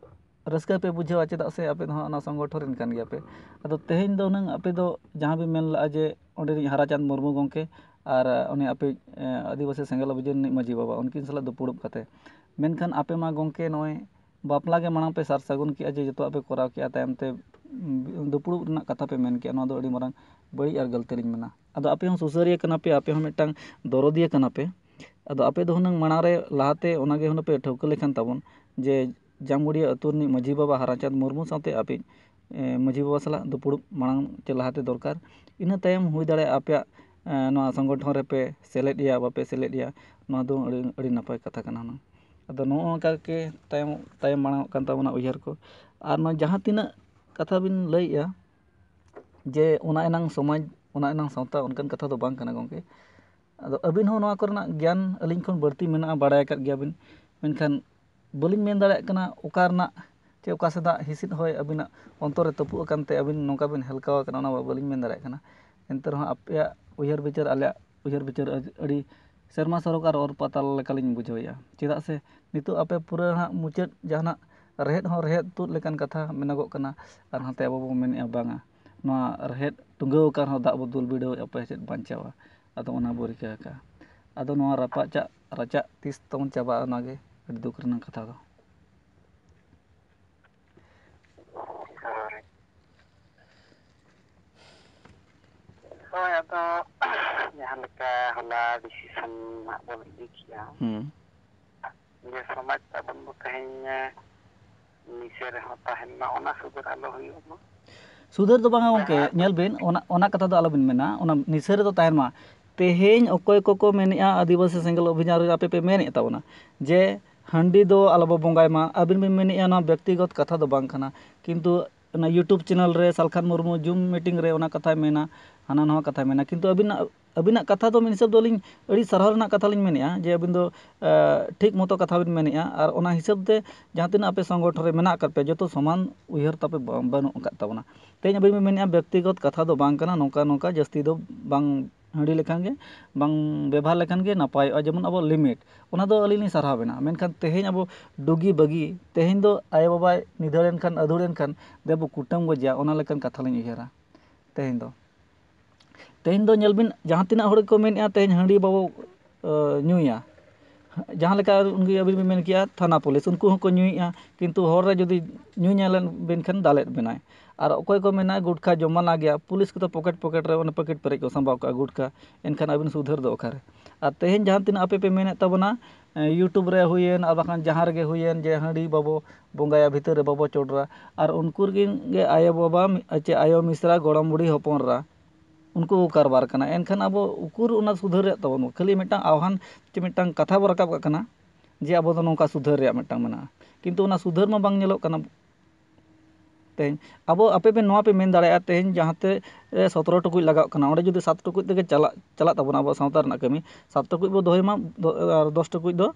ᱨᱟᱹᱥᱠᱟᱹ ᱯᱮ ᱵᱩᱡᱷᱟᱹᱣᱟ, ᱪᱮᱫᱟᱜ ᱥᱮ ᱟᱯᱮ ᱫᱚ ᱦᱟᱸᱜ ᱚᱱᱟ ᱥᱚᱝᱜᱚᱴᱷᱚᱱ ᱨᱮᱱ ᱠᱟᱱ ᱜᱮᱭᱟ ᱯᱮ᱾ ᱟᱫᱚ ᱛᱮᱦᱮᱧ ᱫᱚ ᱦᱩᱱᱟᱹᱝ ᱟᱯᱮ ᱫᱚ ᱡᱟᱦᱟᱸ ᱯᱮ ᱢᱮᱱ ᱞᱟᱜᱼᱟ ᱡᱮ ᱚᱸᱰᱮᱱᱤᱡ ᱦᱟᱨᱟᱪᱟᱸᱫᱽ ᱢᱩᱨᱢᱩ ᱜᱚᱢᱠᱮ ᱟᱨ ᱩᱱᱤ ᱟᱯᱮ, ᱮ, ᱟᱹᱫᱤᱵᱟᱹᱥᱤ ᱥᱮᱸᱜᱮᱞ ᱚᱵᱷᱤᱡᱟᱱ ᱨᱤᱱᱤᱡ ᱢᱟᱹᱡᱷᱤ ᱵᱟᱵᱟ, ᱩᱱᱠᱤᱱ ᱥᱟᱞᱟᱜ ᱫᱩᱯᱲᱩᱵ ᱠᱟᱛᱮ, ᱢᱮᱱᱠᱷᱟᱱ ᱟᱯᱮ ᱢᱟ ᱜᱚᱢᱠᱮ ᱱᱚᱜᱼᱚᱭ ᱵᱟᱯᱞᱟ ᱜᱮ ᱢᱟᱲᱟᱝ ᱯᱮ ᱥᱟᱨ ᱥᱟᱹᱜᱩᱱ ᱠᱮᱜᱼᱟ, ᱡᱮ ᱡᱚᱛᱚᱣᱟᱜ ᱯᱮ ᱠᱚᱨᱟᱣ ᱠᱮᱜᱼᱟ, ᱛᱟᱭᱚᱢ ᱛᱮ, ᱩᱸ, ᱫᱩᱯᱲᱩᱵ ᱨᱮᱱᱟᱜ ᱠᱟᱛᱷᱟ ᱯᱮ ᱢᱮᱱ ᱠᱮᱜᱼᱟ, ᱱᱚᱣᱟ ᱫᱚ ᱟᱹᱰᱤ ᱢᱟᱨᱟᱝ ᱵᱟᱹᱲᱤᱡ ᱟᱨ ᱜᱟᱹᱞᱛᱤ ᱞᱤᱧ ᱢᱮᱱᱟ᱾ ᱟᱫᱚ ᱟᱯᱮ ᱦᱚᱸ ᱥᱩᱥᱟᱹᱨᱤᱭᱟᱹ ᱠᱟᱱᱟ ᱯᱮ, ᱟᱯᱮ ᱦᱚᱸ ᱢᱤᱫᱴᱟᱝ ᱫᱚᱨᱚᱫᱤᱭᱟᱹ ᱠᱟᱱᱟ ᱯᱮ᱾ ᱟᱫᱚ ᱟᱯᱮ ᱫᱚ ᱦᱩᱱᱟᱹᱝ ᱢᱟᱲᱟᱝ ᱨᱮ ᱞᱟᱦᱟᱛᱮ ᱚᱱᱟ ᱜᱮ ᱦᱩᱱᱟᱹᱝ ᱯᱮ ᱴᱷᱟᱹᱣᱠᱟᱹ ᱞᱮᱠᱷᱟᱱ ᱛᱟᱵᱚᱱ, ᱡᱮ ᱡᱟᱢᱜᱩᱲᱤᱭᱟᱹ ᱟᱹᱛᱩ ᱨᱤᱱᱤᱡ ᱢᱟᱹᱡᱷᱤ ᱵᱟᱵᱟ ᱦᱟᱨᱟᱪᱟᱸᱫᱽ ᱢᱩᱨᱢᱩ ᱥᱟᱶᱛᱮ ᱟᱯᱮ, ᱮ, ᱢᱟᱹᱡᱷᱤ ᱵᱟᱵᱟ ᱥᱟᱞᱟᱜ ᱫᱩᱯᱲᱩᱵ ᱢᱟᱲᱟᱝ ᱪᱮ ᱞᱟᱦᱟᱛᱮ ᱫᱚᱨᱠᱟᱨ᱾ ᱤᱱᱟᱹ ᱛᱟᱭᱚᱢ ᱦᱩᱭ ᱫᱟᱲᱮᱭᱟᱜᱼᱟ ᱟᱯᱮᱭᱟᱜ, ᱮ, ᱱᱚᱣᱟ ᱥᱚᱝᱜᱚᱴᱷᱚᱱ ᱨᱮᱯᱮ ᱥᱮᱞᱮᱫ ᱮᱭᱟ, ᱵᱟᱯᱮ ᱥᱮᱞᱮᱫ ᱮᱭᱟ, ᱱᱚᱣᱟ ᱫᱚ ᱟᱹᱰᱤ, ᱟᱹᱰᱤ ᱱᱟᱯᱟᱭ ᱠᱟᱛᱷᱟ ᱠᱟᱱᱟ ᱦᱩᱱᱟᱹᱝ᱾ ᱟᱫᱚ ᱱᱚᱜᱼᱚ ᱱᱚᱝᱠᱟ ᱜᱮ ᱛᱟᱭᱚᱢ, ᱛᱟᱭᱚᱢ ᱢᱟᱲᱟᱝ ᱚᱜ ᱠᱟᱱ ᱛᱟᱵᱚᱱᱟ ᱩᱭᱦᱟᱹᱨ ᱠᱚ᱾ ᱟᱨ ᱱᱚᱣᱟ ᱡᱟᱦᱟᱸ ᱛᱤᱱᱟᱹᱜ ᱠᱟᱛᱷᱟ ᱵᱤᱱ ᱞᱟᱹᱭᱮᱜᱼᱟ ᱡᱮ ᱚᱱᱟ ᱮᱱᱟᱝ ᱥᱚᱢᱟᱡᱽ, ᱚᱱᱟ ᱮᱱᱟᱝ ᱥᱟᱶᱛᱟ, ᱚᱱᱠᱟᱱ ᱠᱟᱛᱷᱟ ᱫᱚ ᱵᱟᱝ ᱠᱟᱱᱟ ᱜᱚᱢᱠᱮ᱾ ᱟᱫᱚ ᱟᱹᱵᱤᱱ ᱦᱚᱸ ᱱᱚᱣᱟ ᱠᱚᱨᱮᱱᱟᱜ ᱜᱮᱭᱟᱱ ᱟᱹᱞᱤᱧ ᱠᱷᱚᱱ ᱵᱟᱹᱲᱛᱤ ᱢᱮᱱᱟᱜᱼᱟ, ᱵᱟᱲᱟᱭ ᱟᱠᱟᱫ ᱜᱮᱭᱟᱵᱤᱱ, ᱢᱮᱱᱠᱷᱟᱱ ᱵᱟᱹᱞᱤᱧ ᱢᱮᱱ ᱫᱟᱲᱮᱭᱟᱜ ᱠᱟᱱᱟ ᱚᱠᱟ ᱨᱮᱱᱟᱜ ᱪᱮ ᱚᱠᱟ ᱥᱮᱫᱟᱜ ᱦᱤᱸᱥᱤᱫ ᱦᱚᱭ ᱟᱹᱵᱤᱱᱟᱜ ᱚᱱᱛᱚᱨ ᱨᱮ ᱛᱟᱹᱯᱩᱜ ᱟᱠᱟᱱ ᱛᱮ ᱟᱹᱵᱤᱱ ᱱᱚᱝᱠᱟ ᱵᱤᱱ ᱦᱮᱞᱠᱟᱣ ᱟᱠᱟᱱᱟ, ᱚᱱᱟ ᱢᱟ ᱵᱟᱹᱞᱤᱧ ᱢᱮᱱ ᱫᱟᱲᱮᱭᱟᱜ ᱠᱟᱱᱟ᱾ ᱮᱱᱛᱮ ᱨᱮᱦᱚᱸ ᱟᱯᱮᱭᱟᱜ ᱩᱭᱦᱟᱹᱨ ᱵᱤᱪᱟᱹᱨ, ᱟᱞᱮᱭᱟᱜ ᱩᱭᱦᱟᱹᱨ ᱵᱤᱪᱟᱹᱨ ᱟᱹᱰᱤ ᱥᱮᱨᱢᱟ ᱥᱚᱨᱚᱜ ᱟᱨ ᱚᱨ ᱯᱟᱛᱟᱞ ᱞᱮᱠᱟᱞᱤᱧ ᱵᱩᱡᱷᱟᱹᱣᱮᱫᱼᱟ᱾ ᱪᱮᱫᱟᱜ ᱥᱮ ᱱᱤᱛᱚᱜ ᱟᱯᱮ ᱯᱩᱨᱟᱹ ᱦᱟᱸᱜ ᱢᱩᱪᱟᱹᱫ ᱡᱟᱦᱟᱱᱟᱜ ᱨᱮᱦᱮᱫ ᱦᱚᱸ ᱨᱮᱦᱮᱫ ᱛᱩᱫ ᱞᱮᱠᱟᱱ ᱠᱟᱛᱷᱟ ᱢᱮᱱᱚᱜᱚᱜ ᱠᱟᱱᱟ, ᱟᱨ ᱱᱚᱛᱮ ᱟᱵᱚ ᱵᱚᱱ ᱢᱮᱱᱮᱫᱼᱟ ᱵᱟᱝᱟ, ᱱᱚᱣᱟ ᱨᱮᱦᱮᱫ ᱴᱩᱸᱜᱟᱹᱣ ᱟᱠᱟᱱ ᱨᱮᱦᱚᱸ ᱫᱟᱜ ᱵᱚ ᱫᱩᱞ ᱵᱤᱰᱟᱹᱣᱮᱫᱼᱟ, ᱚᱠᱚᱭ ᱪᱮᱫ ᱵᱟᱧᱪᱟᱣᱟ᱾ ᱟᱫᱚ ᱚᱱᱟ ᱵᱚ ᱨᱤᱠᱟᱹ ᱟᱠᱟᱫᱼᱟ᱾ ᱟᱫᱚ ᱱᱚᱣᱟ ᱨᱟᱯᱟᱜ ᱪᱟᱜ ᱨᱟᱪᱟᱜ ᱛᱤᱥ ᱛᱟᱵᱚᱱ ᱪᱟᱵᱟᱜᱼᱟ, ᱚᱱᱟᱜᱮ ᱟᱹᱰᱤ ᱫᱩᱠ ᱨᱮᱱᱟᱜ ᱠᱟᱛᱷᱟ ᱫᱚ᱾ ᱦᱳᱭ᱾ ᱦᱳᱭ᱾ ᱦᱚᱞᱟ ᱰᱤᱥᱤᱥᱚᱱ ᱦᱟᱸᱜ ᱵᱚᱱ ᱤᱫᱤ ᱠᱮᱜᱼᱟ ᱦᱩᱸ᱾ ᱡᱮ ᱥᱚᱢᱟᱡᱽ ᱛᱟᱵᱚᱱ ᱫᱚ ᱛᱮᱦᱮᱧ ᱱᱤᱥᱟᱹ ᱨᱮᱦᱚᱸ ᱛᱟᱦᱮᱱ ᱢᱟ, ᱚᱱᱟ ᱥᱩᱫᱷᱟᱹᱨ ᱟᱞᱚ ᱦᱩᱭᱩᱜ ᱢᱟ᱾ ᱥᱩᱫᱷᱟᱹᱨ ᱫᱚ ᱵᱟᱝᱟ ᱜᱚᱢᱠᱮ, ᱡᱟᱦᱟᱸ ᱧᱮᱞ ᱵᱤᱱ, ᱚᱱᱟ, ᱚᱱᱟ ᱠᱟᱛᱷᱟ ᱫᱚ ᱟᱞᱚᱵᱤᱱ ᱢᱮᱱᱟ, ᱚᱱᱟ ᱱᱤᱥᱟᱹ ᱨᱮᱫᱚ ᱛᱟᱦᱮᱱ ᱢᱟ᱾ ᱛᱮᱦᱮᱧ ᱚᱠᱚᱭ ᱠᱚᱠᱚ ᱢᱮᱱᱮᱫᱼᱟ ᱟᱹᱫᱤᱵᱟᱹᱥᱤ ᱥᱮᱸᱜᱮᱞ ᱚᱵᱷᱤᱡᱟᱱ ᱨᱮ ᱟᱯᱮ ᱯᱮ ᱢᱮᱱᱮᱫ ᱛᱟᱵᱚᱱᱟ ᱡᱮ ᱦᱟᱺᱰᱤ ᱫᱚ ᱟᱞᱚᱵᱚ ᱵᱚᱸᱜᱟᱭ ᱢᱟ, ᱟᱹᱵᱤᱱ ᱵᱤᱱ ᱢᱮᱱᱮᱫᱼᱟ ᱱᱚᱣᱟ ᱵᱮᱠᱛᱤᱜᱚᱛ ᱠᱟᱛᱷᱟ ᱫᱚ ᱵᱟᱝ ᱠᱟᱱᱟ, ᱠᱤᱱᱛᱩ ᱚᱱᱟ YouTube ᱪᱮᱱᱮᱞ ᱨᱮ ᱥᱟᱞᱠᱷᱟᱱ ᱢᱩᱨᱢᱩ ᱡᱩᱢ ᱢᱤᱴᱤᱝ ᱨᱮ ᱚᱱᱟ ᱠᱟᱛᱷᱟᱭ ᱢᱮᱱᱟ, ᱦᱟᱱᱟ ᱱᱟᱣᱟ ᱠᱟᱛᱷᱟᱭ ᱢᱮᱱᱟ, ᱠᱤᱱᱛᱩ ᱟᱹᱵᱤᱱᱟᱜ, ᱟᱹᱵᱤᱱᱟᱜ ᱠᱟᱛᱷᱟ ᱫᱚ ᱢᱤᱫ ᱦᱤᱥᱟᱹᱵ ᱫᱚ ᱟᱹᱞᱤᱧ ᱟᱹᱰᱤ ᱥᱟᱨᱦᱟᱣ ᱨᱮᱱᱟᱜ ᱠᱟᱛᱷᱟ ᱞᱤᱧ ᱢᱮᱱᱮᱫᱼᱟ ᱡᱮ ᱟᱹᱵᱤᱱ ᱫᱚ, ᱮ, ᱴᱷᱤᱠ ᱢᱚᱛᱚ ᱠᱟᱛᱷᱟ ᱵᱤᱱ ᱢᱮᱱᱮᱫᱼᱟ᱾ ᱟᱨ ᱚᱱᱟ ᱦᱤᱥᱟᱹᱵ ᱛᱮ ᱡᱟᱦᱟᱸ ᱛᱤᱱᱟᱹᱜ ᱟᱯᱮ ᱥᱚᱝᱜᱚᱴᱷᱚᱱ ᱨᱮ ᱢᱮᱱᱟᱜ ᱟᱠᱟᱫ ᱯᱮᱭᱟ, ᱡᱚᱛᱚ ᱥᱚᱢᱟᱱ ᱩᱭᱦᱟᱹᱨ ᱛᱟᱯᱮ ᱵᱟ-, ᱵᱟᱹᱱᱩᱜ ᱟᱠᱟᱫ ᱛᱟᱵᱚᱱᱟ᱾ ᱛᱮᱦᱮᱧ ᱟᱹᱵᱤᱱ ᱵᱤᱱ ᱢᱮᱱᱮᱫᱼᱟ ᱵᱮᱠᱛᱤᱜᱚᱛ ᱠᱟᱛᱷᱟ ᱫᱚ ᱵᱟᱝ ᱠᱟᱱᱟ, ᱱᱚᱝᱠᱟ ᱱᱚᱝᱠᱟ ᱡᱟᱹᱥᱛᱤ ᱫᱚ ᱵᱟᱝ ᱦᱟᱺᱰᱤ ᱞᱮᱠᱷᱟᱱ ᱜᱮ, ᱵᱟᱝ ᱵᱮᱵᱷᱟᱨ ᱞᱮᱠᱷᱟᱱ ᱜᱮ ᱱᱟᱯᱟᱭᱚᱜᱼᱟ, ᱡᱮᱢᱚᱱ ᱟᱵᱚ limit, ᱚᱱᱟ ᱫᱚ ᱟᱹᱞᱤᱧ ᱞᱤᱧ ᱥᱟᱨᱦᱟᱣ ᱵᱮᱱᱟ᱾ ᱢᱮᱱᱠᱷᱟᱱ ᱛᱮᱦᱮᱧ ᱟᱵᱚ ᱰᱩᱜᱤ ᱵᱟᱹᱜᱤ, ᱛᱮᱦᱮᱧ ᱫᱚ ᱟᱭᱳᱼᱵᱟᱵᱟᱭ ᱱᱤᱫᱷᱟᱹᱱ ᱮᱱᱠᱷᱟᱱ, ᱟᱹᱫᱷᱩᱲ ᱮᱱᱠᱷᱟᱱ, ᱫᱮᱵᱚ ᱠᱩᱴᱟᱹᱢ ᱜᱚᱡᱮᱭᱟ, ᱚᱱᱟ ᱞᱮᱠᱟᱱ ᱠᱟᱛᱷᱟ ᱞᱤᱧ ᱩᱭᱦᱟᱹᱨᱟ᱾ ᱛᱮᱦᱮᱧ ᱫᱚ, ᱛᱮᱦᱮᱧ ᱫᱚ ᱧᱮᱞ ᱵᱤᱱ, ᱡᱟᱦᱟᱸ ᱛᱤᱱᱟᱹᱜ ᱦᱚᱲ ᱜᱮᱠᱚ ᱢᱮᱱᱮᱫᱼᱟ ᱛᱮᱦᱮᱧ ᱦᱟᱺᱰᱤ ᱵᱟᱵᱚ, ᱮ, ᱧᱩᱭᱟ, ᱡᱟᱦᱟᱸ ᱞᱮᱠᱟ ᱩᱱᱠᱩ ᱟᱹᱵᱤᱱ ᱵᱤᱱ ᱢᱮᱱ ᱠᱮᱜᱼᱟ ᱛᱷᱟᱱᱟ ᱯᱩᱞᱤᱥ, ᱩᱱᱠᱩ ᱦᱚᱸᱠᱚ ᱧᱩᱭᱮᱫᱼᱟ, ᱠᱤᱱᱛᱩ ᱦᱚᱨ ᱨᱮ ᱡᱩᱫᱤ ᱧᱩ ᱧᱮᱞ ᱵᱤᱱ ᱠᱷᱟᱱ ᱫᱟᱞᱮᱫ ᱵᱮᱱᱟᱭ᱾ ᱟᱨ ᱚᱠᱚᱭ ᱠᱚ ᱢᱮᱱᱟ ᱜᱩᱴᱠᱷᱟ ᱡᱚᱢ ᱢᱟᱱᱟ ᱜᱮᱭᱟ, ᱯᱩᱞᱤᱥ ᱠᱚᱫᱚ ᱯᱚᱠᱮᱴ ᱯᱚᱠᱮᱴ ᱨᱮ ᱚᱱᱟ ᱯᱮᱠᱮᱴ ᱯᱮᱨᱮᱡ ᱠᱚ ᱥᱟᱢᱵᱟᱣ ᱠᱟᱜᱼᱟ ᱜᱩᱴᱠᱷᱟ, ᱮᱱᱠᱷᱟᱱ ᱟᱹᱵᱤᱱ ᱥᱩᱫᱷᱟᱹᱨ ᱫᱚ ᱚᱠᱟᱨᱮ? ᱟᱨ ᱛᱮᱦᱮᱧ ᱡᱟᱦᱟᱸ ᱛᱤᱱᱟᱹᱜ ᱟᱯᱮ ᱯᱮ ᱢᱮᱱᱮᱫ ᱛᱟᱵᱚᱱᱟ, ᱮ, YouTube ᱨᱮ ᱦᱩᱭᱮᱱ ᱟᱨ ᱵᱟᱠᱷᱟᱱ ᱡᱟᱦᱟᱸ ᱨᱮᱜᱮ ᱦᱩᱭᱮᱱ ᱡᱮ ᱦᱟᱺᱰᱤ ᱵᱟᱵᱚ ᱵᱚᱸᱜᱟᱭᱟ, ᱵᱷᱤᱛᱟᱹᱨ ᱨᱮ ᱵᱟᱵᱚ ᱪᱚᱰᱚᱨᱟ, ᱟᱨ ᱩᱱᱠᱩ ᱨᱮᱱ ᱜᱮ ᱟᱭᱳᱼᱵᱟᱵᱟ ᱢᱤ-, ᱪᱮ ᱟᱭᱳ ᱢᱤᱥᱨᱟ, ᱜᱚᱲᱚᱢ ᱵᱩᱲᱦᱤ, ᱦᱚᱯᱚᱱ ᱮᱨᱟ, ᱩᱱᱠᱩ ᱠᱚ ᱠᱟᱨᱵᱟᱨ ᱠᱟᱱᱟ᱾ ᱮᱱᱠᱷᱟᱱ ᱟᱵᱚ ᱩᱠᱩᱨ ᱚᱱᱟ ᱥᱩᱫᱷᱟᱹᱨ ᱨᱮᱭᱟᱜ ᱛᱟᱵᱚᱱ? ᱠᱷᱟᱹᱞᱤ ᱢᱤᱫᱴᱟᱝ ᱟᱣᱦᱟᱱ ᱪᱮ ᱢᱤᱫᱴᱟᱝ ᱠᱟᱛᱷᱟ ᱵᱚ ᱨᱟᱠᱟᱵ ᱠᱟᱜ ᱠᱟᱱᱟ ᱡᱮ ᱟᱵᱚ ᱫᱚ ᱱᱚᱝᱠᱟ ᱥᱩᱫᱷᱟᱹᱨ ᱨᱮᱭᱟᱜ ᱢᱤᱫᱴᱟᱝ ᱢᱮᱱᱟᱜᱼᱟ, ᱠᱤᱱᱛᱩ ᱚᱱᱟ ᱥᱩᱫᱷᱟᱹᱨ ᱢᱟ ᱵᱟᱝ ᱧᱮᱞᱚᱜ ᱠᱟᱱᱟ᱾ ᱛᱮᱦᱮᱧ ᱟᱵᱚ, ᱟᱯᱮ ᱯᱮ ᱱᱚᱣᱟ ᱯᱮ ᱢᱮᱱ ᱫᱟᱲᱮᱭᱟᱜᱼᱟ, ᱛᱮᱦᱮᱧ ᱡᱟᱦᱟᱸ ᱛᱮ, ᱮ, ᱥᱚᱛᱨᱚ ᱴᱩᱠᱩᱡ ᱞᱟᱜᱟᱜ ᱠᱟᱱᱟ, ᱚᱸᱰᱮ ᱡᱩᱫᱤ ᱥᱟᱛ ᱴᱩᱠᱩᱡ ᱛᱮᱜᱮ ᱪᱟᱞᱟᱜ, ᱪᱟᱞᱟᱜ ᱛᱟᱵᱚᱱᱟ ᱟᱵᱚ ᱥᱟᱶᱛᱟ ᱨᱮᱱᱟᱜ ᱠᱟᱹᱢᱤ, ᱥᱟᱛ ᱴᱩᱠᱩᱡ ᱵᱚ ᱫᱚᱦᱚᱭ ᱢᱟ, ᱫᱚ-, ᱟᱨ ᱫᱚᱥ ᱴᱩᱠᱩᱡ ᱫᱚ,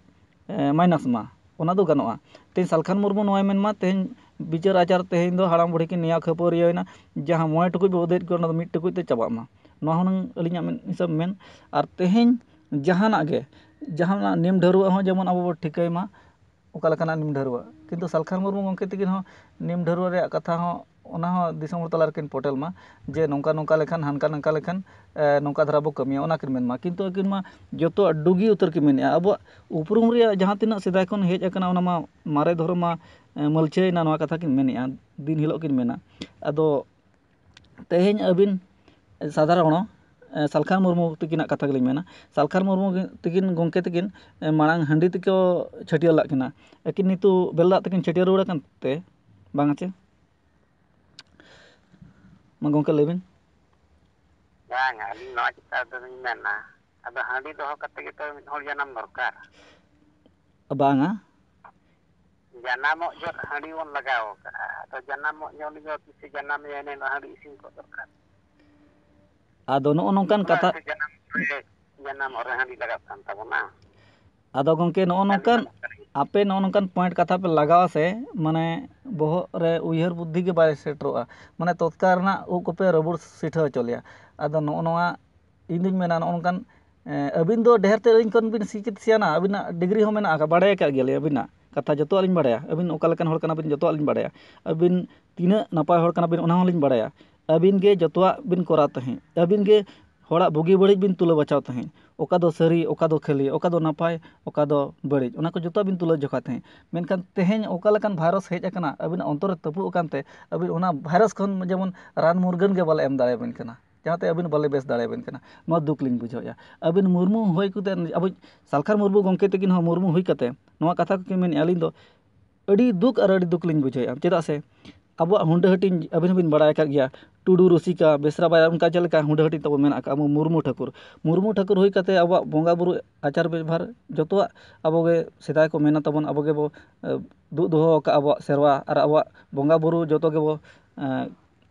ᱮ, ᱢᱟᱭᱱᱟᱥ ᱢᱟ, ᱚᱱᱟ ᱫᱚ ᱜᱟᱱᱚᱜᱼᱟ᱾ ᱛᱮᱦᱮᱧ ᱥᱟᱞᱠᱷᱟᱱ ᱢᱩᱨᱢᱩ ᱱᱚᱣᱟᱭ ᱢᱮᱱ ᱢᱟ, ᱛᱮᱦᱮᱧ ᱵᱤᱪᱟᱹᱨ ᱟᱪᱟᱨ ᱛᱮᱦᱮᱧ ᱫᱚ ᱦᱟᱲᱟᱢ ᱵᱩᱲᱦᱤ ᱠᱤᱱ ᱱᱮᱭᱟᱣ ᱠᱷᱟᱹᱯᱟᱹᱨᱤᱭᱟᱹᱣ ᱮᱱᱟ, ᱡᱟᱦᱟᱸ ᱢᱚᱬᱮ ᱴᱩᱠᱩᱡ ᱵᱚ ᱩᱫᱩᱭᱮᱫ ᱠᱚ, ᱚᱱᱟ ᱫᱚ ᱢᱤᱫ ᱴᱩᱠᱩᱡ ᱛᱮ ᱪᱟᱵᱟᱜ ᱢᱟ, ᱱᱚᱣᱟ ᱦᱩᱱᱟᱹᱝ ᱟᱹᱞᱤᱧᱟᱜ ᱢᱮᱱ ᱦᱤᱥᱟᱹᱵ ᱢᱮᱱ᱾ ᱟᱨ ᱛᱮᱦᱮᱧ ᱡᱟᱦᱟᱱᱟᱜ ᱜᱮ, ᱡᱟᱦᱟᱱᱟᱜ ᱱᱤᱢ ᱰᱷᱟᱹᱨᱣᱟᱹᱜ ᱦᱚᱸ ᱡᱮᱢᱚᱱ ᱟᱵᱚ ᱵᱚ ᱴᱷᱤᱠᱟᱹᱭ ᱢᱟ, ᱚᱠᱟ ᱞᱮᱠᱟᱱᱟᱜ ᱱᱤᱢ ᱰᱷᱟᱹᱨᱣᱟᱹᱜ᱾ ᱠᱤᱱᱛᱩ ᱥᱟᱞᱠᱷᱟᱱ ᱢᱩᱨᱢᱩ ᱜᱚᱢᱠᱮ ᱛᱤᱠᱤᱱ ᱦᱚᱸ ᱱᱤᱢ ᱰᱷᱟᱹᱨᱣᱟᱹᱜ ᱨᱮᱭᱟᱜ ᱠᱟᱛᱷᱟ ᱦᱚᱸ, ᱚᱱᱟ ᱦᱚᱸ ᱫᱤᱥᱚᱢ ᱦᱚᱲ ᱛᱟᱞᱟ ᱨᱮᱠᱤᱱ ᱯᱚᱴᱮᱞ ᱢᱟ, ᱡᱮ ᱱᱚᱝᱠᱟ ᱱᱚᱝᱠᱟ ᱞᱮᱠᱷᱟᱱ, ᱦᱟᱱᱠᱟ ᱱᱚᱝᱠᱟ ᱞᱮᱠᱷᱟᱱ, ᱮ, ᱱᱚᱝᱠᱟ ᱫᱷᱟᱨᱟ ᱵᱚ ᱠᱟᱹᱢᱤᱭᱟ, ᱚᱱᱟ ᱠᱤᱱ ᱢᱮᱱ ᱢᱟ᱾ ᱠᱤᱱᱛᱩ ᱟᱹᱠᱤᱱ ᱢᱟ ᱡᱚᱛᱚ ᱰᱩᱜᱤ ᱩᱛᱟᱹᱨ ᱠᱤᱱ ᱢᱮᱱᱮᱜᱼᱟ᱾ ᱟᱵᱚᱣᱟᱜ ᱩᱯᱨᱩᱢ ᱨᱮᱭᱟᱜ ᱡᱟᱦᱟᱸ ᱛᱤᱱᱟᱹᱜ ᱥᱮᱫᱟᱭ ᱠᱷᱚᱱ ᱦᱮᱡ ᱟᱠᱟᱱᱟ, ᱚᱱᱟ ᱢᱟ ᱢᱟᱨᱮ ᱫᱷᱚᱨᱚᱢ ᱢᱟ, ᱮ, ᱢᱟᱹᱞᱪᱷᱟᱹᱭᱮᱱᱟ, ᱱᱚᱣᱟ ᱠᱟᱛᱷᱟ ᱠᱤᱱ ᱢᱮᱱᱮᱜᱼᱟ, ᱫᱤᱱ ᱦᱤᱞᱳᱜ ᱠᱤᱱ ᱢᱮᱱᱟ᱾ ᱟᱫᱚ ᱛᱮᱦᱮᱧ ᱟᱹᱵᱤᱱ ᱥᱟᱫᱷᱟᱨᱚᱱ ᱮ, ᱥᱟᱞᱠᱷᱟᱱ ᱢᱩᱨᱢᱩ ᱛᱟᱹᱠᱤᱱᱟᱜ ᱠᱟᱛᱷᱟ ᱜᱮᱞᱤᱧ ᱢᱮᱱᱟ᱾ ᱥᱟᱞᱠᱷᱟᱱ ᱢᱩᱨᱢᱩ ᱛᱟᱹᱠᱤᱱ ᱜᱚᱢᱠᱮ ᱛᱟᱹᱠᱤᱱ, ᱮ, ᱢᱟᱲᱟᱝ ᱦᱟᱺᱰᱤ ᱛᱮᱠᱚ ᱪᱷᱟᱹᱴᱭᱟᱹᱨ ᱞᱮᱫ ᱠᱤᱱᱟ᱾ ᱟᱹᱠᱤᱱ ᱱᱤᱛᱚᱜ ᱵᱮᱞ ᱫᱟᱜ ᱛᱮᱠᱤᱱ ᱪᱷᱟᱹᱴᱭᱟᱹᱨ ᱨᱩᱣᱟᱹᱲ ᱟᱠᱟᱱ ᱛᱮ, ᱵᱟᱝ ᱪᱮ? ᱢᱟ ᱜᱚᱢᱠᱮ ᱞᱟᱹᱭ ᱵᱤᱱ᱾ ᱵᱟᱝ, ᱟᱹᱞᱤᱧ ᱱᱚᱣᱟ ᱪᱮᱛᱟᱱ ᱨᱮᱞᱤᱧ ᱢᱮᱱᱟ, ᱟᱫᱚ ᱦᱟᱺᱰᱤ ᱫᱚᱦᱚ ᱠᱟᱛᱮ ᱜᱮᱛᱚ ᱢᱤᱫ ᱦᱚᱲ ᱡᱟᱱᱟᱢ ᱫᱚᱨᱠᱟᱨ᱾ ᱵᱟᱝᱟ᱾ ᱡᱟᱱᱟᱢᱚᱜ ᱡᱚᱦᱚᱜ ᱦᱟᱺᱰᱤ ᱵᱚᱱ ᱞᱟᱜᱟᱣ ᱠᱟᱜᱼᱟ, ᱟᱫᱚ ᱡᱟᱱᱟᱢᱚᱜ ᱡᱚᱦᱚᱜ ᱩᱱᱤ ᱫᱚ ᱛᱤᱥᱮ ᱡᱟᱱᱟᱢᱮᱭᱟ, ᱮᱱ ᱦᱤᱞᱳᱜ ᱦᱟᱺᱰᱤ ᱤᱥᱤᱱ ᱠᱚᱜ ᱫᱚᱨᱠᱟᱨ᱾ ᱟᱫᱚ ᱱᱚᱜᱼᱚ ᱱᱚᱝᱠᱟᱱ ᱚᱱᱟ ᱠᱟᱛᱷᱟ ᱜᱮᱥᱮ ᱡᱟᱱᱟᱢ ᱨᱮ, ᱡᱟᱱᱟᱢᱚᱜ ᱨᱮ ᱦᱟᱺᱰᱤ ᱞᱟᱜᱟᱜ ᱠᱟᱱ ᱛᱟᱵᱚᱱᱟ᱾ ᱟᱫᱚ ᱜᱚᱢᱠᱮ, ᱱᱚᱜᱼᱚ ᱱᱚᱝᱠᱟᱱ, ᱟᱯᱮ ᱱᱚᱜᱼᱚ ᱱᱚᱝᱠᱟᱱ ᱯᱚᱭᱮᱱᱴ ᱠᱟᱛᱷᱟ ᱯᱮ ᱞᱟᱜᱟᱣᱟ ᱥᱮ, ᱢᱟᱱᱮ ᱵᱚᱦᱚᱜ ᱨᱮ ᱩᱭᱦᱟᱹᱨ ᱵᱩᱫᱽᱫᱷᱤ ᱜᱮ ᱵᱟᱭ ᱥᱮᱴᱮᱨᱚᱜᱼᱟ, ᱢᱟᱱᱮ ᱛᱚᱛᱠᱟᱞ ᱨᱮᱱᱟᱜ ᱩᱵ ᱠᱚᱯᱮ ᱨᱟᱹᱵᱩᱲ ᱥᱤᱴᱷᱟᱹ ᱦᱚᱪᱚ ᱞᱮᱭᱟ᱾ ᱟᱫᱚ ᱱᱚᱜᱼᱚ ᱱᱚᱣᱟ ᱤᱧ ᱫᱩᱧ ᱢᱮᱱᱟ, ᱱᱚᱜᱼᱚ ᱱᱚᱝᱠᱟᱱ, ᱮᱸ, ᱟᱹᱵᱤᱱ ᱫᱚ ᱰᱷᱮᱨ ᱛᱮ ᱤᱧ ᱠᱷᱚᱱ ᱵᱤᱱ ᱥᱤᱠᱠᱷᱤᱛ ᱥᱮᱭᱟᱱᱟ, ᱟᱹᱵᱤᱱᱟᱜ ᱰᱤᱜᱽᱨᱤ ᱦᱚᱸ ᱢᱮᱱᱟᱜ ᱟᱠᱟᱫ, ᱵᱟᱲᱟᱭ ᱟᱠᱟᱫ ᱜᱮᱭᱟᱞᱤᱧ ᱟᱹᱵᱤᱱᱟᱜ ᱠᱟᱛᱷᱟ, ᱡᱚᱛᱚᱣᱟᱜ ᱞᱤᱧ ᱵᱟᱲᱟᱭᱟ᱾ ᱟᱹᱵᱤᱱ ᱚᱠᱟ ᱞᱮᱠᱟᱱ ᱦᱚᱲ ᱠᱟᱱᱟ ᱵᱤᱱ, ᱡᱚᱛᱚᱣᱟᱜ ᱞᱤᱧ ᱵᱟᱲᱟᱭᱟ᱾ ᱟᱹᱵᱤᱱ ᱛᱤᱱᱟᱹᱜ ᱱᱟᱯᱟᱭ ᱦᱚᱲ ᱠᱟᱱᱟ ᱵᱤᱱ, ᱚᱱᱟ ᱦᱚᱸᱞᱤᱧ ᱵᱟᱲᱟᱭᱟ᱾ ᱟᱹᱵᱤᱱ ᱜᱮ ᱡᱚᱛᱚᱣᱟᱜ ᱵᱤᱱ ᱠᱚᱨᱟᱣ ᱛᱟᱦᱮᱸᱫ, ᱟᱹᱵᱤᱱ ᱜᱮ ᱦᱚᱲᱟᱜ ᱵᱩᱜᱤ ᱵᱟᱹᱲᱤᱡ ᱵᱤᱱ ᱛᱩᱞᱟᱹ ᱵᱟᱪᱷᱟᱣ ᱛᱟᱦᱮᱸᱫ, ᱚᱠᱟ ᱫᱚ ᱥᱟᱹᱨᱤ, ᱚᱠᱟ ᱫᱚ ᱠᱷᱟᱹᱞᱤ, ᱚᱠᱟ ᱫᱚ ᱱᱟᱯᱟᱭ, ᱚᱠᱟ ᱫᱚ ᱵᱟᱹᱲᱤᱡ, ᱚᱱᱟ ᱠᱚ ᱡᱚᱛᱚᱣᱟᱜ ᱵᱤᱱ ᱛᱩᱞᱟᱹ ᱡᱚᱠᱷᱟ ᱛᱟᱦᱮᱸᱫ᱾ ᱢᱮᱱᱠᱷᱟᱱ ᱛᱮᱦᱮᱧ ᱚᱠᱟ ᱞᱮᱠᱟᱱ ᱵᱷᱟᱭᱨᱟᱥ ᱦᱮᱡ ᱟᱠᱟᱱᱟ, ᱟᱹᱵᱤᱱᱟᱜ ᱚᱱᱛᱚᱨ ᱨᱮ ᱛᱟᱹᱯᱩᱜ ᱟᱠᱟᱱ ᱛᱮ, ᱟᱹᱵᱤᱱ ᱚᱱᱟ ᱵᱷᱟᱭᱨᱟᱥ ᱠᱷᱚᱱ ᱡᱮᱢᱚᱱ ᱨᱟᱱ ᱢᱩᱨᱜᱟᱹᱱ ᱜᱮ ᱵᱟᱞᱮ ᱮᱢ ᱫᱟᱲᱮᱭᱟᱵᱤᱱ ᱠᱟᱱᱟ, ᱡᱟᱦᱟᱸᱛᱮ ᱟᱹᱵᱤᱱ ᱵᱟᱞᱮ ᱵᱮᱥ ᱫᱟᱲᱮᱭᱟᱵᱤᱱ ᱠᱟᱱᱟ᱾ ᱱᱚᱣᱟ ᱫᱩᱠ ᱞᱤᱧ ᱵᱩᱡᱷᱟᱹᱣᱮᱫᱼᱟ᱾ ᱟᱹᱵᱤᱱ ᱢᱩᱨᱢᱩ ᱦᱩᱭ ᱠᱟᱛᱮ, ᱟᱵᱚ ᱥᱟᱞᱠᱷᱟᱱ ᱢᱩᱨᱢᱩ ᱜᱚᱢᱠᱮ ᱛᱟᱹᱠᱤᱱ ᱦᱚᱸ ᱢᱩᱨᱢᱩ ᱦᱩᱭ ᱠᱟᱛᱮ ᱱᱚᱣᱟ ᱠᱟᱛᱷᱟ ᱠᱚᱠᱤᱱ ᱢᱮᱱᱮᱫᱼᱟ, ᱟᱹᱞᱤᱧ ᱫᱚ ᱟᱹᱰᱤ ᱫᱩᱠ ᱟᱨ ᱟᱹᱰᱤ ᱫᱩᱠ ᱞᱤᱧ ᱵᱩᱡᱷᱟᱹᱣᱮᱫᱼᱟ᱾ ᱪᱮᱫᱟᱜ ᱥᱮ ᱟᱵᱚᱣᱟᱜ ᱦᱩᱰᱟᱹ ᱦᱟᱹᱴᱤᱧ ᱟᱹᱵᱤᱱ ᱦᱚᱸᱵᱤᱱ ᱵᱟᱲᱟᱭ ᱟᱠᱟᱫ ᱜᱮᱭᱟ, ᱴᱩᱰᱩ, ᱨᱩᱥᱤᱠᱟ, ᱵᱮᱥᱨᱟ, ᱵᱟᱭᱟᱨ, ᱚᱱᱠᱟ ᱪᱮᱫ ᱞᱮᱠᱟ ᱦᱩᱰᱟᱹ ᱦᱟᱹᱴᱤᱧ ᱛᱟᱵᱚ ᱢᱮᱱᱟᱜ ᱟᱠᱟᱫ, ᱟᱵᱚ ᱢᱩᱨᱢᱩ ᱴᱷᱟᱹᱠᱩᱨ᱾ ᱢᱩᱨᱢᱩ ᱴᱷᱟᱹᱠᱩᱨ ᱦᱩᱭ ᱠᱟᱛᱮ ᱟᱵᱚᱣᱟᱜ ᱵᱚᱸᱜᱟ ᱵᱩᱨᱩ ᱟᱪᱟᱨ ᱵᱮᱵᱷᱟᱨ ᱡᱚᱛᱚᱣᱟᱜ ᱟᱵᱚ ᱜᱮ ᱥᱮᱫᱟᱭ ᱠᱚ ᱢᱮᱱᱟ ᱛᱟᱵᱚᱱ, ᱟᱵᱚ ᱜᱮᱵᱚ, ᱮ, ᱫᱩᱜ ᱫᱚᱦᱚ ᱟᱠᱟᱫ ᱟᱵᱚᱣᱟᱜ ᱥᱮᱨᱣᱟ ᱟᱨ ᱟᱵᱚᱣᱟᱜ ᱵᱚᱸᱜᱟ ᱵᱩᱨᱩ ᱡᱚᱛᱚ ᱜᱮᱵᱚ, ᱮ,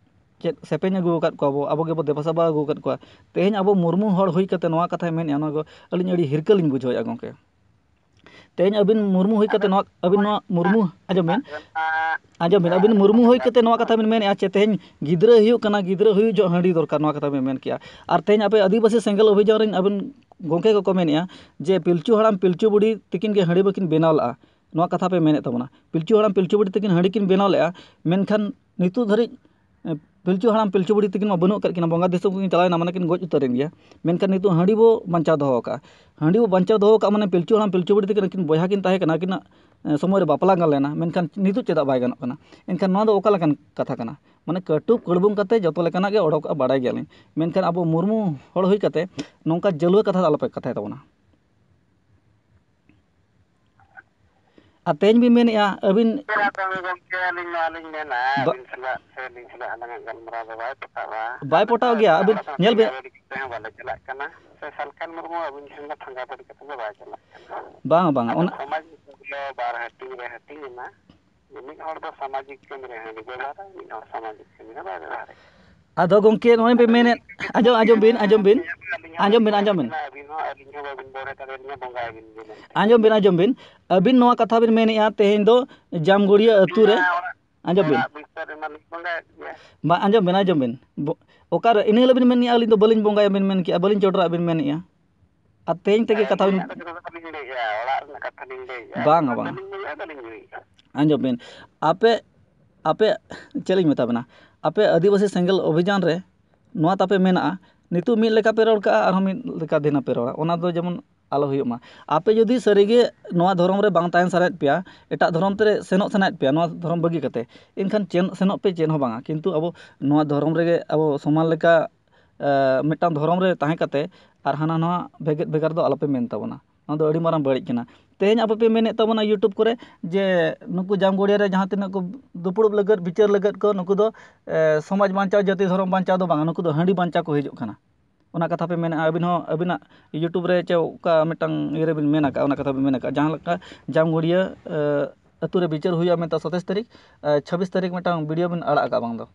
ᱪᱮᱫ ᱥᱮᱯᱮᱧ ᱟᱹᱜᱩ ᱟᱠᱟᱫ ᱠᱚᱣᱟ ᱵᱚ, ᱟᱵᱚ ᱜᱮᱵᱚ ᱫᱮᱵᱟ ᱥᱮᱵᱟ ᱟᱹᱜᱩ ᱟᱠᱟᱫ ᱠᱚᱣᱟ᱾ ᱛᱮᱦᱮᱧ ᱟᱵᱚ ᱢᱩᱨᱢᱩ ᱦᱚᱲ ᱦᱩᱭ ᱠᱟᱛᱮ ᱱᱚᱣᱟ ᱠᱟᱛᱷᱟᱭ ᱢᱮᱱᱮᱫᱼᱟ, ᱱᱚᱣᱟ ᱫᱚ ᱟᱹᱞᱤᱧ ᱟᱹᱰᱤ ᱦᱤᱨᱠᱟᱹ ᱞᱤᱧ ᱵᱩᱡᱷᱟᱹᱣᱮᱫᱼᱟ ᱜᱚᱢᱠᱮ᱾ ᱛᱮᱦᱮᱧ ᱟᱹᱵᱤᱱ ᱢᱩᱨᱢᱩ ᱦᱩᱭ ᱠᱟᱛᱮ ᱱᱚᱣᱟ, ᱟᱹᱵᱤᱱ ᱱᱚᱣᱟ ᱢᱩᱨᱢᱩ, ᱟᱸᱡᱚᱢ ᱵᱤᱱ, ᱟᱸᱡᱚᱢ ᱵᱤᱱ, ᱟᱹᱵᱤᱱ ᱢᱩᱨᱢᱩ ᱦᱩᱭ ᱠᱟᱛᱮ ᱱᱚᱣᱟ ᱠᱟᱛᱷᱟ ᱵᱤᱱ ᱢᱮᱱᱮᱫᱼᱟ ᱪᱮ ᱛᱮᱦᱮᱧ ᱜᱤᱫᱽᱨᱟᱹ ᱦᱩᱭᱩᱜ ᱠᱟᱱᱟ, ᱜᱤᱫᱽᱨᱟᱹ ᱦᱩᱭᱩᱜ ᱡᱚᱦᱚᱜ ᱦᱟᱺᱰᱤ ᱫᱚᱨᱠᱟᱨ, ᱱᱚᱣᱟ ᱠᱟᱛᱷᱟ ᱵᱤᱱ ᱢᱮᱱ ᱠᱮᱜᱼᱟ᱾ ᱟᱨ ᱛᱮᱦᱮᱧ ᱟᱯᱮ ᱟᱹᱫᱤᱵᱟᱹᱥᱤ ᱥᱮᱸᱜᱮᱞ ᱚᱵᱷᱤᱡᱟᱱ ᱨᱮᱱ ᱟᱹᱵᱤᱱ ᱜᱚᱢᱠᱮ ᱠᱚᱠᱚ ᱢᱮᱱᱮᱫᱼᱟ ᱡᱮ ᱯᱤᱞᱪᱩ ᱦᱟᱲᱟᱢ ᱯᱤᱞᱪᱩ ᱵᱩᱲᱦᱤ ᱛᱤᱠᱤᱱ ᱜᱮ ᱦᱟᱺᱰᱤ ᱵᱟᱹᱠᱤᱱ ᱵᱮᱱᱟᱣ ᱞᱮᱫᱼᱟ, ᱱᱚᱣᱟ ᱠᱟᱛᱷᱟ ᱯᱮ ᱢᱮᱱᱮᱫ ᱛᱟᱵᱚᱱᱟ᱾ ᱯᱤᱞᱪᱩ ᱦᱟᱲᱟᱢ ᱯᱤᱞᱪᱩ ᱵᱩᱲᱦᱤ ᱛᱤᱠᱤᱱ ᱦᱟᱺᱰᱤ ᱠᱤᱱ ᱵᱮᱱᱟᱣ ᱞᱮᱫᱼᱟ, ᱢᱮᱱᱠᱷᱟᱱ ᱱᱤᱛᱚᱜ ᱫᱷᱟᱹᱨᱤᱡ ᱮ, ᱯᱤᱞᱪᱩ ᱦᱟᱲᱟᱢ ᱯᱤᱞᱪᱩ ᱵᱩᱲᱦᱤ ᱛᱟᱹᱠᱤᱱ ᱢᱟ ᱵᱟᱹᱱᱩᱜ ᱟᱠᱟᱫ ᱠᱤᱱᱟ, ᱵᱚᱸᱜᱟ ᱫᱤᱥᱚᱢ ᱠᱤᱱ ᱪᱟᱞᱟᱣ ᱮᱱᱟ, ᱢᱟᱱᱮ ᱠᱤᱱ ᱜᱚᱡ ᱩᱛᱟᱹᱨ ᱮᱱ ᱜᱮᱭᱟ᱾ ᱢᱮᱱᱠᱷᱟᱱ ᱱᱤᱛᱚᱜ ᱦᱟᱺᱰᱤ ᱵᱚ ᱵᱟᱧᱪᱟᱣ ᱫᱚᱦᱚ ᱟᱠᱟᱫᱼᱟ᱾ ᱦᱟᱺᱰᱤ ᱵᱚ ᱵᱟᱧᱪᱟᱣ ᱫᱚᱦᱚ ᱟᱠᱟᱫᱼᱟ, ᱢᱟᱱᱮ ᱯᱤᱞᱪᱩ ᱦᱟᱲᱟᱢ ᱯᱤᱞᱪᱩ ᱵᱩᱲᱦᱤ ᱛᱟᱹᱠᱤᱱ ᱟᱹᱠᱤᱱ ᱵᱚᱭᱦᱟ ᱠᱤᱱ ᱛᱟᱦᱮᱸ ᱠᱟᱱᱟ, ᱟᱹᱠᱤᱱᱟᱜ, ᱮ, ᱥᱚᱢᱚᱭ ᱨᱮ ᱵᱟᱯᱞᱟ ᱜᱟᱱ ᱞᱮᱱᱟ, ᱢᱮᱱᱠᱷᱟᱱ ᱱᱤᱛᱚᱜ ᱪᱮᱫᱟᱜ ᱵᱟᱭ ᱜᱟᱱᱚᱜ ᱠᱟᱱᱟ? ᱮᱱᱠᱷᱟᱱ ᱱᱚᱣᱟ ᱫᱚ ᱚᱠᱟ ᱞᱮᱠᱟᱱ ᱠᱟᱛᱷᱟ ᱠᱟᱱᱟ? ᱢᱟᱱᱮ ᱠᱟᱹᱴᱩᱵ ᱠᱟᱹᱲᱵᱩᱝ ᱠᱟᱛᱮ ᱡᱚᱛᱚ ᱞᱮᱠᱟᱱᱟᱜ ᱜᱮ ᱚᱰᱚᱠᱚᱜᱼᱟ, ᱵᱟᱲᱟᱭ ᱜᱮᱭᱟᱞᱤᱧ᱾ ᱢᱮᱱᱠᱷᱟᱱ ᱟᱵᱚ ᱢᱩᱨᱢᱩ ᱦᱚᱲ ᱦᱩᱭ ᱠᱟᱛᱮ ᱱᱚᱝᱠᱟ ᱡᱟᱹᱞᱣᱟᱹ ᱠᱟᱛᱷᱟ ᱫᱚ ᱟᱞᱚᱯᱮ ᱠᱟᱛᱷᱟᱭ ᱛᱟᱵᱚᱱᱟ᱾ ᱟᱨ ᱛᱮᱦᱮᱧ ᱵᱤᱱ ᱢᱮᱱᱮᱫᱼᱟ ᱟᱹᱵᱤᱱ ᱦᱮᱸ, ᱟᱫᱚ ᱜᱚᱢᱠᱮ, ᱟᱹᱞᱤᱧ ᱱᱚᱣᱟ ᱞᱤᱧ ᱢᱮᱱᱟ, ᱵᱟ- ᱟᱹᱵᱤᱱ ᱥᱟᱞᱟᱜ ᱥᱮ ᱟᱹᱞᱤᱧ ᱥᱟᱞᱟᱜ ᱟᱞᱟᱝᱟᱜ ᱜᱟᱞᱢᱟᱨᱟᱣ ᱫᱚ ᱵᱟᱭ ᱯᱚᱴᱟᱜᱼᱟ᱾ ᱵᱟᱭ ᱯᱚᱴᱟᱣ ᱜᱮᱭᱟ᱾ ᱟᱹᱵᱤᱱ ᱟᱞᱮ ᱫᱚ ᱧᱮᱞ ᱵᱤᱱ᱾ ᱟᱹᱰᱤ ᱠᱟᱛᱮ ᱦᱚᱸ ᱵᱟᱞᱮ ᱪᱟᱞᱟᱜ ᱠᱟᱱᱟ᱾ ᱥᱮ ᱥᱟᱞᱠᱷᱟᱱ ᱢᱩᱨᱢᱩ ᱟᱹᱵᱤᱱ ᱴᱷᱮᱱ ᱫᱚ ᱴᱷᱟᱸᱜᱟ ᱫᱟᱹᱲ ᱠᱟᱛᱮ ᱫᱚ ᱵᱟᱭ ᱪᱟᱞᱟᱜ ᱠᱟᱱᱟ᱾ ᱵᱟᱝ, ᱵᱟᱝ, ᱟᱫᱚ ᱚᱱᱟ ᱥᱚᱢᱟᱡᱽ ᱫᱚ ᱵᱟᱨ ᱦᱟᱹᱴᱤᱧ ᱨᱮ ᱦᱟᱹᱴᱤᱧ ᱮᱱᱟ᱾ ᱢᱤᱫ ᱦᱚᱲ ᱫᱚ ᱥᱟᱢᱟᱡᱤᱠ ᱠᱟᱹᱢᱤ ᱨᱮ ᱦᱟᱺᱰᱤ ᱵᱮᱵᱚᱦᱟᱨᱟ, ᱢᱤᱫ ᱦᱚᱲ ᱥᱟᱢᱟᱡᱤᱠ ᱠᱟᱹᱢᱤ ᱨᱮ ᱵᱟᱭ ᱵᱮᱵᱚᱦᱟᱨᱟ᱾ ᱟᱫᱚ ᱜᱚᱢᱠᱮ, ᱱᱚᱜᱼᱚᱭ ᱵᱤᱱ ᱢᱮᱱᱮᱫ, ᱟᱸᱡᱚᱢ, ᱟᱸᱡᱚᱢ ᱵᱤᱱ, ᱟᱸᱡᱚᱢ ᱵᱤᱱ, ᱟᱹᱞᱤᱧ ᱦᱚᱸ ᱟᱸᱡᱚᱢ ᱵᱤᱱ, ᱟᱸᱡᱚᱢ ᱵᱤᱱ᱾ ᱟᱹᱵᱤᱱ ᱦᱚᱸ ᱟᱹᱞᱤᱧ ᱦᱚᱸ ᱵᱟᱹᱵᱤᱱ ᱵᱚᱲᱦᱮ ᱫᱟᱲᱮᱭᱟᱞᱤᱧᱟ, ᱵᱚᱸᱜᱟᱭᱟᱵᱤᱱ ᱡᱮ ᱢᱮᱱᱛᱮ᱾ ᱟᱸᱡᱚᱢ ᱵᱤᱱ, ᱟᱸᱡᱚᱢ ᱵᱤᱱ, ᱟᱹᱵᱤᱱ ᱱᱚᱣᱟ ᱠᱟᱛᱷᱟ ᱵᱤᱱ ᱢᱮᱱᱮᱫᱼᱟ, ᱛᱮᱦᱮᱧ ᱫᱚ ᱡᱟᱢᱜᱚᱲᱤᱭᱟᱹ ᱟᱹᱛᱩ ᱨᱮ, ᱚᱲᱟᱜ, ᱟᱸᱡᱚᱢ ᱵᱤᱱ᱾ ᱚᱲᱟᱜ ᱵᱤᱪᱟᱹᱨ ᱨᱮᱢᱟ ᱞᱤᱧ ᱵᱚᱸᱜᱟᱭᱮᱫ ᱜᱮᱭᱟ᱾ ᱵᱟ, ᱟᱸᱡᱚᱢ ᱵᱤᱱ, ᱟᱸᱡᱚᱢ ᱵᱤᱱ᱾ ᱵᱚ-, ᱚᱠᱟᱨᱮ ᱤᱱᱟᱹ ᱦᱤᱞᱳᱜ ᱵᱤᱱ ᱢᱮᱱᱮᱫᱼᱟ, ᱟᱹᱞᱤᱧ ᱫᱚ ᱵᱟᱹᱞᱤᱧ ᱵᱚᱸᱜᱟᱭᱟ ᱵᱤᱱ ᱢᱮᱱ ᱠᱮᱫᱼᱟ, ᱵᱟᱹᱞᱤᱧ ᱪᱚᱰᱚᱨᱟᱜ ᱵᱤᱱ ᱢᱮᱱ ᱠᱮᱫᱼᱟ᱾ ᱟᱨ ᱛᱮᱦᱮᱧ ᱛᱮᱜᱮ ᱠᱟᱛᱷᱟ ᱵᱤᱱ ᱟᱹᱞᱤᱧᱟᱜ ᱫᱚ ᱠᱟᱛᱷᱟ ᱞᱤᱧ ᱞᱟᱹᱭᱮᱫᱼᱟ, ᱚᱲᱟᱜ ᱨᱮᱱᱟᱜ ᱠᱟᱛᱷᱟ ᱞᱤᱧ ᱞᱟᱹᱭᱮᱫᱼᱟ᱾ ᱵᱟᱝᱟ, ᱵᱟᱝ᱾ ᱵᱟᱹᱞᱤᱧ ᱵᱚᱸᱜᱟᱭᱟ, ᱵᱟᱹᱞᱤᱧ ᱵᱚᱸᱜᱟᱭᱟ᱾ ᱟᱸᱡᱚᱢ ᱵᱤᱱ, ᱟᱯᱮ, ᱟᱯᱮ ᱪᱮᱫ ᱞᱤᱧ ᱢᱮᱛᱟ ᱵᱤᱱᱟ, ᱟᱯᱮ ᱟᱹᱫᱤᱵᱟᱹᱥᱤ ᱥᱮᱸᱜᱮᱞ ᱚᱵᱷᱤᱡᱟᱱ ᱨᱮ ᱱᱚᱣᱟ ᱛᱟᱯᱮ ᱢᱮᱱᱟᱜᱼᱟ, ᱱᱤᱛᱚᱜ ᱢᱤᱫ ᱞᱮᱠᱟ ᱯᱮ ᱨᱚᱲ ᱠᱟᱜᱼᱟ, ᱟᱨᱦᱚᱸ ᱢᱤᱫ ᱞᱮᱠᱟ ᱫᱤᱱᱟᱹ ᱯᱮ ᱨᱚᱲᱟ, ᱚᱱᱟ ᱫᱚ ᱡᱮᱢᱚᱱ ᱟᱞᱚ ᱦᱩᱭᱩᱜ ᱢᱟ᱾ ᱟᱯᱮ ᱡᱩᱫᱤ ᱥᱟᱹᱨᱤᱜᱮ ᱱᱚᱣᱟ ᱫᱷᱚᱨᱚᱢ ᱨᱮ ᱵᱟᱝ ᱛᱟᱦᱮᱱ ᱥᱟᱱᱟᱭᱮᱫ ᱯᱮᱭᱟ, ᱮᱴᱟᱜ ᱫᱷᱚᱨᱚᱢ ᱛᱮ ᱥᱮᱱᱚᱜ ᱥᱟᱱᱟᱭᱮᱫ ᱯᱮᱭᱟ, ᱱᱚᱣᱟ ᱫᱷᱚᱨᱚᱢ ᱵᱟᱹᱜᱤ ᱠᱟᱛᱮ, ᱮᱱᱠᱷᱟᱱ ᱪᱮᱫ, ᱥᱮᱱᱚᱜ ᱯᱮ, ᱪᱮᱫ ᱦᱚᱸ ᱵᱟᱝᱟ᱾ ᱠᱤᱱᱛᱩ ᱟᱵᱚ ᱱᱚᱣᱟ ᱫᱷᱚᱨᱚᱢ ᱨᱮᱜᱮ ᱟᱵᱚ ᱥᱚᱢᱟᱱ ᱞᱮᱠᱟ, ᱮ, ᱢᱤᱫᱴᱟᱝ ᱫᱷᱚᱨᱚᱢ ᱨᱮ ᱛᱟᱦᱮᱸ ᱠᱟᱛᱮ ᱟᱨ ᱦᱟᱱᱟ ᱱᱚᱣᱟ ᱵᱷᱮᱜᱮᱫ ᱵᱷᱮᱜᱟᱨ ᱫᱚ ᱟᱞᱚᱯᱮ ᱢᱮᱱ ᱛᱟᱵᱚᱱᱟ᱾ ᱱᱚᱣᱟ ᱫᱚ ᱟᱹᱰᱤ ᱢᱟᱨᱟᱝ ᱵᱟᱹᱲᱤᱡ ᱠᱟᱱᱟ᱾ ᱛᱮᱦᱮᱧ ᱟᱯᱮ ᱯᱮ ᱢᱮᱱᱮᱫ ᱛᱟᱵᱚᱱᱟ YouTube ᱠᱚᱨᱮ ᱡᱮ ᱱᱩᱠᱩ ᱡᱟᱢᱜᱚᱲᱤᱭᱟᱹ ᱨᱮ ᱡᱟᱦᱟᱸ ᱛᱤᱱᱟᱹᱜ ᱠᱚ ᱫᱩᱯᱲᱩᱵ ᱞᱟᱹᱜᱤᱫ, ᱵᱤᱪᱟᱹᱨ ᱞᱟᱹᱜᱤᱫ ᱠᱚ, ᱱᱩᱠᱩ ᱫᱚ, ᱮ, ᱥᱚᱢᱟᱡᱽ ᱵᱟᱧᱪᱟᱣ, ᱡᱟᱹᱛᱤ ᱫᱷᱚᱨᱚᱢ ᱵᱟᱧᱪᱟᱣ ᱫᱚ ᱵᱟᱝᱟ, ᱱᱩᱠᱩ ᱫᱚ ᱦᱟᱺᱰᱤ ᱵᱟᱧᱪᱟᱣ ᱠᱚ ᱦᱤᱡᱩᱜ ᱠᱟᱱᱟ᱾ ᱚᱱᱟ ᱠᱟᱛᱷᱟ ᱯᱮ ᱢᱮᱱᱮᱫᱼᱟ, ᱟᱹᱵᱤᱱ ᱦᱚᱸ ᱟᱹᱵᱤᱱᱟᱜ YouTube ᱨᱮ ᱪᱮ ᱚᱠᱟ ᱢᱤᱫᱴᱟᱝ ᱤᱭᱟᱹ ᱨᱮᱵᱤᱱ ᱢᱮᱱ ᱟᱠᱟᱫᱼᱟ, ᱚᱱᱟ ᱠᱟᱛᱷᱟ ᱵᱤᱱ ᱢᱮᱱ ᱟᱠᱟᱫᱼᱟ᱾ ᱡᱟᱦᱟᱸ ᱞᱮᱠᱟ ᱡᱟᱢᱜᱚᱲᱤᱭᱟᱹ, ᱮ, ᱟᱹᱛᱩ ᱨᱮ ᱵᱤᱪᱟᱹᱨ ᱦᱩᱭᱩᱜᱼᱟ ᱢᱮᱱᱛᱮ ᱥᱟᱛᱟᱥ ᱛᱟᱹᱨᱤᱠᱷ, ᱮ, ᱪᱷᱟᱵᱵᱤᱥ ᱛᱟᱹᱨᱤᱠᱷ ᱢᱤᱫᱴᱟᱝ video ᱵᱤᱱ ᱟᱲᱟᱜ ᱟᱠᱟᱫᱼᱟ ᱵᱟᱝ ᱫᱚ?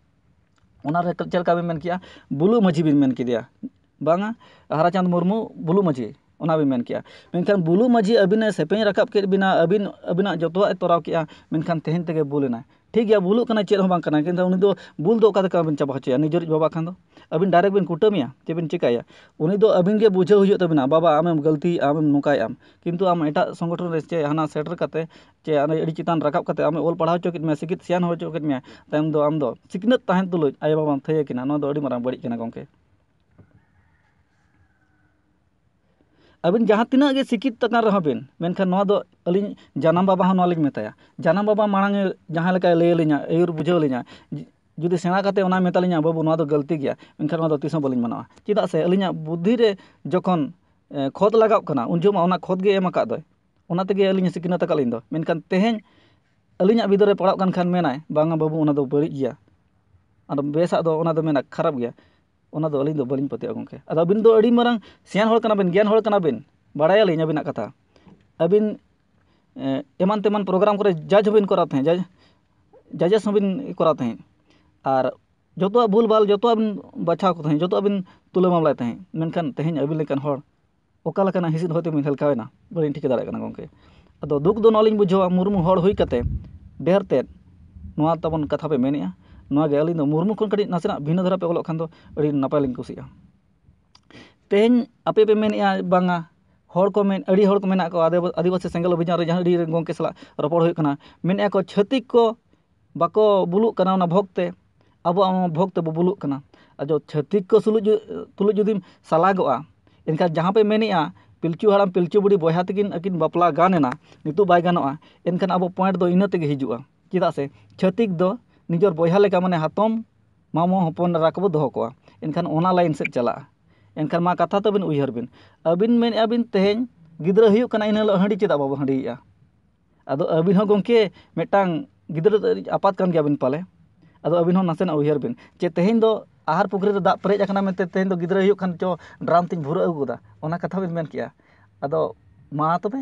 ᱚᱱᱟ ᱨᱮ ᱪᱮᱫ ᱞᱮᱠᱟ ᱵᱤᱱ ᱢᱮᱱ ᱠᱮᱜᱼᱟ? ᱵᱩᱞᱩ ᱢᱟᱹᱡᱷᱤ ᱵᱤᱱ ᱢᱮᱱ ᱠᱮᱫᱮᱭᱟ, ᱵᱟᱝᱟ, ᱦᱟᱨᱟᱪᱟᱸᱫᱽ ᱢᱩᱨᱢᱩ ᱵᱩᱞᱩ ᱢᱟᱹᱡᱷᱤ, ᱚᱱᱟ ᱵᱤᱱ ᱢᱮᱱ ᱠᱮᱜᱼᱟ᱾ ᱢᱮᱱᱠᱷᱟᱱ ᱵᱩᱞᱩ ᱢᱟᱹᱡᱷᱤ ᱟᱹᱵᱤᱱᱮ ᱥᱮᱯᱮᱧ ᱨᱟᱠᱟᱵ ᱠᱮᱫ ᱵᱤᱱᱟ, ᱟᱹᱵᱤᱱ, ᱟᱹᱵᱤᱱᱟᱜ ᱡᱚᱛᱚᱣᱟᱜ ᱮ ᱛᱚᱨᱟᱣ ᱠᱮᱜᱼᱟ, ᱢᱮᱱᱠᱷᱟᱱ ᱛᱮᱦᱮᱧ ᱛᱮᱜᱮ ᱵᱩᱞ ᱮᱱᱟᱭ᱾ ᱴᱷᱤᱠ ᱜᱮᱭᱟ, ᱵᱩᱞᱩᱜ ᱠᱟᱱᱟᱭ, ᱪᱮᱫ ᱦᱚᱸ ᱵᱟᱝ ᱠᱟᱱᱟ, ᱠᱤᱱᱛᱩ ᱩᱱᱤ ᱫᱚ ᱵᱩᱞ ᱫᱚ ᱚᱠᱟ ᱞᱮᱠᱟ ᱵᱤᱱ ᱪᱟᱵᱟ ᱦᱚᱪᱚᱭᱟ? ᱱᱤᱡᱮᱨᱤᱡ ᱵᱟᱵᱟ ᱠᱷᱟᱱ ᱫᱚ ᱟᱹᱵᱤᱱ direct ᱵᱤᱱ ᱠᱩᱴᱟᱹᱢᱮᱭᱟ, ᱪᱮ ᱵᱤᱱ ᱪᱤᱠᱟᱹᱭᱟ? ᱩᱱᱤ ᱫᱚ ᱟᱹᱵᱤᱱ ᱜᱮ ᱵᱩᱡᱷᱟᱹᱣ ᱦᱩᱭᱩᱜ ᱛᱟᱹᱵᱤᱱᱟ, "ᱵᱟᱵᱟ, ᱟᱢᱮᱢ ᱜᱟᱹᱞᱛᱤᱭᱮᱜᱼᱟ, ᱟᱢᱮᱢ ᱱᱚᱝᱠᱟᱭᱮᱜᱼᱟᱢ", ᱠᱤᱱᱛᱩ ᱟᱢ ᱮᱴᱟᱜ ᱥᱚᱝᱜᱚᱴᱷᱚᱱ ᱨᱮ ᱪᱮ ᱦᱟᱱᱟ ᱥᱮᱴᱮᱨ ᱠᱟᱛᱮ ᱪᱮ ᱟᱹᱰᱤ ᱪᱮᱛᱟᱱ ᱨᱟᱠᱟᱵ ᱠᱟᱛᱮ ᱟᱢᱮ ᱚᱞ ᱯᱟᱲᱦᱟᱣ ᱦᱚᱪᱚ ᱠᱮᱫ ᱢᱮᱭᱟ, ᱥᱤᱠᱷᱤᱛ ᱥᱮᱭᱟᱱ ᱦᱚᱪᱚ ᱠᱮᱫ ᱢᱮᱭᱟ, ᱛᱟᱭᱚᱢ ᱫᱚ ᱟᱢ ᱫᱚ ᱥᱤᱠᱷᱱᱟᱹᱛ ᱛᱟᱦᱮᱱ ᱛᱩᱞᱩᱡ ᱟᱭᱳᱼᱵᱟᱵᱟᱢ ᱛᱷᱟᱹᱭᱟᱹ ᱠᱤᱱᱟ, ᱱᱚᱣᱟ ᱫᱚ ᱟᱹᱰᱤ ᱢᱟᱨᱟᱝ ᱵᱟᱹᱲᱤᱡ ᱠᱟᱱᱟ ᱜᱚᱢᱠᱮ᱾ ᱟᱹᱵᱤᱱ ᱡᱟᱦᱟᱸ ᱛᱤᱱᱟᱹᱜ ᱜᱮ ᱥᱤᱠᱠᱷᱤᱛ ᱟᱠᱟᱱ ᱨᱮᱦᱚᱸ ᱵᱤᱱ, ᱢᱮᱱᱠᱷᱟᱱ ᱱᱚᱣᱟ ᱫᱚ ᱟᱹᱞᱤᱧ ᱡᱟᱱᱟᱢ ᱵᱟᱵᱟ ᱦᱚᱸ ᱱᱚᱣᱟ ᱞᱤᱧ ᱢᱮᱛᱟᱭᱟ, ᱡᱟᱱᱟᱢ ᱵᱟᱵᱟ ᱢᱟᱲᱟᱝ ᱮ ᱡᱟᱦᱟᱸ ᱞᱮᱠᱟᱭ ᱞᱟᱹᱭ ᱟᱹᱞᱤᱧᱟ, ᱟᱹᱭᱩᱨ ᱵᱩᱡᱷᱟᱹᱣ ᱟᱹᱞᱤᱧᱟ, ᱡᱮ ᱡᱩᱫᱤ ᱥᱮᱬᱟ ᱠᱟᱛᱮ ᱚᱱᱟᱭ ᱢᱮᱛᱟᱞᱤᱧᱟ, "ᱵᱟᱹᱵᱩ, ᱱᱚᱣᱟ ᱫᱚ ᱜᱟᱹᱞᱛᱤ ᱜᱮᱭᱟ", ᱢᱮᱱᱠᱷᱟᱱ ᱚᱱᱟ ᱫᱚ ᱛᱤᱥ ᱦᱚᱸ ᱵᱟᱹᱞᱤᱧ ᱢᱟᱱᱟᱣᱟ᱾ ᱪᱮᱫᱟᱜ ᱥᱮ ᱟᱹᱞᱤᱧᱟᱜ ᱵᱩᱫᱽᱫᱷᱤ ᱨᱮ ᱡᱚᱠᱷᱚᱱ, ᱮ, ᱠᱷᱚᱛ ᱞᱟᱜᱟᱣᱜ ᱠᱟᱱᱟ, ᱩᱱ ᱡᱚᱦᱚᱜ ᱢᱟ ᱚᱱᱟ ᱠᱷᱚᱛ ᱜᱮ ᱮᱢ ᱟᱠᱟᱫ ᱫᱚᱭ᱾ ᱚᱱᱟ ᱛᱮᱜᱮ ᱟᱹᱞᱤᱧ ᱥᱤᱠᱷᱱᱟᱹᱛ ᱟᱠᱟᱫ ᱞᱤᱧ ᱫᱚ᱾ ᱢᱮᱱᱠᱷᱟᱱ ᱛᱮᱦᱮᱧ ᱟᱹᱞᱤᱧᱟᱜ ᱵᱤᱫᱟᱹᱞ ᱨᱮ ᱯᱟᱲᱦᱟᱜ ᱠᱟᱱ ᱠᱷᱟᱱ ᱢᱮᱱᱟᱭ, "ᱵᱟᱝᱟ ᱵᱟᱹᱵᱩ, ᱚᱱᱟ ᱫᱚ ᱵᱟᱹᱲᱤᱡ ᱜᱮᱭᱟ", ᱟᱨ ᱵᱮᱥᱟᱜ ᱫᱚ ᱚᱱᱟ ᱫᱚ ᱢᱮᱱᱟ ᱠᱷᱟᱨᱟᱯ ᱜᱮᱭᱟ᱾ ᱚᱱᱟ ᱫᱚ ᱟᱹᱞᱤᱧ ᱫᱚ ᱵᱟᱹᱞᱤᱧ ᱯᱟᱹᱛᱭᱟᱹᱜᱼᱟ, ᱜᱚᱢᱠᱮ᱾ ᱟᱫᱚ ᱟᱹᱵᱤᱱ ᱫᱚ ᱟᱹᱰᱤ ᱢᱟᱨᱟᱝ ᱥᱮᱭᱟᱱ ᱦᱚᱲ ᱠᱟᱱᱟ ᱵᱤᱱ, ᱜᱮᱭᱟᱱ ᱦᱚᱲ ᱠᱟᱱᱟ ᱵᱤᱱ, ᱵᱟᱲᱟᱭᱟᱞᱤᱧ ᱟᱹᱵᱤᱱᱟᱜ ᱠᱟᱛᱷᱟ᱾ ᱟᱹᱵᱤᱱ, ᱮ, ᱮᱢᱟᱱ ᱛᱮᱢᱟᱱ ᱯᱨᱳᱜᱨᱟᱢ ᱠᱚᱨᱮ ᱡᱟᱡᱽ ᱦᱚᱸᱵᱤᱱ ᱠᱚᱨᱟᱣ ᱛᱟᱦᱮᱸᱫ, ᱡᱟᱡᱽ, ᱡᱟᱡᱮᱥ ᱦᱚᱸᱵᱤᱱ ᱠᱚᱨᱟᱣ ᱛᱟᱦᱮᱸᱫ᱾ ᱟᱨ ᱡᱚᱛᱚᱣᱟᱜ ᱵᱷᱩᱞ ᱵᱷᱟᱞ, ᱡᱚᱛᱚᱣᱟᱜ ᱵᱤᱱ ᱵᱟᱪᱷᱟᱣ ᱠᱚ ᱛᱟᱦᱮᱸᱫ, ᱡᱚᱛᱚᱣᱟᱜ ᱵᱤᱱ ᱛᱩᱞᱟᱹ ᱢᱟᱢᱞᱟᱭ ᱛᱟᱦᱮᱸᱫ᱾ ᱢᱮᱱᱠᱷᱟᱱ ᱛᱮᱦᱮᱧ ᱟᱹᱵᱤᱱ ᱞᱮᱠᱟᱱ ᱦᱚᱲ ᱚᱠᱟ ᱞᱮᱠᱟᱱᱟᱜ ᱦᱤᱸᱥᱤᱫ ᱦᱚᱭᱛᱳ ᱵᱤᱱ ᱦᱮᱞᱠᱟᱣ ᱮᱱᱟ, ᱵᱟᱹᱞᱤᱧ ᱴᱷᱤᱠᱟᱹ ᱫᱟᱲᱮᱭᱟᱜ ᱠᱟᱱᱟ, ᱜᱚᱢᱠᱮ᱾ ᱟᱫᱚ ᱫᱩᱠ ᱫᱚ ᱱᱚᱣᱟ ᱞᱤᱧ ᱵᱩᱡᱷᱟᱹᱣᱟ, ᱢᱩᱨᱢᱩ ᱦᱚᱲ ᱦᱩᱭ ᱠᱟᱛᱮ ᱰᱷᱮᱨ ᱛᱮᱫ ᱱᱚᱣᱟ ᱛᱟᱵᱚᱱ ᱠᱟᱛᱷᱟ ᱯᱮ ᱢᱮᱱᱮᱜᱼᱟ᱾ ᱱᱚᱣᱟ ᱜᱮ ᱟᱹᱞᱤᱧ ᱫᱚ ᱢᱩᱨᱢᱩ ᱠᱷᱚᱱ ᱠᱟᱹᱴᱤᱡ ᱱᱟᱥᱮᱱᱟᱜ ᱵᱷᱤᱱᱟᱹ ᱫᱷᱟᱨᱟ ᱯᱮ ᱚᱞᱚᱜ ᱠᱷᱟᱱ ᱫᱚ ᱟᱹᱰᱤ ᱱᱟᱯᱟᱭ ᱞᱤᱧ ᱠᱩᱥᱤᱜᱼᱟ᱾ ᱛᱮᱦᱮᱧ ᱟᱯᱮ ᱯᱮ ᱢᱮᱱᱮᱜᱼᱟ, ᱵᱟᱝᱟ, ᱦᱚᱲ ᱠᱚ ᱢᱮᱱ, ᱟᱹᱰᱤ ᱦᱚᱲ ᱠᱚ ᱢᱮᱱᱟᱜ ᱠᱚᱣᱟ, ᱟᱫᱤᱵᱟ-, ᱟᱹᱫᱤᱵᱟᱹᱥᱤ ᱥᱮᱸᱜᱮᱞ ᱚᱵᱷᱤᱡᱟᱱ ᱨᱮ ᱡᱟᱦᱟᱸ ᱟᱹᱰᱤ ᱨᱮᱱ ᱜᱚᱢᱠᱮ ᱥᱟᱞᱟᱜ ᱨᱚᱯᱚᱲ ᱦᱩᱭᱩᱜ ᱠᱟᱱᱟ, ᱢᱮᱱᱮᱜᱼᱟ ᱠᱚ, ᱪᱷᱟᱹᱛᱤᱠ ᱠᱚ ᱵᱟᱠᱚ ᱵᱩᱞᱩᱜ ᱠᱟᱱᱟ ᱚᱱᱟ ᱵᱷᱳᱜᱽ ᱛᱮ, ᱟᱵᱚᱣᱟᱜ ᱦᱚᱸ ᱵᱷᱳᱜᱽ ᱛᱮᱵᱚ ᱵᱩᱞᱩᱜ ᱠᱟᱱᱟ᱾ ᱟᱫᱚ ᱪᱷᱟᱹᱛᱤᱠ ᱠᱚ ᱥᱩᱞᱩᱡ-, ᱛᱩᱞᱩᱡ ᱡᱩᱫᱤᱢ ᱥᱟᱞᱟᱜᱚᱜᱼᱟ, ᱮᱱᱠᱷᱟᱱ ᱡᱟᱦᱟᱸ ᱯᱮ ᱢᱮᱱᱮᱜᱼᱟ, ᱯᱤᱞᱪᱩ ᱦᱟᱲᱟᱢ ᱯᱤᱞᱪᱩ ᱵᱩᱲᱦᱤ ᱵᱚᱭᱦᱟ ᱛᱮᱠᱤᱱ ᱟᱹᱠᱤᱱ ᱵᱟᱯᱞᱟ ᱜᱟᱱ ᱮᱱᱟ, ᱱᱤᱛᱚᱜ ᱵᱟᱭ ᱜᱟᱱᱚᱜᱼᱟ, ᱮᱱᱠᱷᱟᱱ ᱟᱵᱚ ᱯᱚᱭᱮᱱᱴ ᱫᱚ ᱤᱱᱟᱹ ᱛᱮᱜᱮ ᱦᱤᱡᱩᱜᱼᱟ᱾ ᱪᱮᱫᱟᱜ ᱥᱮ ᱪᱷᱟᱹᱛᱤᱠ ᱫᱚ ᱱᱤᱡᱚᱨ ᱵᱚᱭᱦᱟ ᱞᱮᱠᱟ, ᱢᱟᱱᱮ ᱦᱟᱛᱚᱢ, ᱢᱟᱢᱚ, ᱦᱚᱯᱚᱱ ᱮᱨᱟ ᱠᱚᱵᱚ ᱫᱚᱦᱚ ᱠᱚᱣᱟ, ᱮᱱᱠᱷᱟᱱ ᱚᱱᱟ ᱞᱟᱭᱤᱱ ᱥᱮᱫ ᱪᱟᱞᱟᱜᱼᱟ᱾ ᱮᱱᱠᱷᱟᱱ ᱢᱟ ᱠᱟᱛᱷᱟ ᱛᱟᱹᱵᱤᱱ ᱩᱭᱦᱟᱹᱨ ᱵᱤᱱ, ᱟᱹᱵᱤᱱ ᱢᱮᱱᱮᱜᱼᱟ ᱵᱤᱱ ᱛᱮᱦᱮᱧ ᱜᱤᱫᱽᱨᱟᱹ ᱦᱩᱭᱩᱜ ᱠᱟᱱᱟ, ᱤᱱᱟᱹ ᱦᱤᱞᱳᱜ ᱦᱟᱺᱰᱤ ᱪᱮᱫᱟᱜ ᱵᱟᱵᱚ ᱦᱟᱺᱰᱤᱭᱮᱜᱼᱟ? ᱟᱫᱚ ᱟᱹᱵᱤᱱ ᱦᱚᱸ ᱜᱚᱢᱠᱮ ᱢᱤᱫᱴᱟᱝ ᱜᱤᱫᱽᱨᱟᱹ ᱟᱯᱟᱛ ᱠᱟᱱ ᱜᱮᱭᱟᱵᱤᱱ ᱯᱟᱞᱮ, ᱟᱫᱚ ᱟᱹᱵᱤᱱ ᱦᱚᱸ ᱱᱟᱥᱮᱱᱟᱜ ᱩᱭᱦᱟᱹᱨ ᱵᱤᱱ ᱡᱮ ᱛᱮᱦᱮᱧ ᱫᱚ ᱟᱦᱟᱨ ᱯᱩᱠᱷᱨᱤ ᱨᱮ ᱫᱟᱜ ᱯᱮᱨᱮᱡ ᱟᱠᱟᱱᱟ ᱢᱮᱱᱛᱮ ᱛᱮᱦᱮᱧ ᱫᱚ ᱜᱤᱫᱽᱨᱟᱹ ᱦᱩᱭᱩᱜ ᱠᱷᱟᱱ ᱪᱚ ᱰᱨᱟᱢ ᱛᱤᱧ ᱵᱷᱩᱨᱟᱹᱜ ᱟᱹᱜᱩ ᱠᱟᱫᱟ, ᱚᱱᱟ ᱠᱟᱛᱷᱟ ᱵᱤᱱ ᱢᱮᱱ ᱠᱮᱜᱼᱟ᱾ ᱟᱫᱚ ᱢᱟ ᱛᱚᱵᱮ,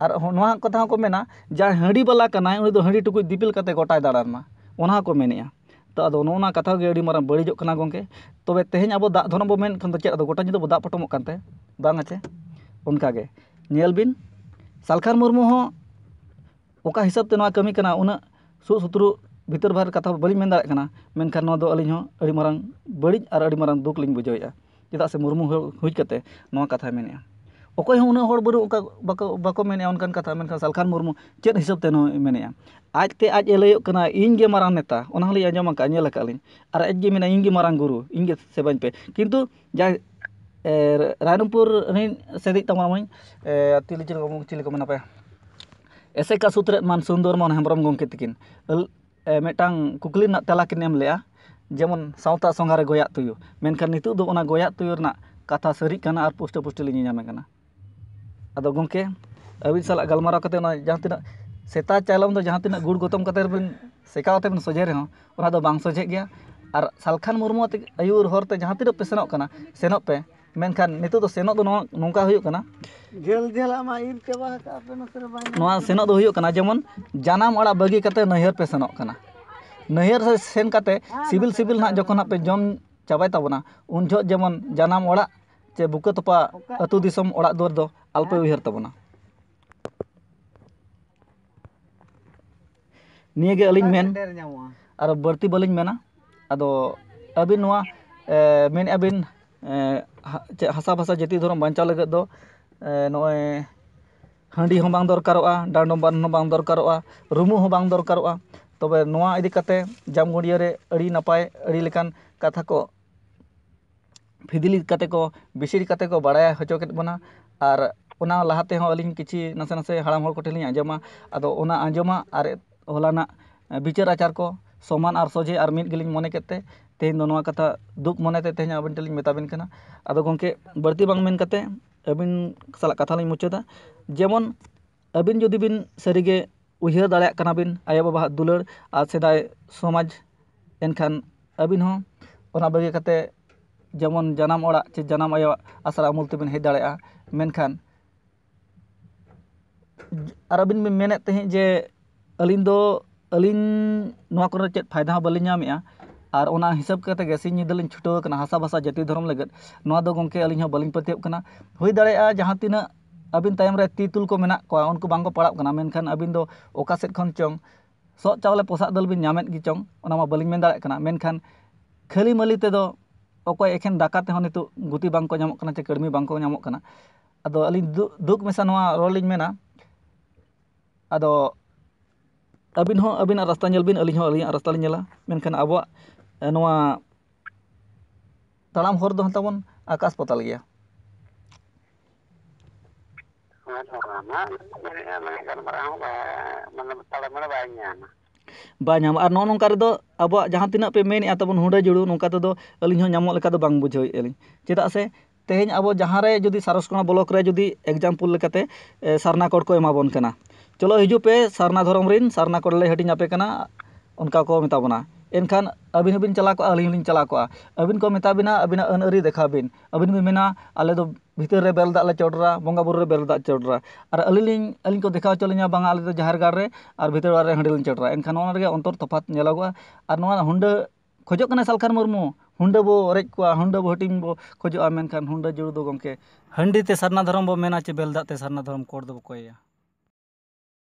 ᱟᱨ ᱦᱚᱸ ᱱᱚᱣᱟ ᱠᱟᱛᱷᱟ ᱦᱚᱸᱠᱚ ᱢᱮᱱᱟ, "ᱡᱟᱦᱟᱸᱭ ᱦᱟᱺᱰᱤ ᱵᱟᱞᱟ ᱠᱟᱱᱟᱭ, ᱩᱱᱤ ᱫᱚ ᱦᱟᱺᱰᱤ ᱴᱩᱠᱩᱡ ᱫᱤᱯᱤᱞ ᱠᱟᱛᱮ ᱜᱚᱴᱟᱭ ᱫᱟᱬᱟᱱ ᱢᱟ", ᱚᱱᱟ ᱦᱚᱸᱠᱚ ᱢᱮᱱᱮᱜᱼᱟ᱾ ᱛᱚ ᱟᱫᱚ ᱱᱚᱜᱼᱚ ᱱᱚᱣᱟ ᱠᱟᱛᱷᱟ ᱜᱮ ᱟᱹᱰᱤ ᱢᱟᱨᱟᱝ ᱵᱟᱹᱲᱤᱡᱚᱜ ᱠᱟᱱᱟ, ᱜᱚᱢᱠᱮ᱾ ᱛᱚᱵᱮ ᱛᱮᱦᱮᱧ ᱟᱵᱚ ᱫᱟᱜ ᱫᱷᱚᱨᱚᱢ ᱵᱚ ᱢᱮᱱ ᱠᱷᱟᱱ ᱫᱚ ᱪᱮᱫ, ᱟᱫᱚ ᱜᱚᱴᱟ ᱧᱤᱫᱟᱹ ᱵᱚ ᱫᱟᱜ ᱯᱚᱴᱚᱢᱚᱜ ᱠᱟᱱᱛᱮ, ᱵᱟᱝ ᱟ ᱪᱮ? ᱚᱱᱠᱟ ᱜᱮ ᱧᱮᱞ ᱵᱤᱱ, ᱥᱟᱞᱠᱷᱟᱱ ᱢᱩᱨᱢᱩ ᱦᱚᱸ ᱚᱠᱟ ᱦᱤᱥᱟᱹᱵ ᱛᱮ ᱱᱚᱣᱟ ᱠᱟᱹᱢᱤ ᱠᱟᱱᱟ, ᱩᱱᱟᱹᱜ ᱥᱩᱜ ᱥᱩᱛᱨᱩ ᱵᱷᱤᱛᱟᱹᱨ ᱵᱟᱦᱮᱨ ᱠᱟᱛᱷᱟ ᱵᱟᱹᱞᱤᱧ ᱢᱮᱱ ᱫᱟᱲᱮᱭᱟᱜ ᱠᱟᱱᱟ, ᱢᱮᱱᱠᱷᱟᱱ ᱱᱚᱣᱟ ᱫᱚ ᱟᱹᱞᱤᱧ ᱦᱚᱸ ᱟᱹᱰᱤ ᱢᱟᱨᱟᱝ ᱵᱟᱹᱲᱤᱡ ᱟᱨ ᱟᱹᱰᱤ ᱢᱟᱨᱟᱝ ᱫᱩᱠ ᱞᱤᱧ ᱵᱩᱡᱷᱟᱹᱣᱮᱫᱼᱟ᱾ ᱪᱮᱫᱟᱜ ᱥᱮ ᱢᱩᱨᱢᱩ ᱦᱚᱲ ᱦᱩᱭ ᱠᱟᱛᱮ ᱱᱚᱣᱟ ᱠᱟᱛᱷᱟᱭ ᱢᱮᱱᱮᱫᱼᱟ᱾ ᱚᱠᱚᱭ ᱦᱚᱸ ᱩᱱᱟᱹᱜ ᱦᱚᱲ ᱵᱟᱹᱱᱩᱜ, ᱚᱱᱠᱟ ᱵᱟᱠᱚ, ᱵᱟᱠᱚ ᱢᱮᱱᱮᱫᱼᱟ ᱚᱱᱠᱟᱱ ᱠᱟᱛᱷᱟ, ᱢᱮᱱᱠᱷᱟᱱ ᱥᱟᱞᱠᱷᱟᱱ ᱢᱩᱨᱢᱩ ᱪᱮᱫ ᱦᱤᱥᱟᱹᱵ ᱛᱮ ᱱᱚᱣᱟᱭ ᱢᱮᱱᱮᱫᱼᱟ? ᱟᱡ ᱛᱮ ᱟᱡ ᱮ ᱞᱟᱹᱭᱚᱜ ᱠᱟᱱᱟ, "ᱤᱧ ᱜᱮ ᱢᱟᱨᱟᱝ ᱱᱮᱛᱟ", ᱚᱱᱟ ᱦᱚᱸᱞᱤᱧ ᱟᱸᱡᱚᱢ ᱟᱠᱟᱫᱼᱟ, ᱧᱮᱞ ᱟᱠᱟᱫᱼᱟ ᱞᱤᱧ᱾ ᱟᱨ ᱟᱡ ᱜᱮ ᱢᱮᱱᱟ, "ᱤᱧ ᱜᱮ ᱢᱟᱨᱟᱝ ᱜᱩᱨᱩ, ᱤᱧ ᱜᱮ ᱥᱮᱵᱟᱧ ᱯᱮ", ᱠᱤᱱᱛᱩ ᱡᱟᱦᱟᱸᱭ, ᱮ, ᱨᱟᱭᱨᱚᱝᱯᱩᱨ ᱨᱤᱱ ᱥᱮᱫᱤᱡ ᱛᱟᱵᱚᱱ ᱢᱟᱹᱭ, ᱮ, ᱛᱤᱞᱤ ᱪᱤᱞᱤ ᱠᱚ, ᱪᱤᱞᱤ ᱠᱚ ᱢᱮᱱᱟ ᱯᱮ, ᱮᱥᱮᱠᱟ ᱥᱩᱛᱨᱮᱫ ᱢᱟᱱ ᱥᱩᱱᱫᱚᱨ ᱢᱳᱦᱚᱱ ᱦᱮᱢᱵᱨᱚᱢ ᱜᱚᱢᱠᱮ ᱛᱤᱠᱤᱱ ᱟᱹᱞ-, ᱮ, ᱢᱤᱫᱴᱟᱝ ᱠᱩᱠᱞᱤ ᱨᱮᱱᱟᱜ ᱛᱮᱞᱟ ᱠᱤᱱ ᱮᱢ ᱞᱮᱜᱼᱟ, ᱡᱮᱢᱚᱱ ᱥᱟᱶᱛᱟ ᱥᱚᱸᱜᱷᱟ ᱨᱮ ᱜᱚᱭᱟᱜ ᱛᱩᱭᱩ, ᱢᱮᱱᱠᱷᱟᱱ ᱱᱤᱛᱚᱜ ᱫᱚ ᱚᱱᱟ ᱜᱚᱭᱟᱜ ᱛᱩᱭᱩ ᱨᱮᱱᱟᱜ ᱠᱟᱛᱷᱟ ᱥᱟᱹᱨᱤᱜ ᱠᱟᱱᱟ ᱟᱨ ᱯᱩᱥᱴᱟᱹ ᱯᱩᱥᱴᱤ ᱞᱮ ᱧᱮᱧᱟᱢᱮ ᱠᱟᱱᱟ᱾ ᱟᱫᱚ ᱜᱚᱢᱠᱮ, ᱟᱹᱵᱤᱱ ᱥᱟᱞᱟᱜ ᱜᱟᱞᱢᱟᱨᱟᱣ ᱠᱟᱛᱮ ᱚᱱᱟ ᱡᱟᱦᱟᱸ ᱛᱤᱱᱟᱹᱜ ᱥᱮᱛᱟ ᱪᱟᱭᱞᱚᱢ ᱫᱚ ᱡᱟᱦᱟᱸ ᱛᱤᱱᱟᱹᱜ ᱜᱩᱲ ᱜᱚᱛᱚᱢ ᱠᱟᱛᱮ ᱵᱤᱱ ᱥᱮᱠᱟᱣ ᱠᱟᱛᱮ ᱵᱤᱱ ᱥᱚᱡᱷᱮ ᱨᱮᱦᱚᱸ, ᱚᱱᱟ ᱫᱚ ᱵᱟᱝ ᱥᱚᱡᱷᱮᱜ ᱜᱮᱭᱟ᱾ ᱟᱨ ᱥᱟᱞᱠᱷᱟᱱ ᱢᱩᱨᱢᱩ ᱟᱛᱮ ᱟᱹᱭᱩᱨ ᱦᱚᱨ ᱛᱮ ᱡᱟᱦᱟᱸ ᱛᱤᱱᱟᱹᱜ ᱯᱮ ᱥᱮᱱᱚᱜ ᱠᱟᱱᱟ, ᱥᱮᱱᱚᱜ ᱯᱮ, ᱢᱮᱱᱠᱷᱟᱱ ᱱᱤᱛᱚᱜ ᱫᱚ ᱥᱮᱱᱚᱜ ᱫᱚ ᱱᱚᱣᱟ, ᱱᱚᱝᱠᱟ ᱦᱩᱭᱩᱜ ᱠᱟᱱᱟ᱾ ᱡᱷᱟᱹᱞ ᱡᱷᱟᱹᱞᱟᱜ ᱢᱟ ᱤᱨ ᱪᱟᱵᱟ ᱟᱠᱟᱫ ᱯᱮ, ᱱᱚᱛᱮ ᱨᱮ ᱵᱟᱭ ᱧᱟᱢ ᱱᱚᱣᱟ ᱠᱟᱱᱟ᱾ ᱥᱮᱱᱚᱜ ᱫᱚ ᱦᱩᱭᱩᱜ ᱠᱟᱱᱟ, ᱡᱮᱢᱚᱱ ᱡᱟᱱᱟᱢ ᱚᱲᱟᱜ ᱵᱟᱹᱜᱤ ᱠᱟᱛᱮ ᱱᱟᱹᱭᱦᱟᱹᱨ ᱯᱮ ᱥᱮᱱᱚᱜ ᱠᱟᱱᱟ᱾ ᱱᱟᱹᱭᱦᱟᱹᱨ ᱥᱮ ᱥᱮᱱ ᱠᱟᱛᱮ ᱥᱤᱵᱤᱞ ᱥᱤᱵᱤᱞ ᱱᱟᱦᱟᱜ ᱡᱚᱠᱷᱚᱱ ᱦᱟᱸᱜ ᱯᱮ ᱡᱚᱢ ᱪᱟᱵᱟᱭ ᱛᱟᱵᱚᱱᱟ, ᱩᱱ ᱡᱚᱦᱚᱜ ᱡᱮᱢᱚᱱ ᱡᱟᱱᱟᱢ ᱚᱲᱟᱜ ᱪᱮ ᱵᱩᱠᱟᱹ ᱛᱚᱯᱟ ᱟᱹᱛᱩ ᱫᱤᱥᱚᱢ ᱚᱲᱟᱜ ᱫᱩᱣᱟᱹᱨ ᱫᱚ ᱟᱞᱚᱯᱮ ᱩᱭᱦᱟᱹᱨ ᱛᱟᱵᱚᱱᱟ᱾ ᱱᱤᱭᱟᱹᱜᱮ ᱟᱹᱞᱤᱧ ᱢᱮᱱ, ᱰᱷᱮᱨ ᱧᱟᱢᱚᱜᱼᱟ᱾ ᱟᱨ ᱵᱟᱹᱲᱛᱤ ᱵᱟᱹᱞᱤᱧ ᱢᱮᱱᱟ᱾ ᱟᱫᱚ ᱟᱹᱵᱤᱱ ᱱᱚᱣᱟ, ᱮ, ᱢᱮᱱᱮᱫᱼᱟ ᱵᱤᱱ, ᱮ, ᱦᱟ-, ᱪᱮᱫ ᱦᱟᱥᱟ ᱵᱷᱟᱥᱟ ᱡᱟᱹᱛᱤ ᱫᱷᱚᱨᱚᱢ ᱵᱟᱧᱪᱟᱣ ᱞᱟᱹᱜᱤᱫ ᱫᱚ, ᱮ, ᱱᱚᱜᱼᱚᱭ ᱦᱟᱺᱰᱤ ᱦᱚᱸ ᱵᱟᱝ ᱫᱚᱨᱠᱟᱨᱚᱜᱼᱟ, ᱰᱟᱸᱰᱚᱢ ᱵᱟᱸᱫᱷᱚᱱ ᱦᱚᱸ ᱵᱟᱝ ᱫᱚᱨᱠᱟᱨᱚᱜᱼᱟ, ᱨᱩᱢᱩᱜ ᱦᱚᱸ ᱵᱟᱝ ᱫᱚᱨᱠᱟᱨᱚᱜᱼᱟ᱾ ᱛᱚᱵᱮ ᱱᱚᱣᱟ ᱤᱫᱤ ᱠᱟᱛᱮ ᱡᱟᱢᱜᱩᱲᱤᱭᱟᱹ ᱨᱮ ᱟᱹᱰᱤ ᱱᱟᱯᱟᱭ, ᱟᱹᱰᱤ ᱞᱮᱠᱟᱱ ᱠᱟᱛᱷᱟ ᱠᱚ ᱯᱷᱤᱫᱽᱞᱤ ᱠᱟᱛᱮ ᱠᱚ, ᱵᱤᱥᱤᱲ ᱠᱟᱛᱮ ᱠᱚ ᱵᱟᱲᱟᱭ ᱦᱚᱪᱚ ᱠᱮᱫ ᱵᱚᱱᱟ᱾ ᱟᱨ ᱚᱱᱟ ᱞᱟᱦᱟ ᱛᱮᱦᱚᱸ ᱟᱹᱞᱤᱧ ᱠᱤᱪᱷᱤ ᱱᱟᱥᱮ ᱱᱟᱥᱮ ᱦᱟᱲᱟᱢ ᱦᱚᱲ ᱠᱚᱴᱷᱮᱱ ᱞᱤᱧ ᱟᱸᱡᱚᱢᱟ᱾ ᱟᱫᱚ ᱚᱱᱟ ᱟᱸᱡᱚᱢᱟ ᱟᱨ ᱦᱚᱞᱟᱱᱟᱜ ᱵᱤᱪᱟᱹᱨ ᱟᱪᱟᱨ ᱠᱚ ᱥᱚᱢᱟᱱ ᱟᱨ ᱥᱚᱡᱷᱮ ᱟᱨ ᱢᱤᱫ ᱜᱮᱞᱤᱧ ᱢᱚᱱᱮ ᱠᱮᱫ ᱛᱮ, ᱛᱮᱦᱮᱧ ᱫᱚ ᱱᱚᱣᱟ ᱠᱟᱛᱷᱟ ᱫᱩᱠ ᱢᱚᱱᱮᱛᱮ ᱛᱮᱦᱮᱧ ᱟᱵᱤᱱ ᱴᱷᱮᱱ ᱞᱤᱧ ᱢᱮᱛᱟᱵᱤᱱ ᱠᱟᱱᱟ᱾ ᱟᱫᱚ ᱜᱚᱢᱠᱮ, ᱵᱟᱹᱲᱛᱤ ᱵᱟᱝ ᱢᱮᱱ ᱠᱟᱛᱮ ᱟᱹᱵᱤᱱ ᱥᱟᱞᱟᱜ ᱠᱟᱛᱷᱟ ᱞᱤᱧ ᱢᱩᱪᱟᱹᱫᱟ᱾ ᱡᱮᱢᱚᱱ ᱟᱹᱵᱤᱱ ᱡᱩᱫᱤ ᱵᱤᱱ ᱥᱟᱹᱨᱤᱜᱮ ᱩᱭᱦᱟᱹᱨ ᱫᱟᱲᱮᱭᱟᱜ ᱠᱟᱱᱟ ᱵᱤᱱ ᱟᱭᱳᱼᱵᱟᱵᱟᱣᱟᱜ ᱫᱩᱞᱟᱹᱲ ᱟᱨ ᱥᱮᱫᱟᱭ ᱥᱚᱢᱟᱡᱽ, ᱮᱱᱠᱷᱟᱱ ᱟᱹᱵᱤᱱ ᱦᱚᱸ ᱚᱱᱟ ᱵᱟᱹᱜᱤ ᱠᱟᱛᱮ ᱡᱮᱢᱚᱱ ᱡᱟᱱᱟᱢ ᱚᱲᱟᱜ ᱪᱮ ᱡᱟᱱᱟᱢ ᱟᱭᱳᱣᱟᱜ ᱟᱥᱨᱟ ᱩᱢᱩᱞ ᱛᱮᱵᱤᱱ ᱦᱮᱡ ᱫᱟᱲᱮᱭᱟᱜᱼᱟ᱾ ᱢᱮᱱᱠᱷᱟᱱ ᱟᱨ ᱟᱹᱵᱤᱱ ᱵᱤᱱ ᱢᱮᱱᱮᱫ ᱛᱟᱦᱮᱸᱫ ᱡᱮ ᱟᱹᱞᱤᱧ ᱫᱚ, ᱟᱹᱞᱤᱧ ᱱᱚᱣᱟ ᱠᱚᱨᱮ ᱪᱮᱫ ᱯᱷᱟᱭᱫᱟ ᱦᱚᱸ ᱵᱟᱹᱞᱤᱧ ᱧᱟᱢᱮᱜᱼᱟ, ᱟᱨ ᱚᱱᱟ ᱦᱤᱥᱟᱹᱵ ᱠᱟᱛᱮ ᱜᱮ ᱥᱤᱧ ᱧᱤᱫᱟᱹ ᱞᱤᱧ ᱪᱷᱩᱴᱟᱹᱣ ᱟᱠᱟᱱᱟ ᱦᱟᱥᱟ ᱵᱷᱟᱥᱟ ᱡᱟᱹᱛᱤ ᱫᱷᱚᱨᱚᱢ ᱞᱟᱹᱜᱤᱫ, ᱱᱚᱣᱟ ᱫᱚ ᱜᱚᱢᱠᱮ ᱟᱹᱞᱤᱧ ᱦᱚᱸ ᱵᱟᱹᱞᱤᱧ ᱯᱟᱹᱛᱭᱟᱹᱜ ᱠᱟᱱᱟ᱾ ᱦᱩᱭ ᱫᱟᱲᱮᱭᱟᱜᱼᱟ ᱡᱟᱦᱟᱸ ᱛᱤᱱᱟᱹᱜ ᱟᱹᱵᱤᱱ ᱛᱟᱭᱚᱢ ᱨᱮ ᱛᱤ ᱛᱩᱞ ᱠᱚ ᱢᱮᱱᱟᱜ ᱠᱚᱣᱟ, ᱩᱱᱠᱩ ᱵᱟᱝ ᱠᱚ ᱯᱟᱲᱟᱜ ᱠᱟᱱᱟ, ᱢᱮᱱᱠᱷᱟᱱ ᱟᱹᱵᱤᱱ ᱫᱚ ᱚᱠᱟ ᱥᱮᱫ ᱠᱷᱚᱱ ᱪᱚᱝ ᱥᱚᱜ ᱪᱟᱣᱞᱮ ᱯᱚᱥᱟᱜ ᱫᱟᱹᱞ ᱵᱤᱱ ᱧᱟᱢᱮᱫ ᱜᱮ ᱪᱚᱝ, ᱚᱱᱟ ᱢᱟ ᱵᱟᱹᱞᱤᱧ ᱢᱮᱱ ᱫᱟᱲᱮᱭᱟᱜ ᱠᱟᱱᱟ, ᱢᱮᱱᱠᱷᱟᱱ ᱠᱷᱟᱹᱞᱤ ᱢᱟᱹᱞᱤ ᱛᱮᱫᱚ ᱚᱠᱚᱭ ᱮᱠᱷᱮᱱ ᱫᱟᱠᱟ ᱛᱮᱦᱚᱸ ᱱᱤᱛᱚᱜ ᱜᱩᱛᱤ ᱵᱟᱝ ᱠᱚ ᱧᱟᱢᱚᱜ ᱠᱟᱱᱟ ᱪᱮ ᱠᱟᱹᱲᱢᱤ ᱵᱟᱝ ᱠᱚ ᱧᱟᱢᱚᱜ ᱠᱟᱱᱟ᱾ ᱟᱫᱚ ᱟᱹᱞᱤᱧ ᱫᱩ-, ᱫᱩᱠ ᱢᱮᱥᱟ ᱱᱚᱣᱟ ᱨᱚᱲ ᱞᱤᱧ ᱢᱮᱱᱟ᱾ ᱟᱫᱚ ᱟᱹᱵᱤᱱ ᱦᱚᱸ ᱟᱹᱵᱤᱱᱟᱜ ᱨᱟᱥᱛᱟ ᱧᱮᱞ ᱵᱤᱱ, ᱟᱹᱞᱤᱧ ᱦᱚᱸ ᱟᱹᱞᱤᱧᱟᱜ ᱨᱟᱥᱛᱟ ᱞᱤᱧ ᱧᱮᱞᱟ, ᱢᱮᱱᱠᱷᱟᱱ ᱟᱵᱚᱣᱟᱜ, ᱮ, ᱱᱚᱣᱟ ᱛᱟᱲᱟᱢ ᱦᱚᱨ ᱫᱚ ᱛᱟᱵᱚᱱ ᱟᱠᱟᱥ ᱯᱟᱛᱟᱞ ᱜᱮᱭᱟ᱾ ᱦᱳᱭ, ᱚᱱᱟ ᱢᱟ ᱢᱮᱱᱮᱫᱼᱟ, ᱢᱟᱱᱮ ᱜᱟᱞᱢᱟᱨᱟᱣ ᱦᱚᱸ ᱵᱟᱭ, ᱢᱟᱱᱮ ᱛᱟᱲᱟᱢ ᱢᱟᱱᱮ ᱵᱟᱭ ᱧᱟᱢᱟ᱾ ᱵᱟᱭ ᱧᱟᱢᱟ᱾ ᱟᱨ ᱱᱚᱜᱼᱚ ᱱᱚᱝᱠᱟ ᱨᱮᱫᱚ ᱟᱵᱚᱣᱟᱜ ᱡᱟᱦᱟᱸ ᱛᱤᱱᱟᱹᱜ ᱯᱮ ᱢᱮᱱᱮᱫᱼᱟ ᱛᱟᱵᱚᱱ ᱦᱩᱰᱟᱹ ᱡᱩᱲᱩ, ᱱᱚᱝᱠᱟ ᱛᱮᱫᱚ ᱟᱹᱞᱤᱧ ᱦᱚᱸ ᱧᱟᱢᱚᱜ ᱞᱮᱠᱟ ᱫᱚ ᱵᱟᱝ ᱵᱩᱡᱷᱟᱹᱣᱮᱫᱼᱟ ᱞᱤᱧ᱾ ᱪᱮᱫᱟᱜ ᱥᱮ ᱛᱮᱦᱮᱧ ᱟᱵᱚ ᱡᱟᱦᱟᱸ ᱨᱮ ᱡᱩᱫᱤ ᱥᱟᱨᱚᱥᱠᱳᱱᱟ ᱵᱞᱚᱠ ᱨᱮ ᱡᱩᱫᱤ ᱮᱠᱡᱟᱢᱯᱚᱞ ᱞᱮᱠᱟᱛᱮ, ᱮ, ᱥᱟᱨᱱᱟ ᱠᱳᱰ ᱠᱚ ᱮᱢᱟ ᱵᱚᱱ ᱠᱟᱱᱟ, "ᱪᱚᱞᱚ ᱦᱤᱡᱩᱜ ᱯᱮ, ᱥᱟᱨᱱᱟ ᱫᱷᱚᱨᱚᱢ ᱨᱤᱱ ᱥᱟᱨᱱᱟ ᱠᱳᱰ ᱞᱮ ᱦᱟᱹᱴᱤᱧ ᱟᱯᱮ ᱠᱟᱱᱟ", ᱚᱱᱠᱟ ᱠᱚ ᱢᱮᱛᱟ ᱵᱚᱱᱟ᱾ ᱮᱱᱠᱷᱟᱱ ᱟᱹᱵᱤᱱ ᱦᱚᱸᱵᱤᱱ ᱪᱟᱞᱟᱣ ᱠᱚᱜᱼᱟ, ᱟᱹᱞᱤᱧ ᱦᱚᱸᱞᱤᱧ ᱪᱟᱞᱟᱣ ᱠᱚᱜᱼᱟ᱾ ᱟᱹᱵᱤᱱ ᱠᱚ ᱢᱮᱛᱟ ᱵᱤᱱᱟ, ᱟᱹᱵᱤᱱᱟᱜ ᱟᱹᱱ ᱟᱹᱨᱤ ᱫᱮᱠᱷᱟᱣ ᱵᱤᱱ᱾ ᱟᱹᱵᱤᱱ ᱵᱤᱱ ᱢᱮᱱᱟ, "ᱟᱞᱮ ᱫᱚ ᱵᱷᱤᱛᱟᱹᱨ ᱨᱮ ᱵᱮᱨᱮᱞ ᱫᱟᱜ ᱞᱮ ᱪᱚᱰᱚᱨᱟ, ᱵᱚᱸᱜᱟ ᱵᱩᱨᱩ ᱨᱮ ᱵᱮᱨᱮᱞ ᱫᱟᱜ ᱪᱚᱰᱚᱨᱟ", ᱟᱨ ᱟᱹᱞᱤᱧ ᱞᱤᱧ, ᱟᱹᱞᱤᱧ ᱠᱚ ᱫᱮᱠᱷᱟᱣ ᱦᱚᱪᱚ ᱞᱤᱧᱟ, "ᱵᱟᱝᱟ, ᱟᱞᱮ ᱫᱚ ᱡᱟᱦᱮᱨ ᱜᱟᱲ ᱨᱮ ᱟᱨ ᱵᱷᱤᱛᱟᱹᱨ ᱚᱲᱟᱜ ᱨᱮ ᱦᱟᱺᱰᱤ ᱞᱤᱧ ᱪᱚᱰᱚᱨᱟ᱾" ᱮᱱᱠᱷᱟᱱ ᱱᱚᱣᱟ ᱨᱮᱜᱮ ᱚᱱᱛᱚᱨ ᱛᱚᱯᱷᱟᱛ ᱧᱮᱞᱚᱜᱚᱜᱼᱟ᱾ ᱟᱨ ᱱᱚᱣᱟ ᱦᱩᱰᱟᱹ ᱠᱷᱚᱡᱚᱜ ᱠᱟᱱᱟᱭ ᱥᱟᱞᱠᱷᱟᱱ ᱢᱩᱨᱢᱩ, ᱦᱩᱰᱟᱹ ᱵᱚ ᱨᱮᱡ ᱠᱚᱣᱟ, ᱦᱩᱰᱟᱹ ᱵᱚ ᱦᱟᱹᱴᱤᱧ ᱵᱚ ᱠᱷᱚᱡᱚᱜᱼᱟ, ᱢᱮᱱᱠᱷᱟᱱ ᱦᱩᱰᱟᱹ ᱡᱩᱲᱩ ᱫᱚ ᱜᱚᱢᱠᱮ, ᱦᱟᱺᱰᱤ ᱛᱮ ᱥᱟᱨᱱᱟ ᱫᱷᱚᱨᱚᱢ ᱵᱚ ᱢᱮᱱᱟ ᱪᱮ ᱵᱮᱨᱮᱞ ᱫᱟᱜ ᱛᱮ ᱥᱟᱨᱱᱟ ᱫᱷᱚᱨᱚᱢ ᱠᱳᱰ ᱫᱚᱵᱚ ᱠᱚᱭᱮᱭᱟ?